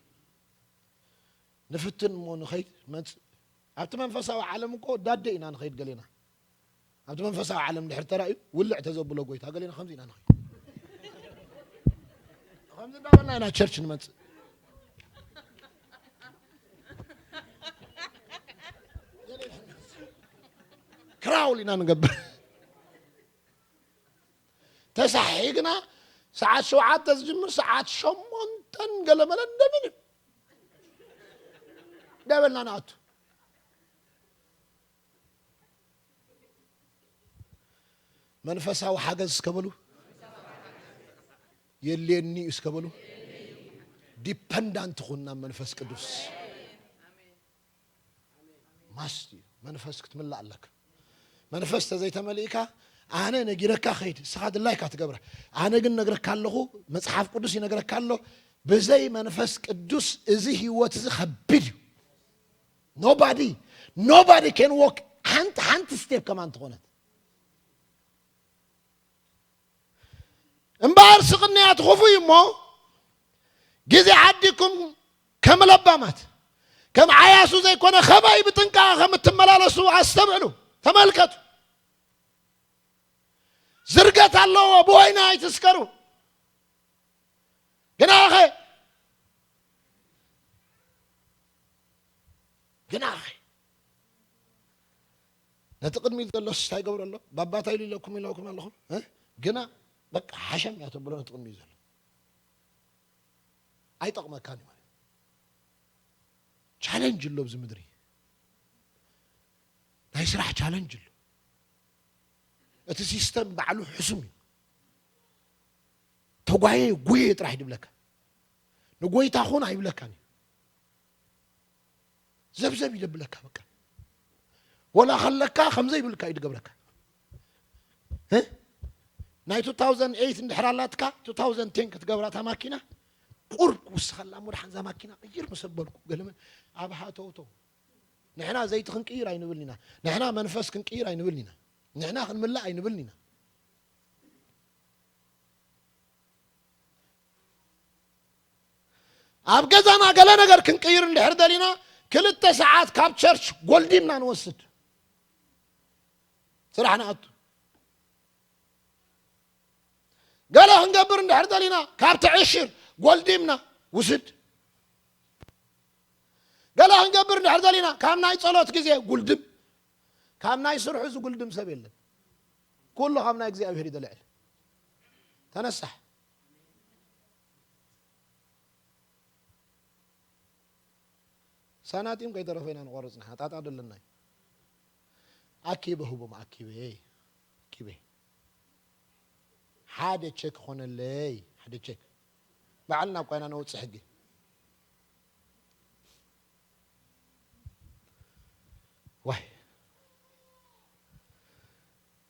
ንፍትን እሞ ንኸይድ መጽ-፣ ኣብቲ መንፈሳዊ ዓለም እኮ ዳደ ኢና ንኸይድ ገሌና። ኣብቲ መንፈሳዊ ዓለም ድሕር ተራእዩ ውልዕ ተዘብሎ ጎይታ ገሌና ከምዚ ኢና ንኸይድ። ከምዚ እንዳበልና ኢና ቸርች ንመጽእ። ክራውል ኢና ንገብር። ተሳሒግና ሰዓት ሸውዓተ ዝጅምር ሰዓት ሸሞንተን ገለመለ እንደምን እዩ እንዳበልና ንኣቱ። መንፈሳዊ ሓገዝ እስከ በሉ፣ የድልየኒ እዩ እስከ በሉ። ዲፐንዳንት ኩን ናብ መንፈስ ቅዱስ። ማስት እዩ። መንፈስ ክትምላእ ኣለካ። መንፈስ ተዘይተመሊእካ ኣነ ነጊረካ ኸይድ፣ እስኻ ድላይካ ትገብራ። ኣነ ግን ነግረካ ኣለኹ፣ መጽሓፍ ቅዱስ ይነግረካ ኣሎ። ብዘይ መንፈስ ቅዱስ እዚ ህይወት እዚ ከቢድ እዩ። Nobody, nobody can walk ሓንቲ፣ ሓንቲ ስቴፕ ከማን ትኾነት። እምበኣር ስቕንያት ኹፉይ እሞ ግዜ ዓዲኩም ከም ለባማት፣ ከም ዓያሱ ዘይኮነ፣ ከመይ ብጥንቃቐ ከም እትመላለሱ ኣስተብዕሉ፣ ተመልከቱ። ዝርገት ኣለዎ፣ ብወይኒ ኣይትስከሩ። ግናኸ፣ ግናኸ፣ ነቲ ቅድሚት ዘሎስ እንታይ ይገብሮ ኣሎ? ባባታይ ኢሉ ኢለኩም ኢለኩም ኣለኹም፣ እ? ግና በቃ ሓሸም እያ ተብሎ ነቲ ቅድሚት ዘሎ። ኣይጠቕመካን እዩ ማለት። ቻለንጅ ኣሎ ኣብዚ ምድሪ። ናይ ስራሕ ቻለንጅ ኣሎ። እቲ ሲስተም ባዕሉ ሕሱም እዩ። ተጓየ ጉየ ጥራሕ ድብለካ። ንጎይታ ኹን ኣይብለካን እዩ። ዘብዘብ ይደብለካ በቃ። ወላ ከለካ ከም ዘይብልካ እዩ ድገብረካ። እ? ናይ two thousand eight እንድሕር ኣላትካ፣ two thousand ten ክትገብራ እታ ማኪና፣ ቁር ክውስኸላ እሞ፣ ደሓን እዛ ማኪና ቅይር ምስ ኣበልኩ፣ ገለመ ኣብ ሃተውተው። ንሕና ዘይቲ ክንቅይር ኣይንብልን ኢና። ንሕና መንፈስ ክንቅይር ኣይንብልን ኢና። ንሕና ክንምላእ ኣይንብልን ኢና። ኣብ ገዛና ገለ ነገር ክንቅይር እንድሕር ደሊና፣ ክልተ ሰዓት ካብ ቸርች ጎልዲምና ንወስድ። ስራሕ ንኣቱ። ገለ ክንገብር እንድሕር ደሊና፣ ካብቲ ዕሽር ጎልዲምና ውስድ። ገለ ክንገብር እንድሕር ደሊና፣ ካብ ናይ ጸሎት ግዜ ጉልድም፣ ካብ ናይ ስርሑ ዝጉልድም ሰብ የለን። ኩሉ ካብ ናይ እግዚኣብሔር እዩ ደልዕል። ተነሳሕ። ሳናጢም ከይተረፈ ኢና ንቆርጽ ንሕና። ጣጣ ደለና እዩ። ኣኪበ ህቦም፣ ኣኪበ፣ ኣኪበ። ሓደ ቸክ ኾነለይ፣ ሓደ ቸክ። ባዕልና እኳ ኢና ነውጽእ ሕጊ። ዋይ።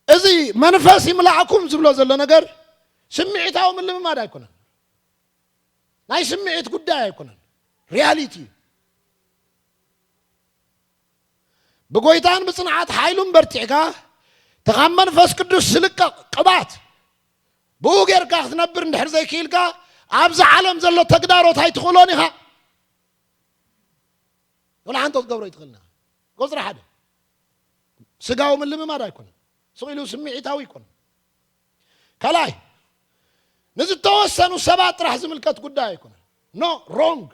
እዚ መንፈስ ይምላእኩም ዝብሎ ዘሎ ነገር ስምዒታዊ ምልምማድ ኣይኮነን። ናይ ስምዒት ጉዳይ ኣይኮነን። ሪያሊቲ እዩ። ብጎይታን ብጽንዓት ሓይሉን በርቲዕካ፣ እቲ ካብ መንፈስ ቅዱስ ዝልቀቕ ቅብኣት ብኡ ጌርካ ክትነብር እንድሕር ዘይክኢልካ፣ ኣብዚ ዓለም ዘሎ ተግዳሮት ኣይትኽእሎን ኢኻ። ወላ ሓንቲ ክትገብሮ ኣይትኽእልን ኢኻ። ቁጽሪ ሓደ፣ ስጋዊ ምልምማድ ኣይኮነን። ስቕ ኢሉ ስምዒታዊ ኣይኮነን። ካልኣይ፣ ንዝተወሰኑ ሰባት ጥራሕ ዝምልከት ጉዳይ ኣይኮነን። ኖ፣ ሮንግ።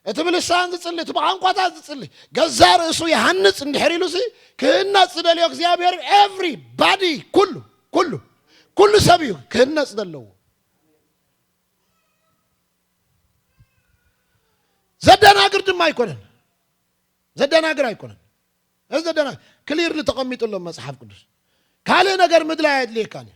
እቲ ብልሳን ዝጽሊ፣ እቲ ብቋንቋታት ዝጽሊ፣ ገዛእ ርእሱ ይሃንጽ እንድሕር ኢሉሲ፣ ክህነጽ ዝደልዮ እግዚኣብሔር፣ ኤቭሪባዲ፣ ኩሉ፣ ኩሉ፣ ኩሉ ሰብ እዩ ክህነጽ ዘለዎ። ዘደናግር ድማ ኣይኮነን። ዘደናግር ኣይኮነን። እዚ ዘደና-፣ ክሊርሊ ተቐሚጡ ኣሎ መጽሓፍ ቅዱስ። ካልእ ነገር ምድላይ ኣየድልየካን እዩ።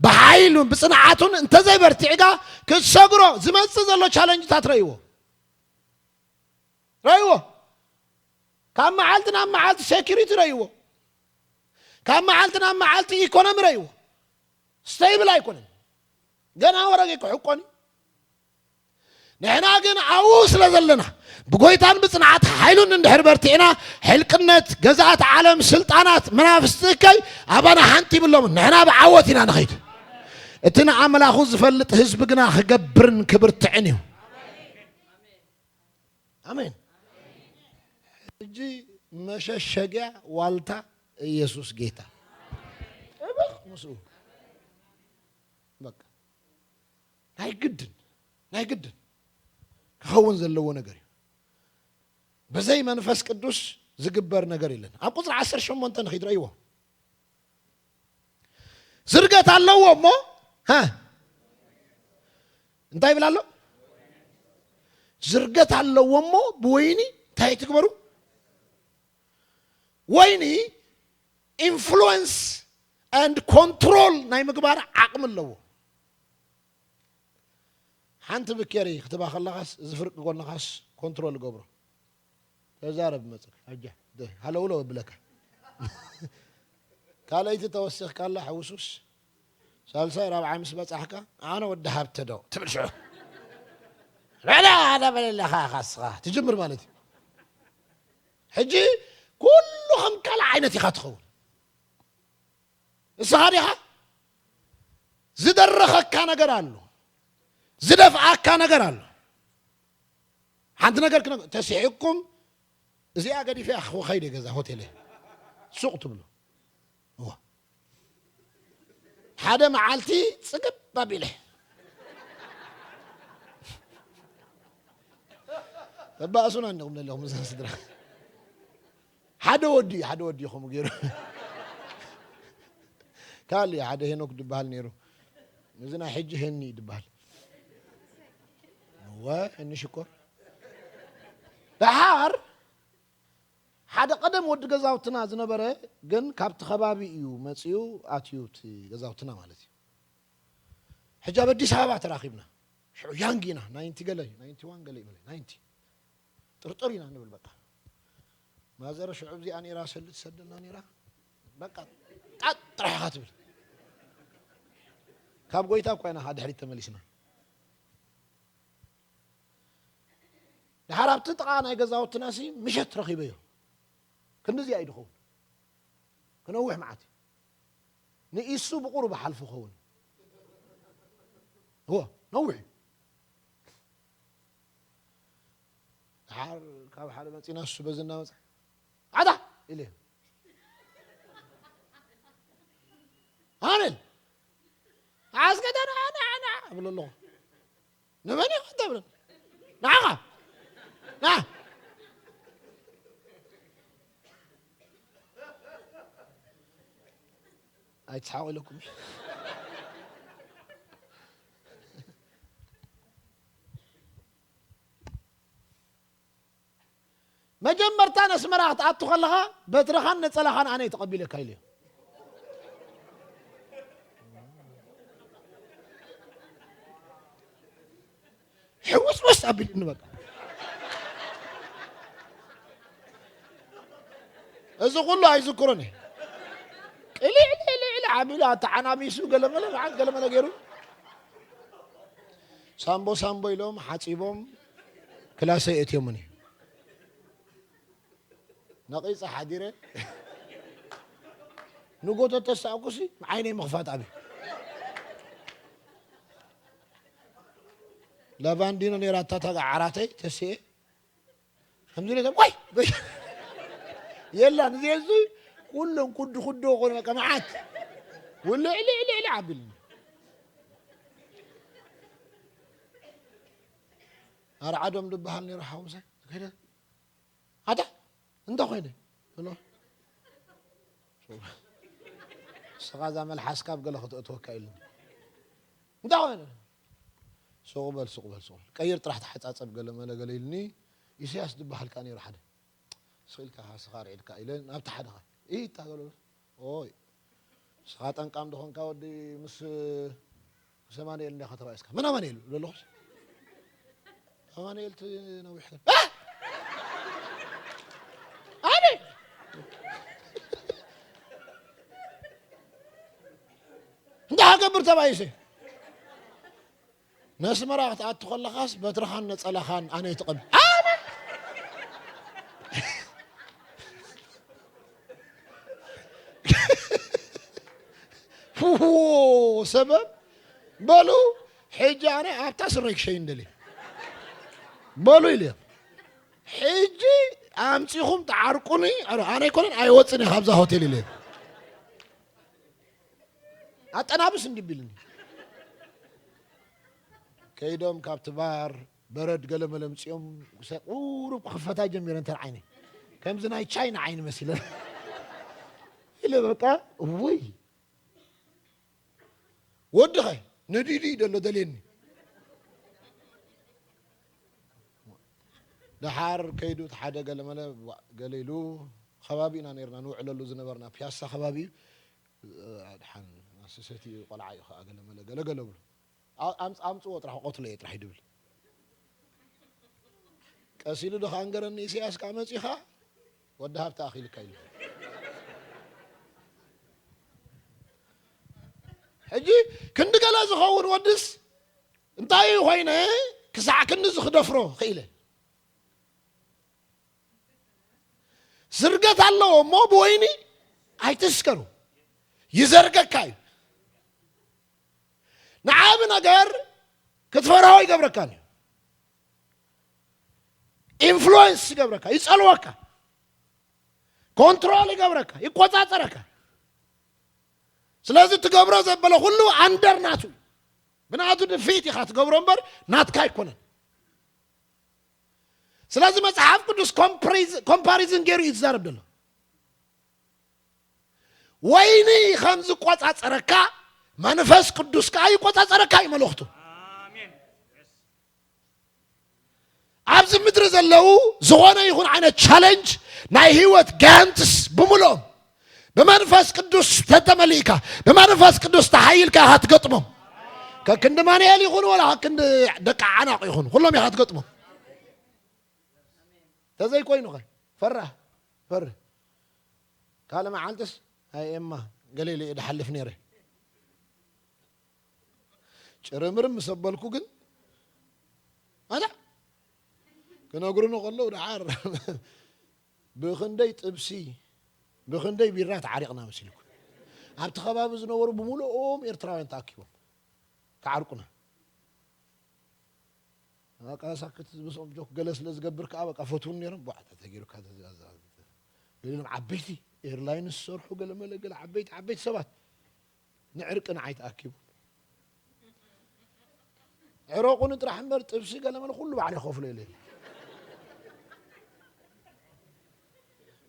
ብሓይሉን ብጽንዓቱን እንተዘይበርቲዕካ ክትሰግሮ ዝመጽእ ዘሎ ቻለንጅታት ረእይዎ። ረእይዎ። ካብ መዓልቲ ናብ መዓልቲ ሴኩሪቲ ረእይዎ። ካብ መዓልቲ ናብ መዓልቲ ኢኮኖሚ ረእይዎ። ስቴብል ኣይኮነን። ገና ወረገ ክሕቆን እዩ። ንሕና ግን ኣብኡ ስለ ዘለና ብጎይታን ብጽንዓት ሓይሉን እንድሕር በርቲዕና ሕልቅነት ገዛእቲ ዓለም ስልጣናት መናፍስቲ እከይ ኣባና ሓንቲ ይብሎም። ንሕና ብዓወት ኢና ንኸይድ። እቲ ንኣምላኹ ዝፈልጥ ህዝቢ ግና ክገብርን ክብርትዕን እዩ። ኣሜን። ሕጂ መሸሸጊያ ዋልታ ኢየሱስ ጌታ። እብቕ ምስኡ። በቃ ናይ ግድን ናይ ግድን ክኸውን ዘለዎ ነገር እዩ። ብዘይ መንፈስ ቅዱስ ዝግበር ነገር የለን። ኣብ ቁፅሪ ዓሰርተ ሸሞንተ ንኺድ ረእይዎ። ዝርገት ኣለዎ እሞ፣ ሃ፣ እንታይ ይብል ኣሎ? ዝርገት ኣለዎ እሞ ብወይኒ እንታይ ትግበሩ? ወይኒ ኢንፍሉወንስ ኤንድ ኮንትሮል ናይ ምግባር ዓቕሚ ኣለዎ። ሓንቲ ብኬሪ ክትባ ከለኻስ፣ እዚ ፍርቂ ጎንኻስ ኮንትሮል ገብሮ። ተዛረብ መጽእ። ኣጃ፣ ደ-፣ ሃለውለው እብለካ። ካልኣይቲ ተወሲኽካላ ሕውሱስ። ሳልሳይ፣ ራብዓይ ምስ በጻሕካ፣ ኣነ ወዲ ሃብተ ዶ ትብል ሽዑ። ላላ፣ ኣነ በለለኻ ኢኻ እስኻ። ትጅምር ማለት እዩ። ሕጂ ኩሉ ከም ካልእ ዓይነት ኢኻ ትኸውን። ንስኻ ዲኻ? ዝደረኸካ ነገር ኣሎ። ዝደፍኣካ ነገር ኣሎ። ሓንቲ ነገር ክነ-፣ ተሲሕኩም፣ እዚኣ ገዲፈ እያ ክኸይደ ገዛ ሆቴል እየ። ሱቕ ትብሉ። እዋ። ሓደ መዓልቲ ጽግብ ኣቢለ። ተባእሱና እንዲኹም ዘለኹም እዛ ስድራ። ሓደ ወዲ እዩ፣ ሓደ ወዲ እዩ ከምኡ ገይሩ። ካልእ ሓደ ሄኖክ ዝበሃል ነይሩ። እዚ ናይ ሕጂ ሄኒ እዩ ዝበሃል። እወ፣ ሄኒ ሽኮር። ደሓር ሓደ ቀደም ወዲ ገዛውትና ዝነበረ ግን ካብቲ ከባቢ እዩ መጺኡ ኣትዩ እቲ ገዛውትና ማለት እዩ። ሕጂ ኣብ ኣዲስ ኣበባ ተራኺብና። ሽዑ ያንግ ኢና፣ ናይንቲ ገለ እዩ፣ ናይንቲ ዋን ገለ እዩ፣ ናይንቲ። ጥርጥር ኢና ንብል በቃ። ማዘር ሽዑ እዚኣ ነይራ፣ ሰልዲ ትሰደልና ነይራ። በቃ ጣጥ ጥራሕ ኢኻ ትብል። ካብ ጎይታ እኳ ኢና ድሕሪት ተመሊስና። ድሓር ኣብቲ ጥቓ ናይ ገዛውትናሲ ምሸት ረኺበዮ። ክንድዚ እዩ ድኸውን። ክነውሕ መዓት እዩ። ንኢሱ ብቑሩብ ሓልፉ ኸውን። እዎ፣ ነዊሕ እዩ። ድሓር ካብ ሓደ መጺና እሱ በዚ እናመጸ፣ "ኣታ!" ኢለ። ኣሜን። ኣስገደ፣ "ንዓ፣ ንዓ፣ ንዓ!" እብል ኣለኹ። "ንመን ኢኻ?" ተብለኒ። "ንዓኻ! ንዓ!" ኣይትስሓቑ ኢለኩም። መጀመርታ ነስመራ ክትኣቱ ከለኻ በትርኻን ነጸላኻን ኣነ እየ ተቐቢለካ ኢለዮ። ሕውስውስ ኣቢሉኒ በቃ። እዚ ኩሉ ኣይዝክሮን እየ። ቅልዕልዕልዕልዕ ኣቢሉ ኣተዓናቢሱ ገለመለ መዓት ገለመለ ገይሩ ሳምቦ ሳምቦ ኢሎም ሓጺቦም ክላሰይ እትዮምኒ። ነቒጸ ሓዲረ። ንጎቶ ተሳእኩሲ ዓይነይ ምኽፋት ኣብዩ። ላቫንዲኖ ነይራ እታ ዓራተይ ተስኤ። ከምዚ ኢለ፣ "ዋይ!" የላን፣ እዚ፣ እዚ ኩሎም ኩዱ ኩዶ ኮነ፣ በቃ መዓት። ውልዕ፣ ልዕ፣ ልዕ፣ ልዕ ኣቢልኒ። ኣርዓዶም ዝበሃል ነይሩ ሓውሰ። ከይደ፣ "ኣታ፣ እንታይ ኮይነ?" ብሎ። "ንስኻ እዛ መልሓስካ ኣብ ገለ ከተእትወካ ኢሉኒ። እንታይ ኮይነ?" "ሱቕ በል፣ ሱቕ በል፣ ሱቕ በል። ቀይር ጥራሕ ተሓጻጸብ፣ ገለ መለ ገለ" ኢሉኒ። ኢሳያስ ዝበሃል ከኣ ነይሩ ሓደ። "ስቕ ኢልካ ስኻር ዒድካ" ኢለ ናብቲ ሓደ ኸ፣ "ኢታ" ገለ፣ "ኦይ፣ ንስኻ ጠንቃም ድኾንካ ወዲ ምስ ምስ ኣማኑኤል እንዲኻ ተባኢስካ። መን ኣማኑኤል? ይብሎ ኣለኹስ። ኣማኑኤል እቲ ነዊሕ ከ-፣ እ! ኣነ! እንታይ ክገብር ተባኢሰ? ነስመራ ክትኣቱ ከለኻስ በትርኻን ነጸላኻን ኣነ ይጥቀም። ኣነ! ፍዎ ሰበብ በሉ፣ ሕጂ ኣነ ኣብታ ስረይ ክሸይን ደልየ። በሉ ኢለ። ሕጂ ኣምጺኹም ትዓርቁኒ፣ ኣረ፣ ኣነ ኣይኮነን፣ ኣይወጽን እየ ካብዛ ሆቴል ኢለ። ኣጠናብስ እንዲቢልኒ። ከይዶም ካብቲ ባር በረድ ገለ መለ ምጺኦም፣ ቁሩብ ክኽፈታ ጀሚረን ተን ዓይነይ። ከምዚ ናይ ቻይና ዓይኒ መሲለን። ኢለ በቃ፣ እውይ። ወድኸ ንዲዲ ደሎ ደልየኒ። ደሓር ከይዱ እቲ ሓደ ገለ መለ ገለ ኢሉ፣ ከባቢ ኢና ነይርና ንውዕለሉ ዝነበርና፣ ፒያሳ ከባቢ እዩ። ኣድሓን ኣሰሰቲ ቆልዓ እዩ ኸዓ ገለ መለ ገለ ገለ ብሎ። ኣ-፣ ኣምጽ-፣ ኣምጽዎ ጥራሕ ቆትሎ እየ ጥራሕ ይድብል። ቀስ ኢሉ ዶ ከኣንገረኒ፣ ኢሳያስ ከኣ መጺኻ ወዲ ሃብቲ ኣኺልካ ኢሉ። ሕጂ ክንዲ ገለ ዝኸውን ወድስ እንታይ እዩ ኮይነ ክሳዕ ክንዲ ዝኽደፍሮ ክኢለ። ዝርገት ኣለዎ እሞ ብወይኒ ኣይትስከሩ። ይዘርገካ እዩ። ንዓቢ ነገር ክትፈርሆ ይገብረካን እዩ። ኢንፍሉወንስ ይገብረካ፣ ይጸልወካ፣ ኮንትሮል ይገብረካ፣ ይቆጻጸረካ። ስለዚ ትገብሮ ዘበለ ኩሉ ኣንደር ናቱ እዩ። ብናቱ ድፊት ኢኻ ትገብሮ እምበር ናትካ ኣይኮነን። ስለዚ መጽሓፍ ቅዱስ ኮምፕሪዝ-፣ ኮምፓሪዝን ገይሩ እዩ ዝዛረብ ዘሎ። ወይኒ ከም ዝቆጻጸረካ መንፈስ ቅዱስ ከኣ ይቆጻጸረካ እዩ መልእኽቱ። ኣሜን። ኣብዚ ምድሪ ዘለዉ ዝኾነ ይኹን ዓይነት ቻለንጅ ናይ ህይወት ጋያንትስ ብምልኦም ብመንፈስ ቅዱስ ተተመሊእካ፣ ብመንፈስ ቅዱስ ተሓይልካ ኢኻ ትገጥሞም። ከክንዲ ማንኤል ይኹን ወላ ከክንዲ ደቂ ዓናቕ ይኹን፣ ኩሎም ኢኻ ትገጥሞም። ተዘይኮይኑኸ? ፈራህ፣ ፈርህ። ካልእ መዓልትስ፣ ኣይ ኤማ፣ ገለ ኢለ እየ ድሓልፍ ነይረ። ጭርምርም ምስ ኣበልኩ ግን፣ ኣታ፣ ክነግሩኒ ከለዉ ደሓር፣ ብኽንደይ ጥብሲ፣ ብኽንደይ ቢራ ተዓሪቕና መሲልኩም። ኣብቲ ከባቢ ዝነበሩ ብምልኦም ኤርትራውያን ተኣኪቦም፣ ክዓርቁና። በቃ ሳክት ምስኦም ጆክ ገለ ስለ ዝገብር ከኣ በቃ ፈትውን ነይሮም። ቧዕ ተተገይሩ ካብ ተዛዛዝ። ገሊኦም ዓበይቲ ኤርላይን ዝሰርሑ ገለ መለ ገለ ዓበይቲ ዓበይቲ ሰባት ንዕርቂ ንዓይ ተኣኪቡ። ዕረቁኒ ጥራሕ እምበር ጥብሲ ገለ መለ ኩሉ ባዕለይ ከፍሎ ኢለ።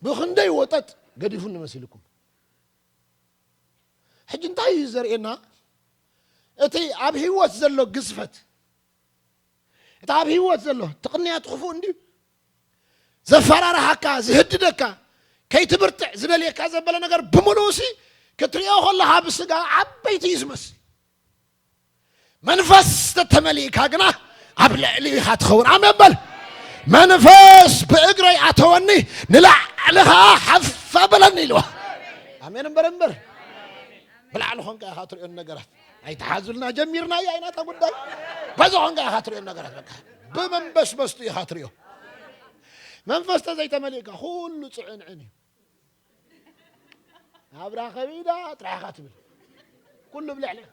ብኽንደይ ወጠጥ ገዲፉኒ መሲልኩም። ሕጂ እንታይ እዩ ዘርእየና? እቲ ኣብ ህይወት ዘሎ ግዝፈት፣ እቲ ኣብ ህይወት ዘሎ ትቕንያት ክፉእ እንድዩ። ዘፈራርሃካ፣ ዝህድደካ፣ ከይትብርትዕ ዝደልየካ ዘበለ ነገር ብምሉኡሲ ክትሪኦ ከለኻ ብስጋ ዓበይቲ እዩ ዝመስል። መንፈስ ተተመሊእካ ግና ኣብ ልዕሊ ኢኻ ትኸውን። ኣሜን በል። መንፈስ ብእግረይ ኣተወኒ፣ ንላዕሊ ኸዓ ሓፍ ኣበለኒ ኢልዋ። ኣሜን እምበር እምበር። ብላዕሊ ኾንካ ኢኻ ትሪኦ ነገራት። ኣይትሓዙልና፣ ጀሚርናያ ኢና እታ ጉዳይ። በዚ ኾንካ ኢኻ ትሪኦ ነገራት፣ በቃ። ብመንበስበስቱ ኢኻ ትሪኦ። መንፈስ ተዘይተመሊእካ ኩሉ ጽዕንዕን እዩ። ኣብራ ከቢዳ ጥራሕ ኢኻ ትብል። ኩሉ ብልዕሊ ኢኻ።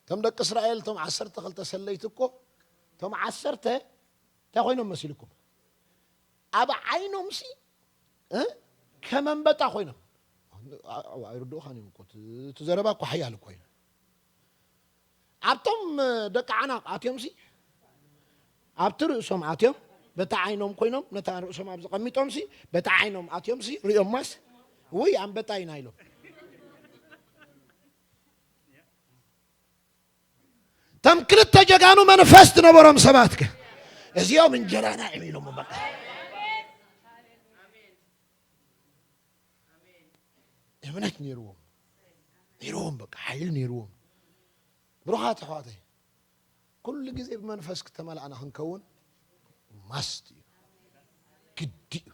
እቶም ደቂ እስራኤል፣ እቶም ዓሰርተ ክልተ ሰለይቲ እኮ፣ እቶም ዓሰርተ እንታይ ኮይኖም መሲልኩም? ኣብ ዓይኖምሲ፣ እ? ከም ኣንበጣ ኮይኖም። ኣ-፣ ኣ-፣ ኣይርድኡኻን እዮም እኮ። እቲ፣ እቲ ዘረባ እኮ ሓያል እኮ እዩ። ኣብቶም ደቂ ዓናቕ ኣትዮምሲ፣ ኣብቲ ርእሶም ኣትዮም፣ በታ ዓይኖም ኮይኖም፣ ነታ ርእሶም ኣብ ዘቐሚጦምሲ፣ በታ ዓይኖም ኣትዮምሲ፣ ርእዮማስ፣ ውይ፣ ኣንበጣ ኢና ኢሎም። እቶም ክልተ ጀጋኑ መንፈስ ዝነበሮም ሰባት ከ? እዚኦም እንጀራና እዮም ኢሎም በቃ። እምነት ነይርዎም ነይርዎም በቃ ሓይሊ ነይርዎም። ብሩኻት ኣሕዋተይ፣ ኩሉ ግዜ ብመንፈስ ክተመላእና ክንከውን ማስት እዩ፣ ግዲ እዩ።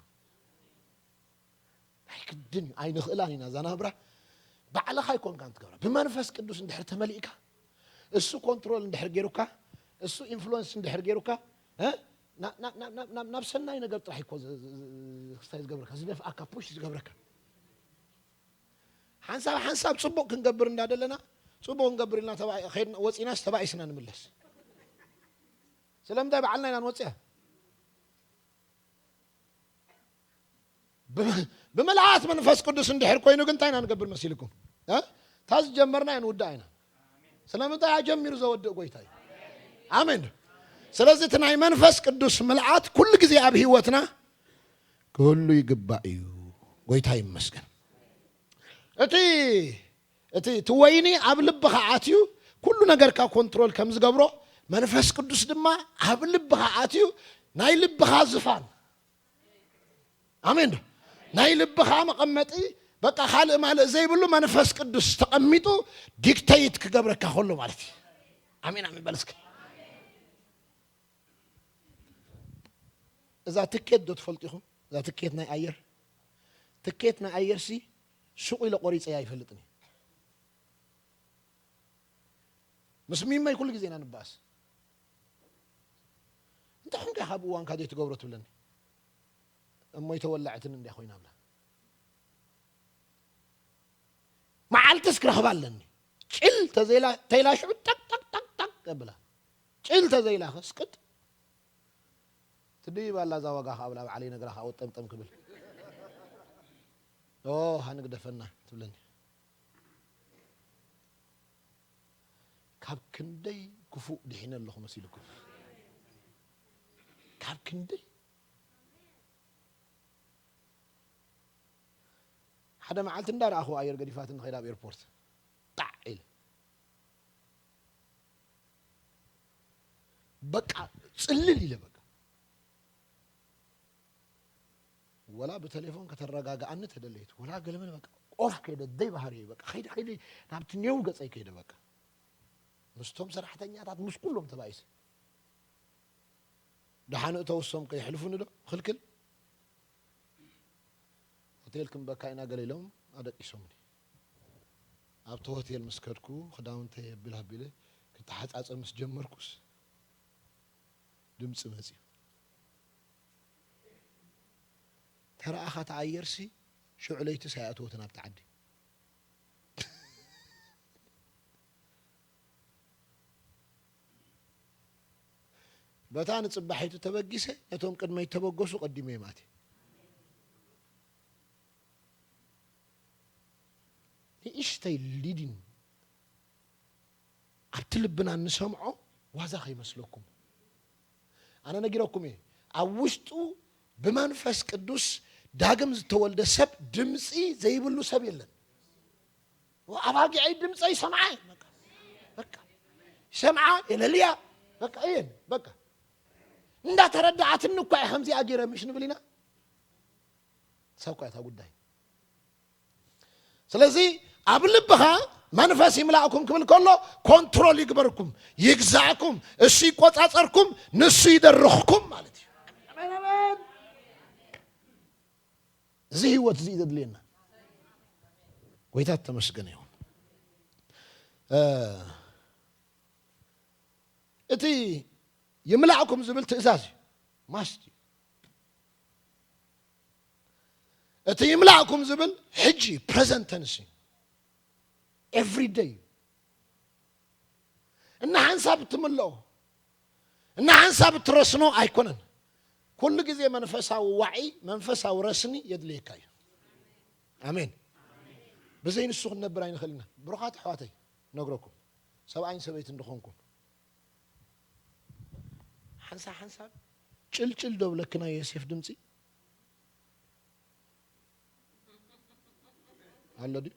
ናይ ግድን እዩ። ኣይንኽእላን ኢና እዛ ናብራ። ባዕልኻ ኣይኮንካን ትገብራ። ብመንፈስ ቅዱስ እንድሕር ተመሊእካ፣ እሱ ኮንትሮል እንድሕር ገይሩካ፣ እሱ ኢንፍሉወንስ እንድሕር ገይሩካ፣ እ? ና- ና- ናብ- ናብ- ናብ- ናብ ሰናይ ነገር ጥራሕ እኮ ዝ- ዝ- ዝ- ክስታይ ዝገብረካ፣ ዝደፍኣካ፣ ፑሽ ዝገብረካ። ሓንሳብ ሓንሳብ ጽቡቕ ክንገብር እንዳደለና፣ ጽቡቕ ክንገብር ኢልና ተባኢ- ኸይድና- ወጺናስ ተባኢስና ንምለስ። ስለምንታይ ባዕልና ኢና ንወጽያ? ብ- ብምልኣት መንፈስ ቅዱስ እንድሕር ኮይኑ ግን እንታይ ኢና ንገብር መሲልኩም? እ? እታ ዝጀመርና እያ ንውዳእ ኢና። ስለምንታይ ኣጀሚሩ ዘወድእ ጎይታ እዩ። ኣሜን። ስለዚ እቲ ናይ መንፈስ ቅዱስ ምልኣት ኩሉ ግዜ ኣብ ህይወትና ክህሉ ይግባእ እዩ። ጎይታ ይመስገን። እቲ እቲ እቲ ወይኒ ኣብ ልብኻ ኣትዩ ኩሉ ነገርካ ኮንትሮል ከም ዝገብሮ መንፈስ ቅዱስ ድማ ኣብ ልብኻ ኣትዩ ናይ ልብኻ ዝፋን ኣሜን ዶ ናይ ልብኻ መቐመጢ በቃ ካልእ ማልእ ዘይብሉ መንፈስ ቅዱስ ተቐሚጡ ዲክተይት ክገብረካ ከሎ ማለት እዩ። ኣሜን ኣሜን በል እስኪ። እዛ ትኬት ዶ ትፈልጡ ኢኹም? እዛ ትኬት ናይ ኣየር ትኬት ናይ ኣየር ሲ ሱቕ ኢለ ቆሪፀያ ኣይፈልጥን እየ። ምስ ሚመይ ኩሉ ግዜ ኢና ንባኣስ። እንታይ ኾንካ ካብ እዋንካ ዘይትገብሮ ትብለኒ እሞ ይተወላዕትን እንዲያ ኮይና ብላ። መዓልትስ ክረኽባ ኣለኒ። ጭል ተዘይላ ተይላ ሽዑ ጠቅ ጠቅ ጠቅ ጠቅ ብላ ጭል ተዘይላ ከስቅጥ ትድይብ ኣላ እዛ ዋጋ ካብ ላ ባዕለይ ነግራ ካብ ጠምጠም ክብል ኦ ሃንግደፈና ትብለኒ። ካብ ክንደይ ክፉእ ድሒነ ኣለኹ መሲልኩም? ካብ ክንደይ ሓደ መዓልቲ እንዳረኣኹ ኣየር ገዲፋት ንኸይድ ኣብ ኤርፖርት ጣዕ ኢለ በቃ ጽልል ኢለ በቃ ወላ ብቴሌፎን ከተረጋግኣኒ ተደለየት ወላ ገለመለ በቃ ቆፍ ከይደ ደይ ባህር እየ በቃ ከይደ ከይደ ናብቲ ኔው ገጸይ ከይደ በቃ ምስቶም ሰራሕተኛታት ምስ ኩሎም ተባኢሰ ደሓን እተው እሶም ከየሕልፉኒ ዶ ክልክል ሆቴል ክንበካ ኢና ገለ ኢሎም ኣደቂሶምኒ። ኣብቲ ሆቴል ምስ ከድኩ ክዳውንተይ ኣቢል ኣቢለ ክተሓጻጸብ ምስ ጀመርኩስ ድምጺ መጺኡ። ተረኣኻ ተኣየርሲ ሽዑ ለይትስ ኣይኣተወትን ኣብቲ ዓዲ። በታ ንጽባሒቱ ተበጊሰ ነቶም ቅድመይ ተበገሱ ቀዲመ የማቴ ንእሽተይ ሊድን ኣብቲ ልብና እንሰምዖ ዋዛ ከይመስለኩም ኣነ ነጊረኩም እየ ኣብ ውሽጡ ብመንፈስ ቅዱስ ዳግም ዝተወልደ ሰብ ድምፂ ዘይብሉ ሰብ የለን ኣባጊዐይ ድምፀ ይሰምዓ በቃ ይሰምዓ የለልያ በቃ እየን በቃ እንዳተረዳኣትኒ እኳ እየ ከምዚኣ ገይረ ምሽ ንብል ኢና ሰብ እኳ እታ ጉዳይ ስለዚ ኣብ ልብኻ መንፈስ ይምላእኩም ክብል ከሎ ኮንትሮል ይግበርኩም ይግዛእኩም እሱ ይቆፃፀርኩም ንሱ ይደርኽኩም ማለት እዩ እዚ ህይወት እዚ ዘድልየና ጎይታ ተመስገነ ይኹን እቲ ይምላእኩም ዝብል ትእዛዝ እዩ ማስት እዩ እቲ ይምላእኩም ዝብል ሕጂ ፕረዘንት ተንስ እዩ ኤቭሪ ደይ እና ሓንሳብ እትምልኦ እና ሓንሳብ እትረስኖ ኣይኮነን ኩሉ ግዜ መንፈሳዊ ዋዒ መንፈሳዊ ረስኒ የድልየካ እዩ ኣሜን ብዘይ ንሱ ክንነብር ኣይንኽእል ኢና ብሩኻት ኣሕዋተይ ነግረኩም ሰብኣይን ሰበይትን ድኾንኩም ሓንሳብ ሓንሳብ ጭልጭል ዶ ብለክና ዮሴፍ ድምፂ ኣሎ ድዩ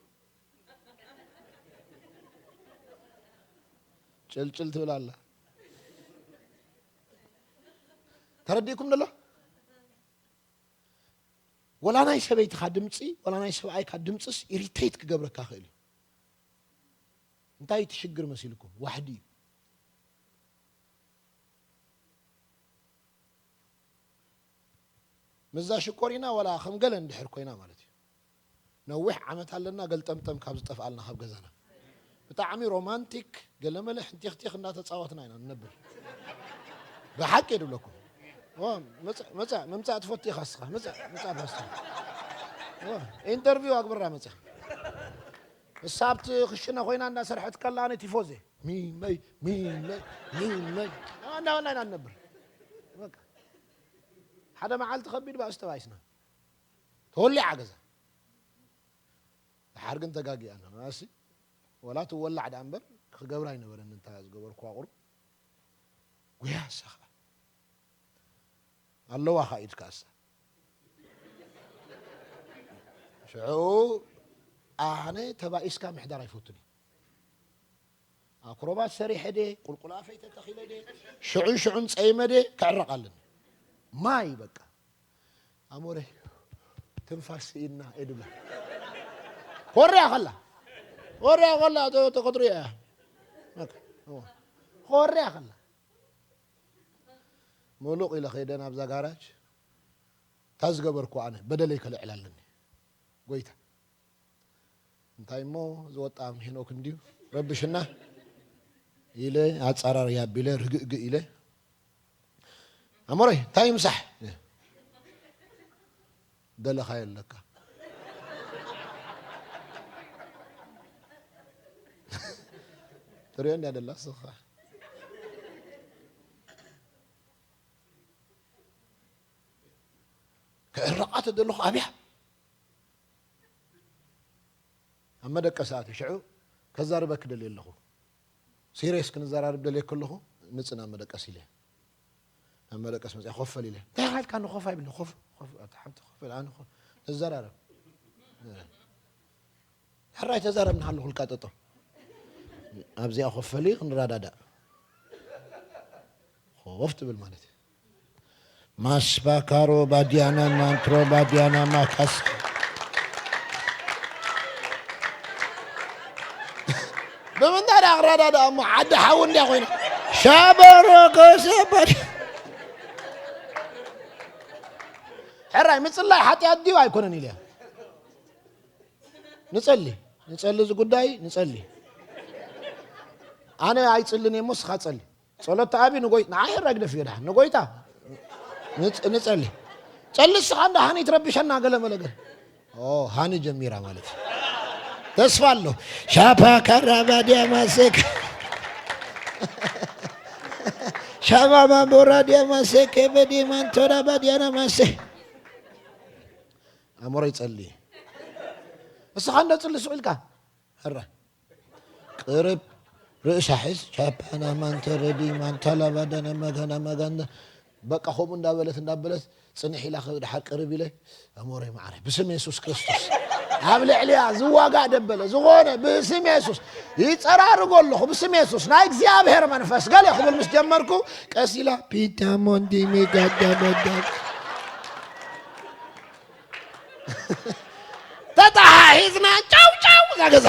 ጭልጭል ትብል ኣላ ተረዲእኩም ደሎ ወላ ናይ ሰበይትኻ ድምፂ፣ ወላ ናይ ሰብኣይካ ድምፅስ ኢሪቴት ክገብረካ ክእል እዩ። እንታይ እቲ ሽግር መሲልኩም? ዋሕዲ እዩ። ምዛ ሽኮሪና ወላ ከም ገለ እንድሕር ኮይና ማለት እዩ። ነዊሕ ዓመት ኣለና ገልጠምጠም ካብ ዝጠፍኣልና ካብ ገዛና። ብጣዕሚ ሮማንቲክ ገለመለ ሕንቲኽቲኽ እንዳተፃወትና ኢና ንነብር። ብሓቂ ድብለኩም። ኦ፣ መፃ-፣ መፃ-፣ ምምፃእ ትፈቱ ኢኻ እስኻ። መፃ-፣ መፃእ ፓስተር። ኦ፣ ኢንተርቪው ኣግብራ መፃ። እሳ ኣብቲ ክሽነ ኮይና እንዳሰርሐት ከላ ኣነ ቲፎዜ። ሚመይ፣ ሚመይ፣ ሚመይ። እንዳበልና ኢና ንነብር። በቃ። ሓደ መዓልቲ ከቢድ ባእሲ ተባኢስና። ተወሊዓ ገዛ። ድሓር ግን ተጋጊኣና። ንኣሲ ወላ ትወላዕ ደኣ እምበር ክገብራ ኣይነበረን እንታ ዝገበርኩዋ ቁሩብ። ጉያ እሳ ኸኣ። ኣለዋ ኸኣ ኢድካ እሳ። ሽዑ ኣነ ተባኢስካ ምሕዳር ኣይፈቱን እየ። ኣክሮባት ሰሪሐ ድየ፣ ቁልቁል ኣፈይ ተተኺለ ድየ፣ ሽዑን ሽዑን ጸይመ ድየ፣ ክዕረቕ ኣለኒ። ማይ በቃ። ኣሞረ ትንፋስ ስኢና እየ ድብላ። ኮርያ ከላ። ኮርያ ከላ፣ ተ-፣ ተቆጥሩ እያ። በቃ። ኮርያ ከላ። ምሉቕ ኢለ ከይደ ናብዛ ጋራጅ። እንታይ ዝገበርኩ ኣነ? በደለይ ከልዕል ኣለኒ። ጎይታ። እንታይ እሞ ዝወጣ ሄኖክ እንድዩ ረብሽና ኢለ ኣጻራሪ ኣቢለ ርግእግእ ኢለ ኣሞረይ እንታይ ምሳሕ ደለኻ የለካ ትሪኦ እንዳ ደላ ስኻ ክዕረቓ ተደለኹ ኣብያ ኣብ መደቀሲ ኣትየ ሽዑ ከዛርበኪ ደልየ ኣለኹ። ሲሪየስ ክንዘራረብ ደልየ ከለኹ ምጽእ ናብ መደቀሲ ኢለ። ናብ መደቀሲ መጽኣ ኮፍ በል ኢለ። እንታይ ኢልካ ንኮፍ ኣይብል ኮፍ ኮፍ ኣታ ሓንቲ ኮፍ በል ኣነ ኮፍ ንዘራረብ። ሕራይ ተዛረብ ንሃለኹ ኢልካ ጠጠው። ኣብዚኣ ኮፍ በሊ ክንረዳዳእ። ኮፍ ትብል ማለት እዩ። ማስባካሮ ባዲያና ማንትሮ ባዲያና ማካስ ብምንታይ ዳ ክረዳዳ እሞ ዓዲ ሓዊ እንዲያ ኮይና ሻበሮ ከሰበድ ሕራይ ምጽላይ ሓጢኣት ድዩ ኣይኮነን ኢለ ንጸሊ ንጸሊ እዚ ጉዳይ ንጸሊ ኣነ ኣይጽልን እየ እሞ ስኻ ጸሊ ጸሎት ተኣቢ ንጎይ ንዓይ ሕራይ ግደፍ እዮ ደሓን ንጎይታ ንጽ- ንጸሊ ጸሊ እስኻ እንዳ ሃኒ ትረብሸና ገለ መለ ገለ ኦ ሃኒ ጀሚራ ማለት እዩ ተስፋ ኣሎ ሻፓ ካራባዲያ ማሴክ ሻማማ ቦራዲያ ማሴክ በዲማንቶራ ባዲያና ማሴ ኣሞረይ ጸሊ እስኻ እንደ ጽሊ ስቕ ኢልካ ሕራ ቅርብ ርእሳ ሕዝ ቻፓና ማንተ ረዲ ማንታ ላባዳና መጋና መጋና በቃ ከምኡ እንዳበለት እንዳበለት ጽንሕ ኢላ ድሓር ቅርብ ኢለ ኣሞረይ ማዕረ ብስም የሱስ ክርስቶስ ኣብ ልዕሊያ ዝዋጋእ ደበለ ዝኾነ ብስም የሱስ ይጸራርጎ ኣለኹ ብስም የሱስ ናይ እግዚኣብሔር መንፈስ ገለ ክብል ምስ ጀመርኩ ቀስ ኢላ ፒታ ሞንዲ ሚጋዳ በዳ ተጣሓሒዝና ጫው ጫው እዛ ገዛ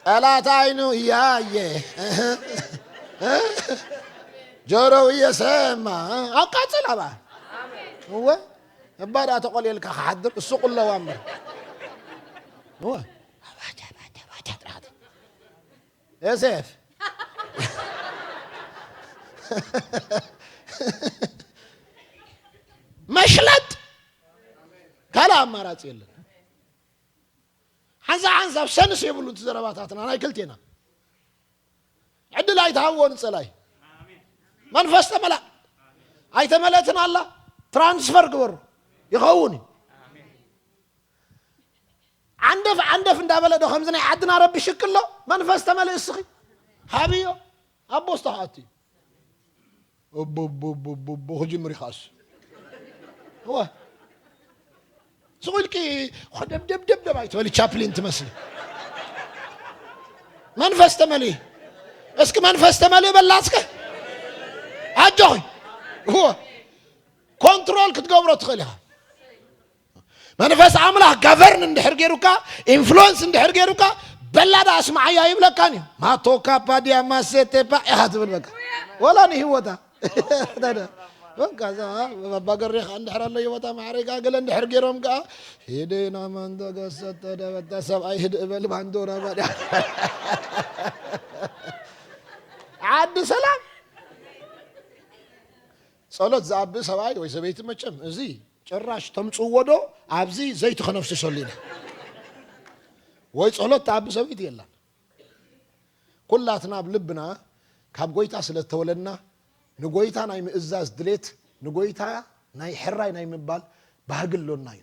ጠላት ዓይኑ እያየ ጆሮው እየሰማ ኣቃጽል ኣባ እወ እባ ደኣ ተቆልየልካ ክሓድር እሱ ቁለዋ እምበር እወ ኣባጃ ኣባጃ ኣባጃ ጥራሓት ዮሴፍ መሽለጥ ካልእ ኣማራፂ የለን። ሓንሳብ ሓንሳብ ሰንስ የብሉን እቲ ዘረባታትና ናይ ክልቴና። ዕድል ኣይትሃብዎ ንፀላይ። መንፈስ ተመላእ። ኣይተመለእትን ኣላ ትራንስፈር ግበሩ ይኸውን እዩ። ዓንደፍ ዓንደፍ እንዳበለ ዶ ከምዚ ናይ ዓድና ረብሽክ ኣሎ መንፈስ ተመልእ እስኺ ሃብዮ ኣቦ ዝተኻኣት እዩ እቦ ክጅምር ይኻእስ እወ ስቑልቂ ደብደብደብደብ ኣይትበሊ ቻፕሊን ትመስሊ መንፈስ ተመልእ እስኪ መንፈስ ተመልእ በላ እስከ ኣጆኺ እወ ኮንትሮል ክትገብሮ ትኽእል ኢኻ። መንፈስ ኣምላኽ ጋቨርን እንድሕር ገይሩካ፣ ኢንፍሉወንስ እንድሕር ገይሩካ፣ በላ ደኣ ስምዓያ ይብለካን እዩ። ማቶካ ፓዲያ ማሴቴፓ ኢኻ ትብል በቃ። ወላ ንህይወታ። በቃ እዛ ባባ ገሬ ኸዓ እንድሕር ኣለዮ ቦታ ማዕረ ከኣ ገለ እንድሕር ገይሮም ከኣ ሂደና መንዶ ገሰተ ደበታ ሰብኣይ ህድእ በል ባንዶራ ባዳ። ዓዲ ሰላም። ጸሎት ዝኣቢ ሰብኣይ ወይ ሰበይቲ መቸም እዚ ጭራሽ ተምጽእዎ ዶ ኣብዚ ዘይቲ ከነፍስሰሉ ኢና። ወይ ጸሎት ትኣቢ ሰበይቲ የላን። ኩላትና ኣብ ልብና ካብ ጎይታ ስለ እተወለድና ንጎይታ ናይ ምእዛዝ ድሌት፣ ንጎይታ ናይ ሕራይ ናይ ምባል ባህጊ ኣሎና እዩ።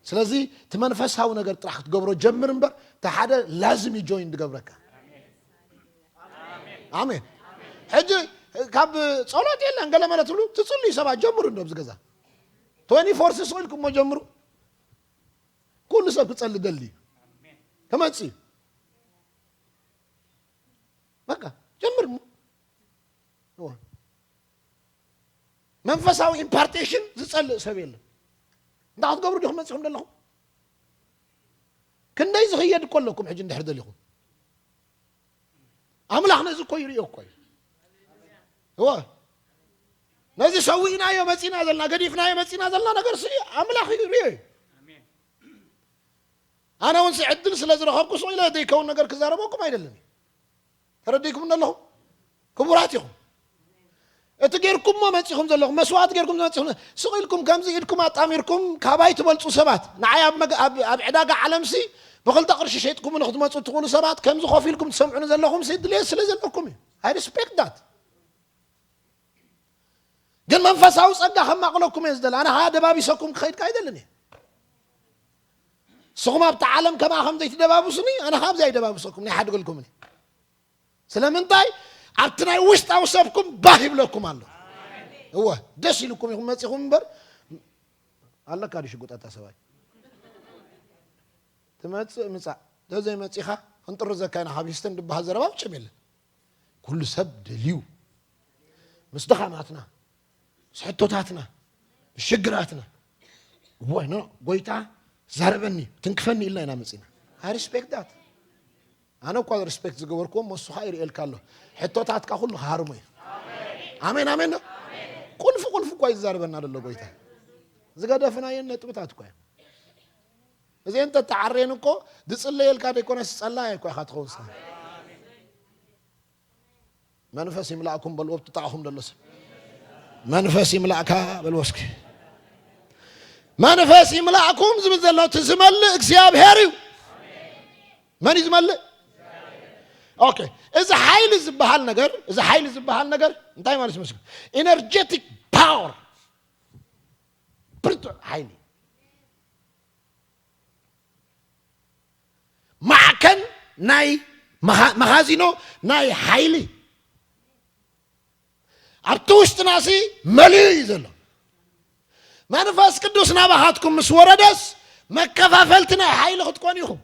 ስለዚ እቲ መንፈሳዊ ነገር ጥራሕ ክትገብሮ ጀምር እምበር፣ እቲ ሓደ ላዝም እዩ ጆይን ዝገብረካ። ኣሜን። ሕጂ ካብ ጸሎት የለን ገለ መለ ትብሉ፣ ትጽልዩ ሰባት ጀምሩ እንዶ ኣብዚ ገዛ። ትወንቲ ፎር ስቕ ኢልኩሞ ጀምሩ። ኩሉ ሰብ ክጸሊ ደሊ እዩ። ክመጽእ እዩ። በቃ ጀምር እሞ። እወ። መንፈሳዊ ኢምፓርቴሽን ዝጸልእ ሰብ የለን። እንታይ ክትገብሩ ዲኹም መጺኹም ዘለኹም? ክንደይ ዝኽየድ እኮ ኣለኩም ሕጂ እንድሕር ደሊኹም። ኣምላኽ ነዚ እኮ ይርእዮ እኮ እዩ። እወ። ነዚ ሰዊእናዮ መጺና ዘለና፣ ገዲፍናዮ መጺና ዘለና ነገር ሲ ኣምላኽ ይርእዮ እዩ። ኣነ እውን ሲ ዕድል ስለ ዝረኸብኩ ስቕ ኢለ ዘይከውን ነገር ክዛረበኩም ኣይደልን። ተረዲእኩም ኣለኹም? ክቡራት ኢኹም። እቲ ጌርኩሞ መጺኹም ዘለኹም፣ መስዋዕቲ ጌርኩም መጺኹም፣ ስቕ ኢልኩም ከምዚ ኢድኩም ኣጣሚርኩም ካባይ ትበልጹ ሰባት፣ ንዓይ ኣብ መግ-፣ ኣብ፣ ኣብ ዕዳጋ ዓለምሲ ብኽልተ ቅርሺ ሸይጥኩም ንኽትመጹ ትኽእሉ ሰባት፣ ከምዚ ኮፍ ኢልኩም ትሰምዑኒ ዘለኹምሲ ድሌት ስለ ዘለኩም እዩ። I respect that። ግን መንፈሳዊ ጸጋ ከማቕለኩም እየ ዝደሊ። ኣነ ኸኣ ደባቢሰኩም ክኸይድ ከኣ ኣይደልን እየ። ንስኹም ኣብቲ ዓለም ከምኣ ከም ዘይትደባብሱኒ፣ ኣነ ኸኣ ኣብዚ ኣይደባብሰኩም፣ ናይ ሓድገልኩምን እየ። ስለምንታይ? ኣብቲ ናይ ውሽጣዊ ሰብኩም ባህ ይብለኩም ኣሎ። እወ፣ ደስ ኢልኩም ኢኹም መጺኹም እምበር፣ ኣለካ ድዩ ሽጉጣታ ሰብኣይ? ትመጽእ ምጻእ። ተዘይመጺኻ ክንጥርዘካ ኢና ካብ ሂስተን ዝበሃል ዘረባ መቸም የለን። ኩሉ ሰብ ደልዩ ምስ ድኻማትና፣ ምስ ሕቶታትና፣ ምስ ሽግራትና፣ ወይ ኖ፣ ጎይታ ዛረበኒ፣ ትንክፈኒ ኢልና ኢና መጺና። I respect that። ኣነ እኳ ሪስፔክት ዝገበርክዎ እሞ እሱ ኸኣ ይርእየልካ ኣሎ። ሕቶታትካ ኩሉ ክሃርሞ እዩ። ኣሜን፣ ኣሜን ዶ? ቁልፊ ቁልፊ እኳ እዩ ዝዛረበና ዘሎ ጎይታ። ዝገደፍናየን ነጥብታት እኳ እዩ። እዚአን እንተተዓርየን እኮ ዝጽለየልካ ዘይኮነስ ጸላኢ እኳ ኢኻ ትኸውን ስኻ። መንፈስ ይምላእኩም በልዎ፣ ብጥጣዕኹም ዘሎ ሰብ። መንፈስ ይምላእካ በልዎ እስኪ። መንፈስ ይምላእኩም ዝብል ዘሎ እቲ ዝመልእ እግዚኣብሔር እዩ። መን እዩ ዝመልእ? ኦኬ። እዚ ሓይሊ ዝበሃል ነገር፣ እዚ ሓይሊ ዝበሃል ነገር እንታይ ማለት ይመስል? ኢነርጀቲክ ፓወር፣ ብርቱዕ ሓይሊ። ማዕከን ናይ መኻ-፣ መኻዚኖ ናይ ሓይሊ ኣብቲ ውሽጥናሲ መሊኡ እዩ ዘሎ። መንፈስ ቅዱስ ናባኻትኩም ምስ ወረደስ መከፋፈልቲ ናይ ሓይሊ ክትኮኑ ኢኹም።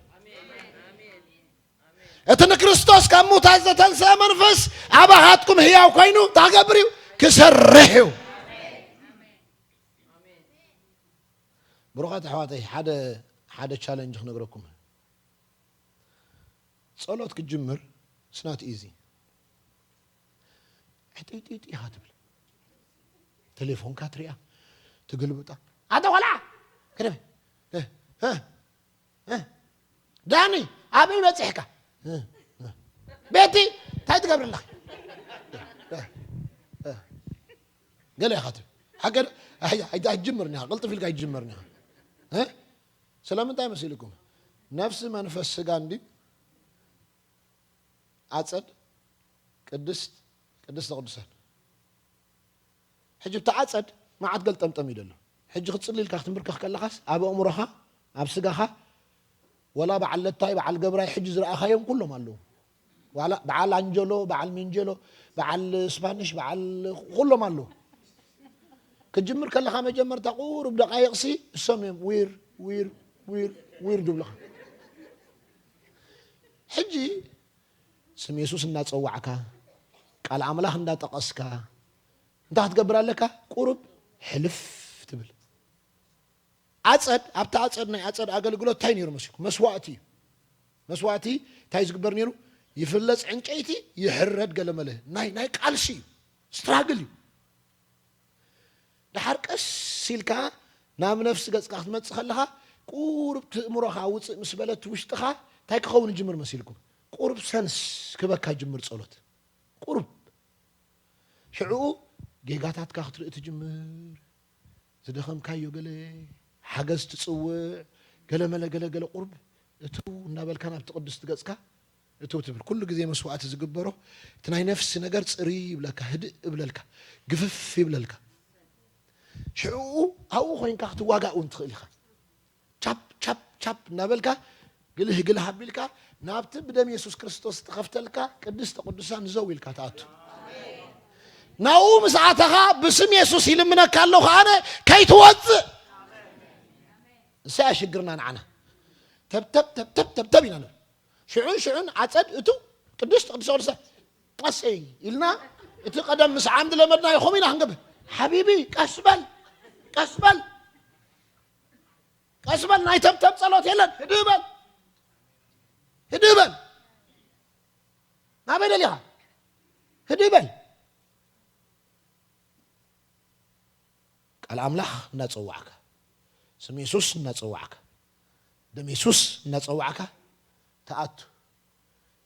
እቲ ንክርስቶስ ካብ ሙታት ዘተንስአ መንፈስ ኣባኻትኩም ህያው ኮይኑ እንታይ ክገብር እዩ? ክሰርሕ እዩ። ብሩኻት ኣሕዋተይ፣ ሓደ፣ ሓደ ቻለንጅ ክነግረኩም። ጸሎት ክትጅምር it's not easy። ሕጥይጥይጥ ኢኻ ትብል። ቴሌፎንካ ትሪኣ፣ ትግልብጣ። ኣታ ቆልዓ! ክደም! እ፣ እ፣ እ። ዳኒ፣ ኣበይ በጺሕካ? እ፣ እ። ቤቲ፣ እንታይ ትገብሪ ኣለኺ? እ፣ እ። ገለ ኢኻ ትብል። ሓቂ ዶ? ኣይ፣ ኣይ፣ ኣይትጅምርን ኢኻ። ቅልጥፍ ኢልካ ኣይትጅምርን ኢኻ። እ? ስለምንታይ መሲልኩም? ነፍሲ፣ መንፈስ፣ ስጋ እንድዩ። ኣጸድ፣ ቅድስት፣ ቅድስተ ቅዱሳን። ሕጂ ብቲ ኣጸድ መዓት ገልጠምጠም እዩ ዘሎ። ሕጂ ክትጽሊ ኢልካ ክትንብርከኽ ከለኻስ ኣብ ኣእምሮኻ፣ ኣብ ስጋኻ፣ ወላ በዓል ለታይ፣ በዓል ገብራይ ሕጂ ዝረኣኻዮም ኩሎም ኣለዉ። ዋላ በዓል ኣንጀሎ፣ በዓል ሚንጀሎ፣ በዓል ስፓኒሽ፣ በዓል ኩሎም ኣለዉ። ክትጅምር ከለኻ መጀመርታ ቁሩብ ደቃይቕሲ እሶም እዮም ዊር፣ ዊር፣ ዊር፣ ዊር ድብሉኻ። ሕጂ ስም የሱስ እናጸዋዕካ፣ ቃል ኣምላኽ እንዳጠቐስካ፣ እንታይ ክትገብር ኣለካ? ቁሩብ ሕልፍ ኣጸድ ኣብቲ ኣጸድ ናይ ኣጸድ ኣገልግሎት እንታይ ነይሩ መሲልኩም? መስዋእቲ እዩ። መስዋእቲ እንታይ ዝግበር ነይሩ? ይፍለጽ ዕንጨይቲ፣ ይሕረድ ገለመለ። ናይ ናይ ቃልሲ እዩ። ስትራግል እዩ። ደሓር ቀስ ኢልካ ናብ ነፍሲ ገጽካ ክትመጽእ ከለኻ፣ ቁሩብ ትእምሮኻ ውጽእ ምስ በለት ውሽጥኻ እንታይ ክኸውን ይጅምር መሲልኩም? ቁሩብ ሰንስ ክበካ ይጅምር ጸሎት። ቁሩብ ሽዕኡ ጌጋታትካ ክትርኢ ትጅምር። ዝደኸምካዮ ገለ ሓገዝ ትጽውዕ፣ ገለ መለ ገለ ገለ ቁሩብ እትው እናበልካ ናብቲ ቅድስቲ ገጽካ እትው ትብል። ኩሉ ግዜ መስዋእቲ ዝግበሮ እቲ ናይ ነፍሲ ነገር ጽሪ ይብለካ፣ ህድእ እብለልካ፣ ግፍፍ ይብለልካ። ሽዕኡ ኣብኡ ኮይንካ ክትዋጋእ እውን ትኽእል ኢኻ። ቻፕ ቻፕ ቻፕ እናበልካ ግልህ ግልህ ኣቢልካ ናብቲ ብደም የሱስ ክርስቶስ ዝተኸፍተልካ ቅድስተ ቅዱሳን ዘው ኢልካ ትኣቱ። ናብኡ ምስ ኣተኻ ብስም የሱስ ይልምነካ ኣለኹ ኣነ ከይትወፅእ። እሳ ሽግርና ንዓና ተብተብ ተብተብ ተብተብ ኢና ንብል። ሽዑን ሽዑን ዓፀድ እቱ ቅድስት ቅዱስ ቅዱሳን ቀሰይ ኢልና እቲ ቀደም ምስ ዓምዲ ለመድና ይኹም ኢና ክንገብር። ሓቢቢ ቀስ በል ቀስ በል ቀስ በል፣ ናይ ተብተብ ጸሎት የለን። ህድእ በል፣ ህድእ በል። ናበይ ደሊኻ? ህድእ በል። ቃል ኣምላኽ እናጸዋዕካ፣ ስም የሱስ እናጸዋዕካ፣ ደም የሱስ እናጸዋዕካ ትኣቱ።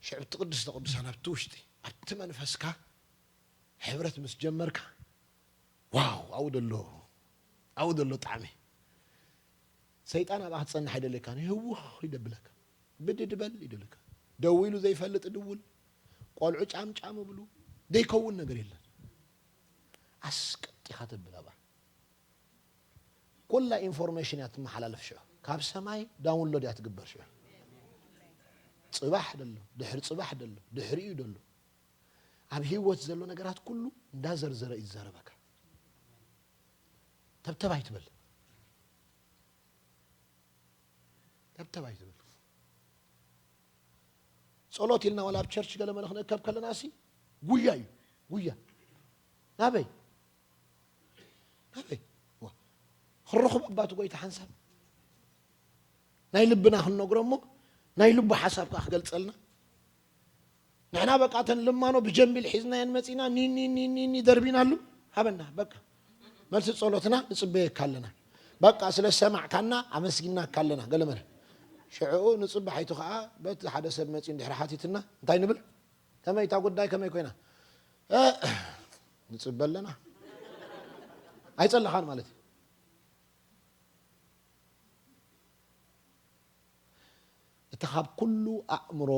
ሽዕብቲ ቅድስተ ቅዱሳን ኣብቲ ውሽጢ፣ ኣብቲ መንፈስካ ሕብረት ምስ ጀመርካ፣ ዋው፣ ኣብኡ ደሎ፣ ኣብኡ ደሎ ጣዕሚ። ሰይጣን ኣብኣ ክትጸንሕ ኣይደለካን፣ ህውኽ ይደብለካ። ብድድ በል ይደለካ። ደዊሉ ዘይፈልጥ ድውል፣ ቆልዑ ጫም ጫም ብሉ፣ ዘይከውን ነገር የለን። ኣስቀጥ ኢኻ ተብል ኣብኣ። ኩላ ኢንፎርሜሽን እያ ትመሓላለፍ ሽዑ። ካብ ሰማይ ዳውንሎድ እያ ትግበር ሽዑ። ጽባሕ ደሎ፣ ድሕሪ ጽባሕ ደሎ፣ ድሕሪኡ ደሎ። ኣብ ህይወት ዘሎ ነገራት ኩሉ እንዳዘርዘረ እዩ ዝዛረበካ። ተብተብ ኣይትበል። ተብተብ ኣይትበል። ጸሎት ኢልና ዋላ ኣብ ቸርች ገለ መለ ክንእከብ ከለና ሲ ጉያ እዩ። ጉያ። ናበይ? ናበይ? ዋ። ክንረኽብ ኣባቱ ጎይታ ሓንሳብ። ናይ ልብና ክንነግሮ እሞ፣ ናይ ልቡ ሓሳብ ከኣ ክገልጸልና። ንሕና በቃ እተን ልማኖ ብጀምቢል ሒዝናየን መጺና፣ ኒኒ፣ ኒኒ፣ ኒኒ ደርቢናሉ። ሃበና፣ በቃ። መልሲ ጸሎትና ንጽበየካ ኣለና። በቃ ስለ ዝሰማዕካና ኣመስጊናካ ኣለና። ገለ መለ። ሽዕኡ ንጽባሒቱ ከኣ በቲ ሓደ ሰብ መጺኡ እንድሕሪ ሓቲትና፣ እንታይ ንብል? ከመይ እታ ጉዳይ ከመይ ኮይና? እ፣ ንጽበ ኣለና። ኣይጸለኻን ማለት እዩ። እቲ ካብ ኩሉ ኣእምሮ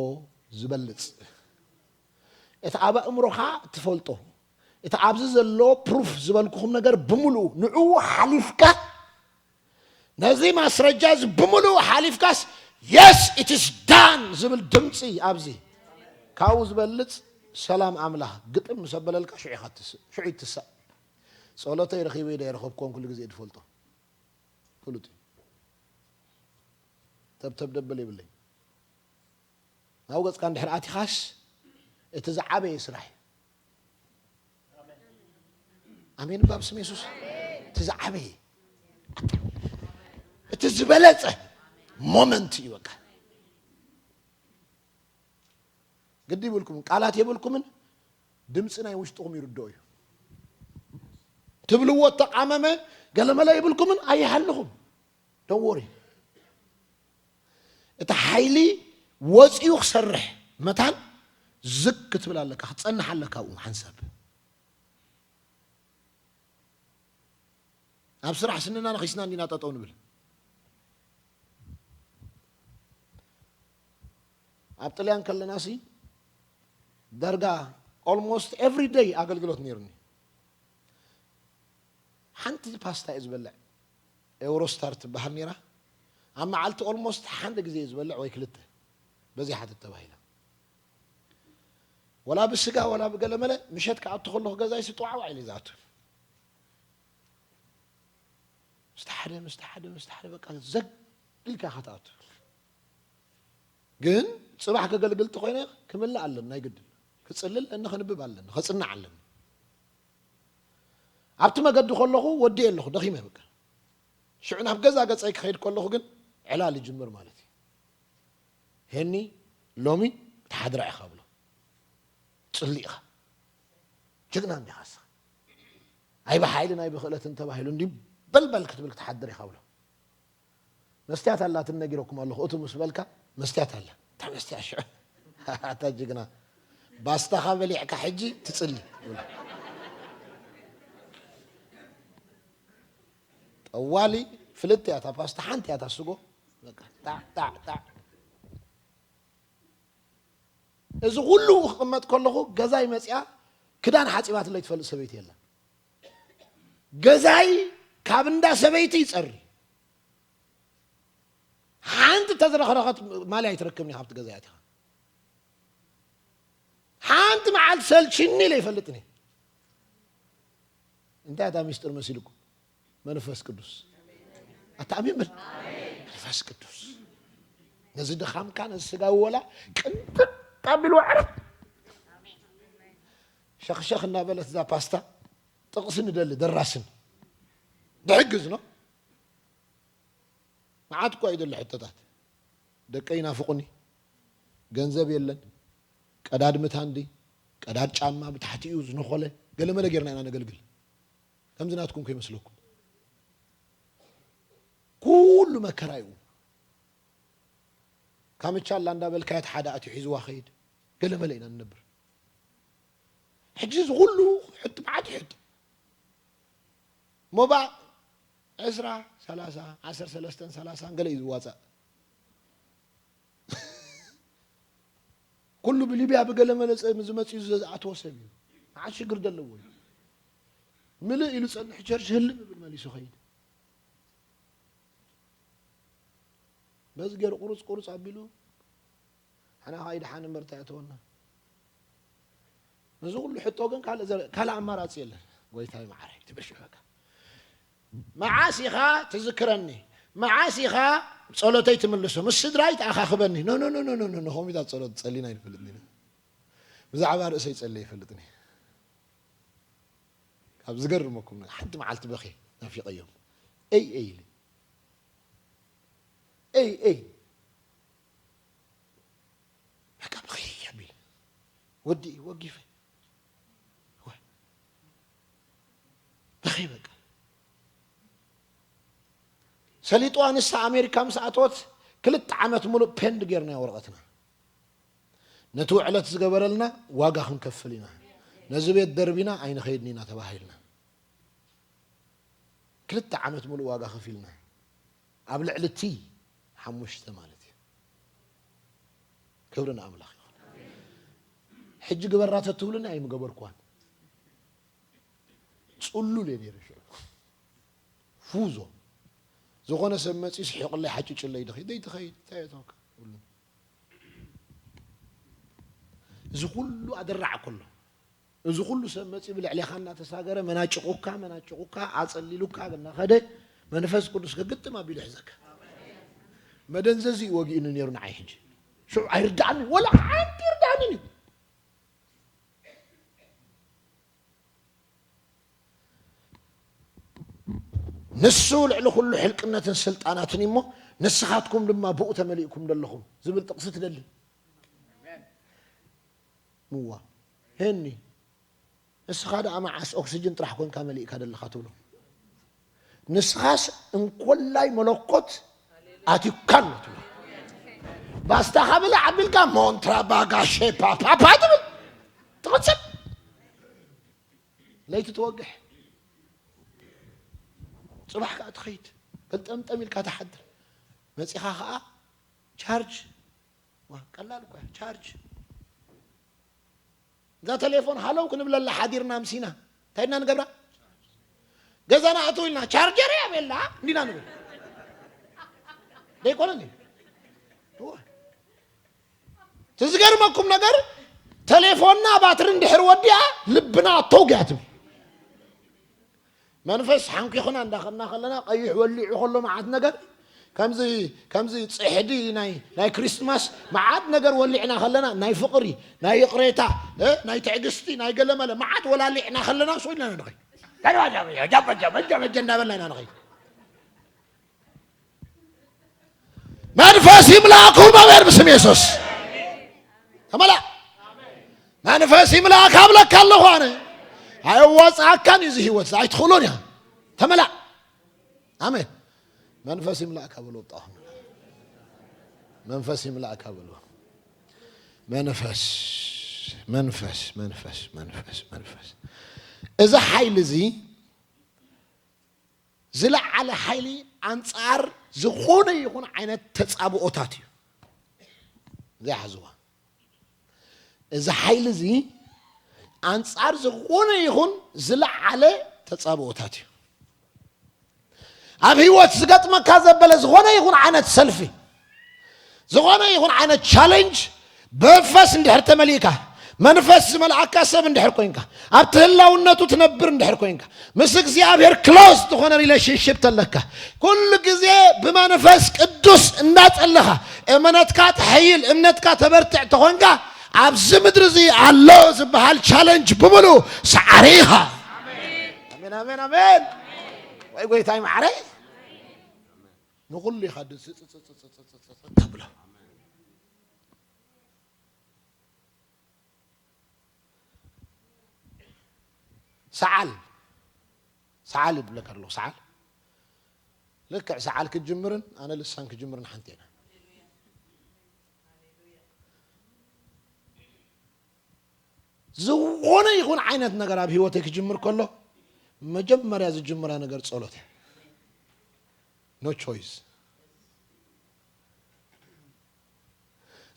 ዝበልጽ፣ እቲ ኣብ ኣእምሮኻ ትፈልጦ፣ እቲ ኣብዚ ዘሎ ፕሩፍ ዝበልኩኹም ነገር ብምሉኡ ንዕኡ ሓሊፍካ፣ ነዚ ማስረጃ እዚ ብምሉኡ ሓሊፍካስ፣ የስ፣ it is done ዝብል ድምፂ ኣብዚ ካብኡ ዝበልጽ ሰላም ኣምላኽ ግጥም ምስ ኣበለልካ ሽዑ ኢኻ ትስ-፣ ሽዑ ይትሳእ። ጸሎተይ ረኺበ ዶ ኣይረኸብኩዎን ኩሉ ግዜ ትፈልጦ። ፍሉጥ እዩ። ተብተብ ደብል የብለይ። ናብ ገጽካ እንድሕር ኣቲኻስ፣ እቲ ዝዓበየ ስራሕ እዩ። ኣሜን፣ እባ ብስም የሱስ። እቲ ዝዓበየ፣ እቲ ዝበለጸ ሞመንት እዩ በቃ። ግዲ ይብልኩምን፣ ቃላት የብልኩምን፣ ድምፂ ናይ ውሽጥኹም ይርድኦ እዩ። ትብልዎ እተቃመመ ገለመለ ይብልኩምን፣ ኣይሃልኹም። Don't worry። እቲ ሓይሊ ወፂኡ ክሰርሕ መታን ዝግ ክትብል ኣለካ፣ ክትጸንሕ ኣለካ ኣብኡ ሓንሳብ። ኣብ ስራሕ ስንና ነኺስና እንዲና ጠጠው ንብል። ኣብ ጥልያን ከለና ሲ ደርጋ ኦልሞስት ኤቭሪ ደይ ኣገልግሎት ነይሩኒ። ሓንቲ ፓስታ እየ ዝበልዕ፣ ኤውሮስታር ትበሃል ነይራ። ኣብ መዓልቲ ኦልሞስት ሓደ ግዜ እየ ዝበልዕ ወይ ክልተ፣ በዚሓ ተተባሂላ። ወላ ብስጋ ወላ ብገለመለ፣ ምሸት ክኣቱ ከለኹ ገዛይ ስጥዋዕዋዕ ኢለ ዝኣቱ። ምስቲ ሓደ፣ ምስቲ ሓደ፣ ምስቲ ሓደ፣ በቃ ዘግ ኢልካ ኢኻ ትኣቱ። ግን ጽባሕ ከገልግል እንተኾይነ ክምልእ ኣለኒ፣ ናይ ግድን ክጽሊ ኣለኒ፣ ከንብብ ኣለኒ፣ ከጽንዕ ኣለኒ። ኣብቲ መገዲ ከለኹ ወዲኤ ኣለኹ፣ ደኺመ በቃ። ሽዑ ናብ ገዛ ገጸይ ክኸይድ ከለኹ ግን ዕላል ይጅምር ማለት እዩ። ሄኒ ሎሚ ክትሓድራ ኢኻ ብሎ። ጽሊ ኢኻ። ጅግና እንዲኻ እስኻ። ኣይ ብሓይሊ ናይ ብኽእለትን ተባሂሉ እንዲ በልበል ክትብል ክትሓድር ኢኻ ብሎ። መስትያት ኣላትን ነጊረኩም ኣለኹ። እቱ ምስ በልካ መስትያት ኣላ። እንታይ መስትያት ሽዑ? ኣታ ጅግና። ባስታኻ በሊዕካ ሕጂ ትጽሊ። ጠዋሊ ፍልጥ እያ እታ ፓስታ፣ ሓንቲ እያ እታ ስጎ። በቃ፣ ጣዕ፣ ጣዕ፣ ጣዕ። እዚ ኩሉ ክቕመጥ ከለኹ ገዛይ መጺኣ ክዳን ሓጺባትለይ ትፈልጥ ሰበይቲ የላን። ገዛይ ካብ እንዳ ሰበይቲ ይጸሪ። ሓንቲ ተዝረኽረኸት ማልያ ኣይትረክብን እያ ካብቲ ገዛ ኣቲኻ። ሓንቲ መዓልቲ ሰልችኒ ኢለ ኣይፈልጥን እየ። እንታይ እታ ሚስጥር መሲልኩም? መንፈስ ቅዱስ። ኣታ ኣሜን በል። መንፈስ ቅዱስ። ነዚ ድኻምካ፣ ነዚ ስጋዊ ወላ ቅንጥጥ ኣቢሉ ዕርፍ። ሸኽሸኽ እናበለት እዛ ፓስታ ጥቕሲ ንደሊ፣ ደራስን ድሕግዝ ነው። መዓት እኳ እዩ ዘሎ ሕቶታት። ደቀይ ይናፍቑኒ፣ ገንዘብ የለን፣ ቀዳድ ምታንዲ፣ ቀዳድ ጫማ ብታሕቲኡ ዝነኾለ፣ ገለመለ ጌርና ኢና ነገልግል። ከምዚ ናትኩም ከይመስለኩም። ኩሉ መከራ እዩ። ካምቻላ እንዳበልካዮ እቲ ሓደ ኣትዩ ሒዝዋ ኸይድ። ገለመለ ኢና ንነብር። ሕጂ እዚ ኩሉ ሕጥ መዓት ይሕጥ። ሞባእ ዕስራ፣ ሰላሳ፣ ዓሰርተ ሰለስተን ሰላሳን ገለ እዩ ዝዋጻእ። ኩሉ ብሊብያ ብገለ መለ ጸ-፣ ዝመጽኡ ዝኣተወ ሰብ እዩ። መዓት ሽግር ዘለዎ እዩ። ምልእ ኢሉ ጸንሕ ቸርች ህልም ይብል መሊሱ ኸይድ። በዚ ገይሩ ቁሩጽ ቁሩጽ ኣቢሉ ሓና ኸኣ ይድሓን እምበር እንታይ ኣተወና? ነዚ ኩሉ ሕቶ ግን ካልእ ዘ-፣ ካልእ ኣማራጺ የለን። ጎይታይ መዓረይ ትብል ሽዑ በቃ። መዓስ ኢኻ ትዝክረኒ? መዓስ ኢኻ ጸሎተይ ትምልሶ? ምስ ስድራይ ተኣኻኽበኒ? ኖ፣ ኖ፣ ኖ፣ ኖ፣ ኖ፣ ኖ፣ ከምኡታት ጸሎት ጸሊና ኣይንፈልጥን ኢና። ብዛዕባ ርእሰይ ጸልየ ኣይፈልጥን እየ። ካብ ዝገርመኩም ነገር፣ ሓንቲ መዓልቲ በኽየ ናፊቐዮም። ኤይ፣ ኤይ ኢለ። ኤይ፣ ኤይ። በቃ ብኸይ ኣቢለ ወዲ ወጊፈ ወ-፣ ብኸይ በቃ ሰሊጥዋ። ንሳ ኣሜሪካ ምስ ኣተወት ክልተ ዓመት ሙሉእ ፔንድ ጌርና ወረቐትና። ነቲ ውዕለት ዝገበረልና ዋጋ ክንከፍል ኢና፣ ነዚ ቤት ደርቢና ኣይንኸይድን ኢና ተባሂልና። ክልተ ዓመት ሙሉእ ዋጋ ከፊልና። ኣብ ልዕሊ እቲ ሓሙሽተ ማለት እዩ። ክብሪ ንኣምላኽ ይኹን። ሕጂ ግበራ ተትብሉኒ ኣይምገበርኩዋን። ጽሉል እየ ነይረ ሽዑ። ፉዞ። ዝኾነ ሰብ መጺኡ ስሒቑለይ ሓጭጭለይ ድኺ-፣ ደይ ትኸይድ፣ እንታይ እየ ተወካ? ይብሉ። እዚ ኩሉ ኣደራዕ ከሎ፣ እዚ ኩሉ ሰብ መጺኡ ብልዕሌኻ እናተሳገረ፣ መናጭቑካ፣ መናጭቑካ፣ ኣጸሊሉካ እናኸደ፣ መንፈስ ቅዱስ ክግጥም ኣቢሉ ይሕዘካ። መደንዘዚ እዩ ወጊኡኒ ነይሩ ንዓይ ሕጂ። ሽዑ ኣይርድኣኒ፣ ወላ ሓንቲ ይርድኣኒ እዩ። ንሱ ልዕሊ ኩሉ ሕልቅነትን ስልጣናትን እዩ እሞ፣ ንስኻትኩም ድማ ብኡ ተመሊእኩም ዘለኹም ዝብል ጥቕሲ ትደሊ። ምዋ። ሄኒ፣ ንስኻ ደኣ መዓስ ኦክስጅን ጥራሕ ኮንካ መሊእካ ዘለኻ ትብሎ? ንስኻስ እንኮላይ መለኮት ኣትዩካ ኣሎ ትብሎ። ባስታኻ ብላዕ ኣቢልካ ሞንትራ ባጋሼ ፓፓፓ ትብል። ትቕጽል። ለይቲ ትወግሕ። ጽባሕ ከኣ ትኸይድ። ገልጠምጠም ኢልካ ትሓድር። መጺኻ ከኣ ቻርጅ። ዋ፣ ቀላል እኮ እያ። ቻርጅ። እዛ ቴሌፎን ሃለው ክንብለላ ሓዲርና ኣምሲና። እንታይ ኢና ንገብራ? ገዛና ኣትው ኢልና፣ "ቻርጀር እያ" በላ እንዲና ንብል። ደይኮነ እንዴ? እወ። እቲ ዝገርመኩም ነገር፣ ቴሌፎንና ባትሪ እንድሕር ወዲኣ፣ ልብና ተውግ እያ ትብል። መንፈስ ሓንኪኹና እንዳኸድና ከለና፣ ቀይሕ ወሊዑ ከሎ መዓት ነገር፣ ከምዚ፣ ከምዚ ጽሕዲ ናይ፣ ናይ ክሪስትማስ መዓት ነገር ወሊዕና ከለና፣ ናይ ፍቕሪ፣ ናይ ይቕሬታ፣ እ፣ ናይ ትዕግስቲ፣ ናይ ገለመለ መዓት ወላሊዕና ከለና፣ ስቕ ኢልና ንኸይድ። ጃባጃ፣ ጃባጃ፣ ጃባጃ እንዳበልና ኢና ንኸይድ። መንፈስ ይምላእኩም ኣሜን ብስም የሱስ። ተመላ መንፈስ ይምላእካ ኣብለካ ኣለኹ ኣነ። ኣየዋፅኣካን እዩ እዚ ህይወት ኣይትኽእሎን እያ። ተመላ ኣሜን። መንፈስ ይምላእካ በሎ። ጣሁን መንፈስ ይምላእካ በሎ። መንፈስ መንፈስ መንፈስ መንፈስ መንፈስ እዚ ሓይሊ እዚ ዝለዓለ ሓይሊ ኣንጻር ዝኾነ ይኹን ዓይነት ተጻብኦታት እዩ። ዘይሓዝዋ እዚ ሓይሊ እዚ ኣንጻር ዝኾነ ይኹን ዝለዓለ ተጻብኦታት እዩ። ኣብ ህይወት ዝገጥመካ ዘበለ ዝኾነ ይኹን ዓይነት ሰልፊ ዝኾነ ይኹን ዓይነት ቻለንጅ ብመንፈስ እንድሕር ተመሊእካ መንፈስ ዝመልኣካ ሰብ እንድሕር ኮንካ ኣብቲ ህላውነቱ ትነብር እንድሕር ኮንካ ምስ እግዚኣብሔር ክሎዝ ዝኾነ ሪሌሽንሽፕ ተለካ ኩሉ ግዜ ብመንፈስ ቅዱስ እንዳጸለኻ እምነትካ ተሐይል እምነትካ ተበርትዕ ተኾንካ ኣብዚ ምድሪ እዚ ኣሎ ዝበሃል ቻለንጅ ብምሉ ሰዓሪ ኢኻ። ኣሜን ኣሜን ኣሜን። ወይ ጎይታይ ማዕረይ ንኹሉ ኢኻ ተብሎ ሰዓል ሰዓል ይብለካ ኣለኹ። ሰዓል ልክዕ ሰዓል ክትጅምርን ኣነ ልሳን ክጅምርን ሓንቲ ኢና። ዝኾነ ይኹን ዓይነት ነገር ኣብ ህይወተይ ክጅምር ከሎ መጀመርያ ዝጅምራ ነገር ጸሎት እያ። ኖ ቾይስ።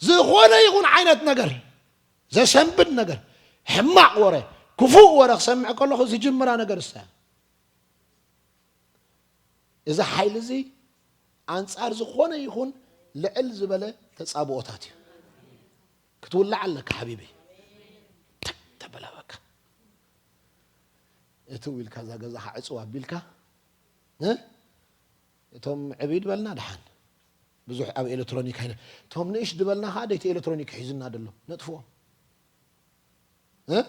ዝኾነ ይኹን ዓይነት ነገር ዘሰንብድ ነገር ሕማቕ ወረ ክፉእ ወረ ክሰምዕ ከለኹ ዝጅምራ ነገር እሳ እያ። እዚ ሓይሊ እዚ ኣንጻር ዝኾነ ይኹን ልዕል ዝበለ ተጻብኦታት እዩ። ክትውላዕ ኣለካ ሓቢቢ። ተበላበካ። እትው ኢልካ እዛ ገዛኻ ዕጽው ኣቢልካ እ? እቶም ዕብይ ድበልና ደሓን ብዙሕ ኣብ ኤሌክትሮኒክ ኣይነ እቶም ንእሽ ድበልና ከዓ ደይቲ ኤሌክትሮኒክ ሒዝና ደሎ ነጥፍዎ እ?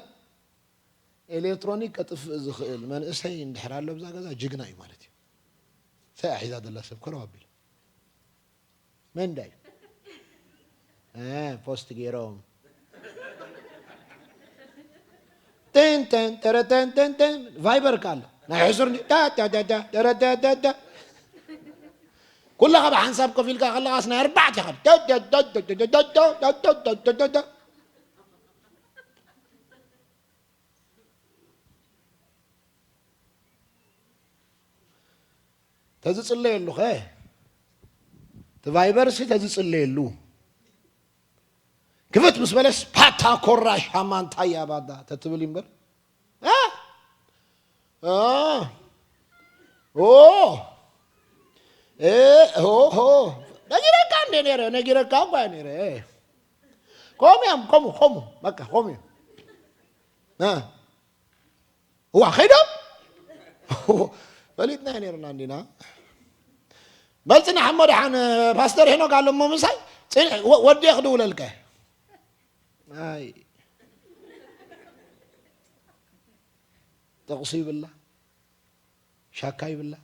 ኤሌክትሮኒክ ከጥፍእ ዝኽእል መንእሰይ እንድሕር ኣሎ ብዛ ገዛ ጅግና እዩ ማለት እዩ። ሰያ ሒዛ ደላ ሰብ ከረው ኣቢሉ መንዳይ ፖስት ገይሮም ቴንቴን ተረተንተንተን ቫይበር ካለ ናይ ሕሱር ተረተተተ ኩላኻ ብሓንሳብ ኮፍ ኢልካ ከለኻስ ናይ ኣርባዕተ ኢኻ። ተዝጽለየሉ ኸ እቲ ቫይበርሲ ተዝጽለየሉ ክፍት ምስ በለስ ፓታ ኮራ ሻማንታ ያባዳ ተትብል እምበር እ? እ? ኦ እ ሆ ሆ ነጊረካ እንደ ነረ ነጊረካ እኳ ነረ ከምኡ እዮም ከምኡ ከምኡ በቃ ከምኡ እዮም እ እዋ ኸይዶም ፈሊጥና ነርና እንዲና በልፅና ሕሞ ደሓን ፓስተር ሄኖክ ኣሎ እሞ ምሳይ ወዲ ክድውለልከ ኣይ ጥቕሲ ይብላ ሻካ ይብላ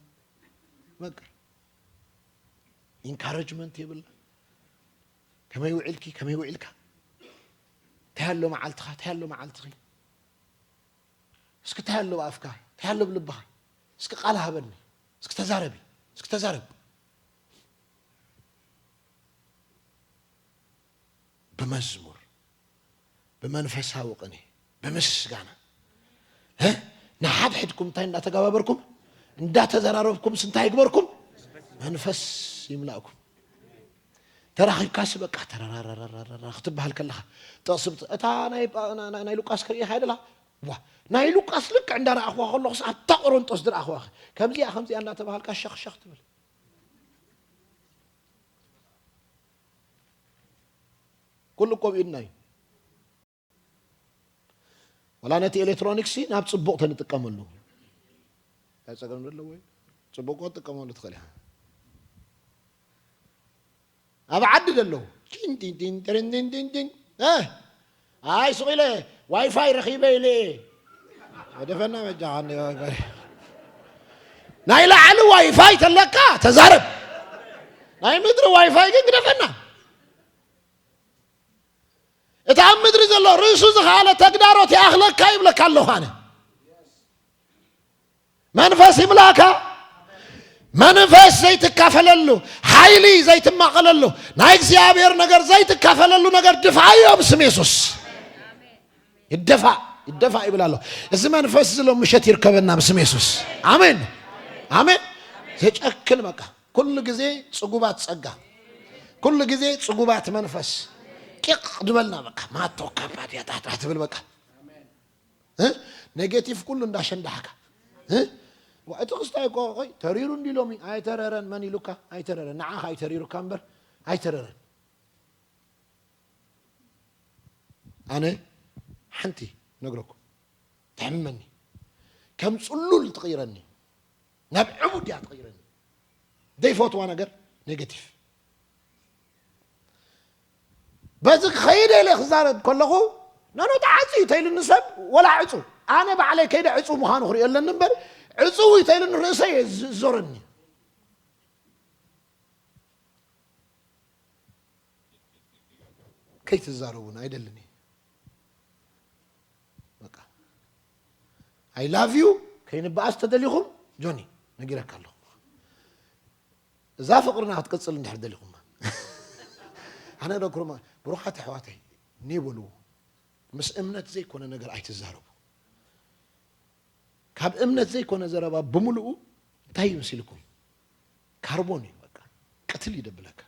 በቃ ኢንካረጅመንት ይብላ ከመይ ውዕልኪ ከመይ ውዕልካ እንታይ ኣሎ መዓልትኻ እንታይ ኣሎ መዓልትኺ እስኪ እንታይ ኣሎ ብኣፍካ እንታይ ኣሎ ብልብኻ እስኪ ቃል ሃበኒ እስኪ ተዛረቢ እስኪ ተዛረብ ብመዝሙር ብመንፈሳዊ ቅኔ ብምስጋና ንሓድሕድኩም እንታይ እንዳተገባበርኩም እንዳተዘራረብኩምስ እንታይ ይግበርኩም መንፈስ ይምላእኩም ተራኺብካሲ በቃ ተራራራራራ ክትበሃል ከለኻ ጥቕሲ እታ ናይ ሉቃስ ክርእኻ ይደላ ዋ ናይ ሉቃስ ልክዕ እንዳረኣኽዋ ከለኹስ ኣብታ ቆሮንጦስ ዝረኣኽዋ ከምዚኣ ከምዚኣ እንዳተባሃልካ ሸኽሸኽ ትብል ኩሉ እኮ ብኢድና እዩ ወላ ነቲ ኤሌክትሮኒክስ ናብ ፅቡቕ ተንጥቀመሉ እንታይ ፀገም ዘለዎ እዩ ፅቡቕ እኮ ትጥቀመሉ ትኽእል ኢኻ ኣብ ዓዲ ዘለዉ ቲንቲንቲንቲንቲንቲን ኣይ ሱቕ ኢለ ዋይፋይ ረኺበ ኢለ ደፈና መጃ ናይ ላዕሊ ዋይፋይ ተለካ ተዛረብ ናይ ምድሪ ዋይፋይ ግን ግደፈና። እቲ ኣብ ምድሪ ዘሎ ርእሱ ዝኸኣለ ተግዳሮት ይኣኽለካ ይብለካ ኣለኹ ኣነ። መንፈስ ይምላካ። መንፈስ ዘይትካፈለሉ፣ ሓይሊ ዘይትማቐለሉ፣ ናይ እግዚኣብሔር ነገር ዘይትካፈለሉ ነገር ድፍኣዮ ብስም የሱስ። ይደፋ፣ ይደፋ ይብል ኣሎ። እዚ መንፈስ እዚ ሎም ምሸት ይርከበና ብስም የሱስ። ኣሜን፣ ኣሜን። ዘጨክን በቃ ኩሉ ግዜ ጽጉባት ጸጋ፣ ኩሉ ግዜ ጽጉባት መንፈስ ቂቕ ዝበልና በቃ ማቶ ካፓት ያታታ ትብል በቃ እ? ኔጌቲቭ ኩሉ እንዳሸንዳሕካ እ? ዋ፣ እቲ ክስታይ እኮ ቆይ ተሪሩ እንዲ ሎሚ ኣይተረረን። መን ኢሉካ ኣይተረረን? ንዓኻ ኣይተሪሩካ እምበር ኣይተረረን። ኣነ ሓንቲ ነግረኩም ተሕምመኒ፣ ከም ጽሉል ትቕይረኒ፣ ናብ ዕቡድ እያ ትቕይረኒ። ዘይፈትዋ ነገር ኔጌቲቭ። በዚ ክኸይድ ኢለ ክዛረብ ከለኹ፣ "ኖኖ፣ ተዓጽዩ" ተይሉኒ ሰብ፣ ወላ ዕጹ። ኣነ ባዕለይ ከይደ ዕጹ ምዃኑ ክሪኦ ኣለኒ እምበር፣ ዕጹ ተይሉኒ ርእሰይ እየ ዝ-፣ ዞረኒ። ከይትዛረቡን ኣይደልን እየ። በቃ፣ I love you ከይንበኣስ ተደሊኹም፣ ጆኒ፣ ነጊረካ ኣለኹ። እዛ ፍቕርና ክትቅጽል እንድሕር ደሊኹማ። ኣነ ደኩርማ፣ ብሩኻት ኣሕዋተይ፣ ኔ በልዎ። ምስ እምነት ዘይኮነ ነገር ኣይትዛረቡ። ካብ እምነት ዘይኮነ ዘረባ ብምሉኡ እንታይ እዩ መሲልኩም? ካርቦን እዩ፣ በቃ፣ ቅትል እዩ ደብለካ።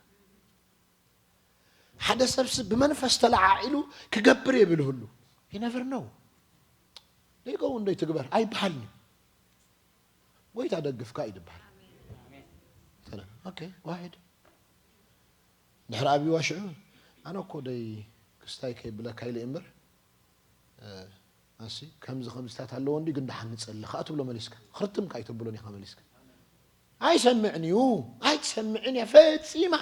ሓደ ሰብሲ ብመንፈስ ተለዓዒሉ ክገብር እየ ብልህሉ። You never know። ደይከውን ደይ ትግበር ኣይበሃልን እዩ። ጎይታ ደግፍካ እዩ ዝበሃል። ሰላም። ኦኬ፣ go ahead። ድሕሪ ኣብይዋ ሽዑ፣ ኣነ እኮ ደይ ክስታይ ከይብለካ ኢለ እምበር፣ እ፣ ኣሲ፣ ከምዚ ከምዚታት ኣለዎ እንዲ ግን ደሓን ንጸሊ ከኣ ትብሎ መሊስካ። ክርትም ከኣ ኣይተብሎን ኢኻ መሊስካ። ኣይሰምዕን እዩ፣ ኣይትሰምዕን እያ ፈጺማ።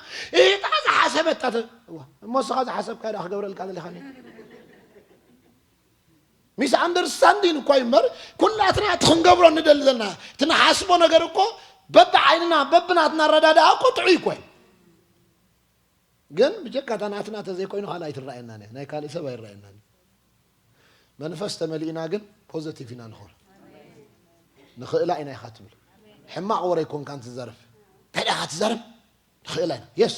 እታ ዝሓሰበታ ተ-፣ እዋ፣ እሞ እስኻ ዝሓሰብካ ደኣ ክገብረልካ ደሊኻኒ። ሚስ ኣንደርስታንዲን እኮ እዩ እምበር፣ ኩላትና እቲ ክንገብሮ ንደሊ ዘለና፣ እቲ ንሓስቦ ነገር እኮ በብዓይንና፣ በብናትና ኣረዳድኣ እኮ ጥዑይ እኮ እዩ። ግን ብጀካ እታ ናትና ተዘይኮይኑ ካልእ ኣይትረኣየናን እያ። ናይ ካልእ ሰብ ኣይረኣየናን እዩ። መንፈስ ተመሊእና ግን ፖዘቲቭ ኢና ንኾን። ንኽእላ ኢና ኢኻ ትብል። ሕማቕ ወረ ኣይኮንካን ትዛረብ። እንታይ ደኣ ኢኻ ትዛረብ? ንኽእላ ኢና። የስ።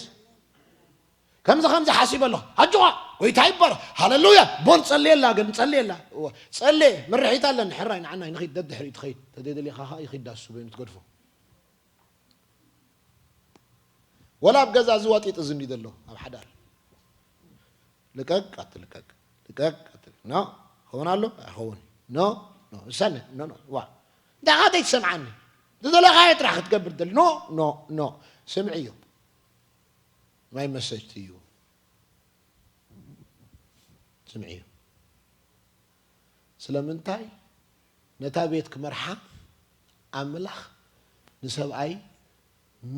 ከምዚ ከምዚ ሓሲበ ኣለኹ። ኣጆኻ፣ ጎይታ ይባረኽ። ሃለሉያ። ቦን ጸልየላ ግን፣ ጸልየላ። እወ፣ ጸልየ፣ ምርሒት ኣለኒ። ሕራይ ንዓናይ ንኺድ ደድሕሪኡ ትኸይድ። ተደይደሊኻ ኸኣ ይኺድ ዳሱ በይኑ ትገድፎ። ወላ ኣብ ገዛ ዝዋጢጥ እዚ እንዲ ዘሎ ኣብ ሓዳር። ልቀቅ ኣትልቀቅ፣ ልቀቅ ኣትል-፣ ኖ፣ ኸውን ኣሎ፣ ኣይኸውን። ኖ፣ ኖ፣ እሳነ፣ ኖ፣ ኖ፣ ዋ። እንታይ ኻተይ ትሰምዓኒ? ዝደለኻዮ ጥራሕ ክትገብር ትደሊ። ኖ፣ ኖ፣ ኖ። ስምዕዮ። My message to you። ስምዕዮ። ስለምንታይ? ነታ ቤት ክመርሓ ኣምላኽ ንሰብኣይ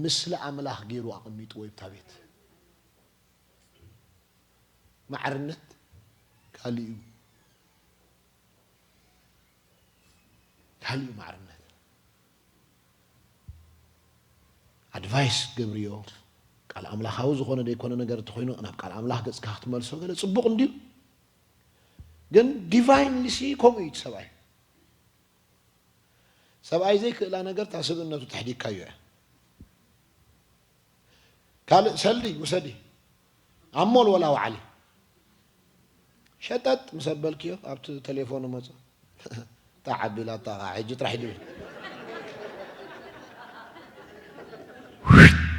ምስሊ ኣምላኽ ገይሩ ኣቐሚጥዎ እዩ ኣብታ ቤት። ማዕርነት ካልእ እዩ። ካልእ እዩ ማዕርነት። ኣድቫይስ ክትገብርዮ፣ ቃል ኣምላኻዊ ዝኾነ ዘይኮነ ነገር እንተኾይኑ ናብ ቃል ኣምላኽ ገጽካ ክትመልሶ ገለ ጽቡቕ እንድዩ። ግን ዲቫይንሊ ሲ ከምኡ እዩ እቲ ሰብኣይ። ሰብኣይ ዘይክእላ ነገር እታ ስብእነቱ ተሕዲግካዮ እያ። ካልእ ሰልዲ ውሰዲ። ኣብ ሞል ወላ ወዓሊ። ሸጠጥ ምስ ኣበልክዮ ኣብቲ ቴሌፎኑ መጹ። እታ ዓቢላታ ኸዓ ሕጂ ጥራሕ ድብል።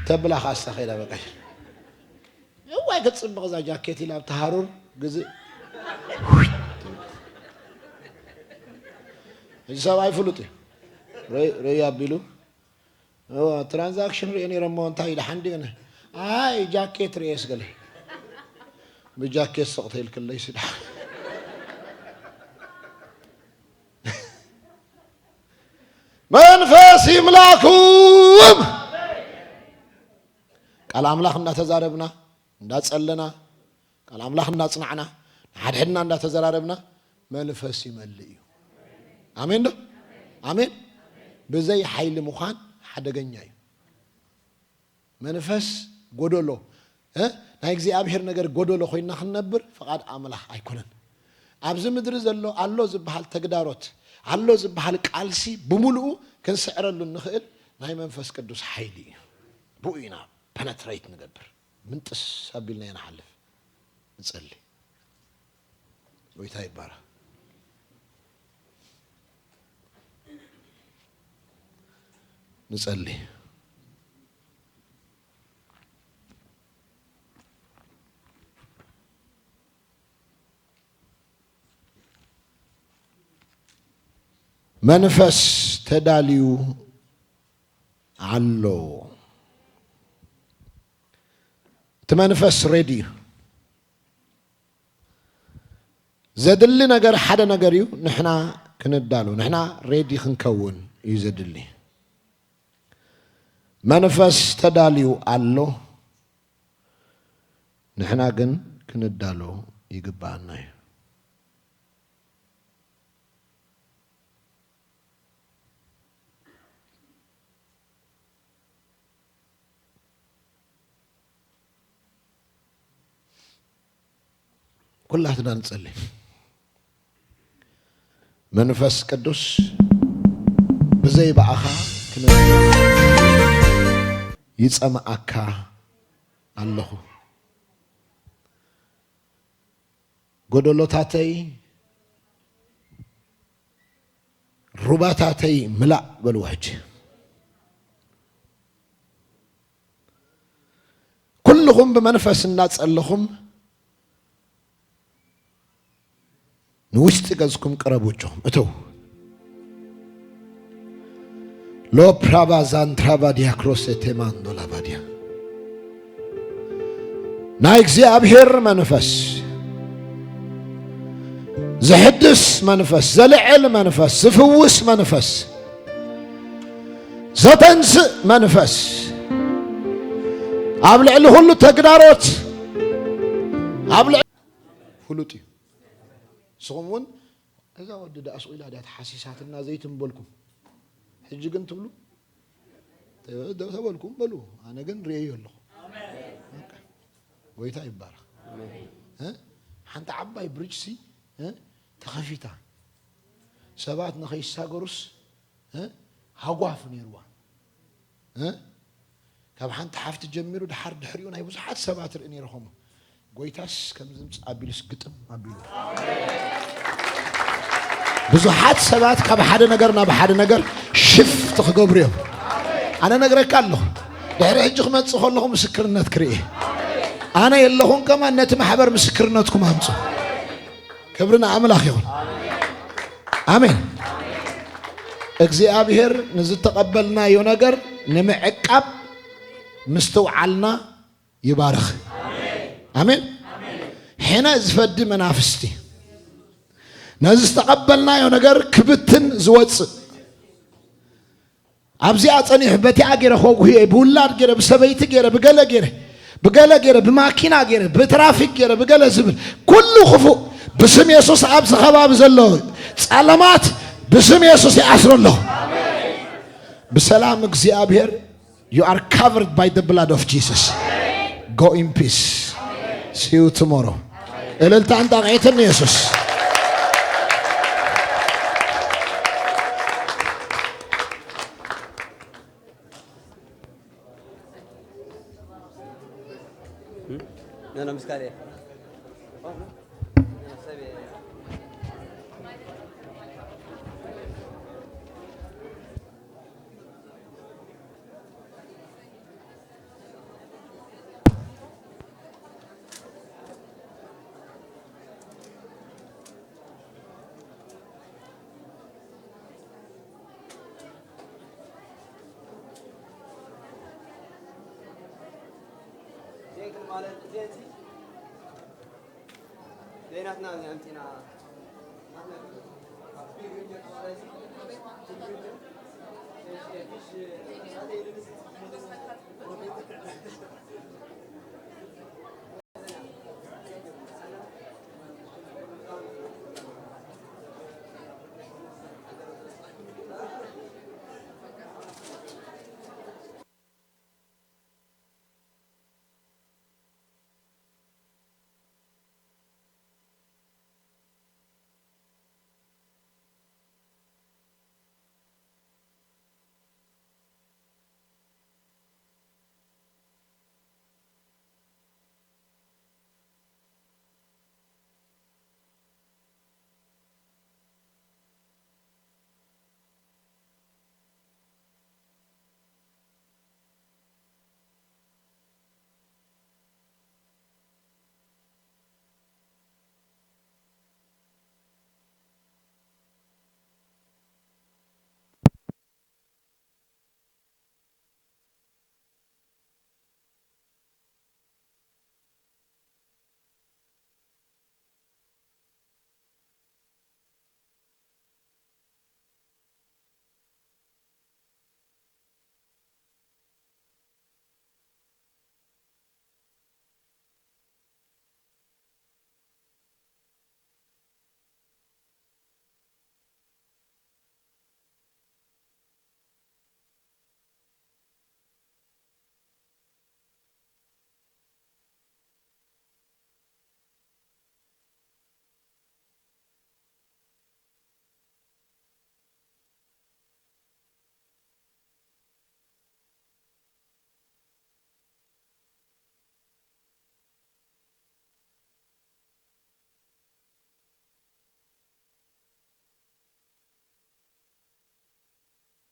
ተብላ ኸዓ ኣስታ ኸይዳ በቃ። እዋይ ክትጽብቕ እዛ ጃኬት ኢላ ኣብቲ ሃሩር ግዝእ። እዚ ሰብኣይ ፍሉጥ እዩ። ርእ-፣ ርእ ኣቢሉ። እዋ፣ ትራንዛክሽን ሪኤ ነይረ እሞ እንታይ ኢለ ሓንዲ እነ። ኣይ፣ ጃኬት ሪኤ ስገለ። ብጃኬት ስቕ ተይልክለይ ስዳ። መንፈስ ይምላኩም። ቃል ኣምላኽ እንዳተዛረብና፣ እንዳጸለና፣ ቃል ኣምላኽ እንዳጽናዕና፣ ንሓድሕድና እንዳተዘራረብና፣ መንፈስ ይመልእ እዩ። ኣሜን ዶ? ኣሜን። ብዘይ ሓይሊ ምዃን ሓደገኛ እዩ። መንፈስ ጎደሎ፣ እ? ናይ እግዚኣብሔር ነገር ጎደሎ ኮይና ክንነብር ፍቓድ ኣምላኽ ኣይኮነን። ኣብዚ ምድሪ ዘሎ ኣሎ ዝበሃል ተግዳሮት፣ ኣሎ ዝበሃል ቃልሲ ብምሉኡ ክንስዕረሉ እንኽእል ናይ መንፈስ ቅዱስ ሓይሊ እዩ። ብኡ ኢና ፐነትሬት ንገብር። ምንጥስ ኣቢልና ኢና ንሓልፍ። ንጸሊ። ጎይታ ይባረኽ። ንጸሊ። መንፈስ ተዳልዩ ኣሎ። እቲ መንፈስ ሬዲ እዩ። ዘድሊ ነገር ሓደ ነገር እዩ። ንሕና ክንዳሎ፣ ንሕና ሬዲ ክንከውን እዩ ዘድሊ። መንፈስ ተዳልዩ ኣሎ። ንሕና ግን ክንዳሎ ይግባኣና እዩ። ኩላትና ንጸሊ። መንፈስ ቅዱስ ብዘይ ብኣኻ ክነብር ይጸምኣካ ኣለኹ። ጎደሎታተይ፣ ሩባታተይ ምላእ በልዎ ሕጂ። ኩልኹም ብመንፈስ እናጸለኹም ንውሽጢ ገዝኩም ቅረቡ፣ እጆኹም እተው። ሎፕራባ ዛንትራባ ዲያክሮስ ቴማንዶ ላባዲያ። ናይ እግዚኣብሔር መንፈስ፣ ዝሕድስ መንፈስ፣ ዘልዕል መንፈስ፣ ዝፍውስ መንፈስ፣ ዘተንስእ መንፈስ፣ ኣብ ልዕሊ ኩሉ ተግዳሮት፣ ኣብ ልዕሊ ፍሉጥ እዩ። ንስኹም እውን እዛ ወዲ ደኣ ስቕ ኢላ ድያ ተሓሲሳትና ዘይትንበልኩም። ሕጂ ግን ትብሉ? ተ-፣ ተበልኩም በሉ። ኣነ ግን ርእየዮ ኣለኹ። በቃ። ጎይታ ይባረኽ። እ? ሓንቲ ዓባይ ብሪጅሲ፣ እ? ተኸፊታ። ሰባት ንኸይሳገሩስ፣ እ? ሃጓፍ ነይርዋ። እ? ካብ ሓንቲ ሓፍቲ ጀሚሩ ድሓር ድሕሪኡ ናይ ብዙሓት ሰባት ርኢ ነይረ ከምኡ። ጎይታስ ከምዚ ምጽእ ኣቢሉስ ግጥም ኣቢሉ። ብዙሓት ሰባት ካብ ሓደ ነገር ናብ ሓደ ነገር ሽፍት ክገብሩ እዮም። ኣነ ነግረካ ኣለኹ። ድሕሪ ሕጂ ክመጽእ ከለኹ ምስክርነት ክርኢ። ኣነ የለኹን ከማን ነቲ ማሕበር ምስክርነትኩም ኣምጹ። ክብሪ ንኣምላኽ ይኹን። ኣሜን። እግዚኣብሔር ንዝተቐበልናዮ ነገር ንምዕቃብ ምስትውዓልና ይባርኽ። ኣሜን። ሕነ ዝፈዲ መናፍስቲ ነዚ ዝተቐበልናዮ ነገር ክብትን ዝወፅእ ኣብዚኣ ጸኒሑ በቲኣ ገይረ ከጉህየ፣ ብውላድ ገይረ፣ ብሰበይቲ ገይረ፣ ብገለ ገይረ፣ ብገለ ገይረ፣ ብማኪና ገይረ፣ ብትራፊክ ገይረ፣ ብገለ ዝብል ኩሉ ክፉእ ብስም የሱስ ኣብዚ ከባቢ ዘሎ ጸለማት ብስም የሱስ ይኣስሮ ኣለኹ። ብሰላም እግዚኣብሔር you are covered by the blood of Jesus. Go in peace. See you tomorrow. እልልታን ጣቕዒትን ንየሱስ።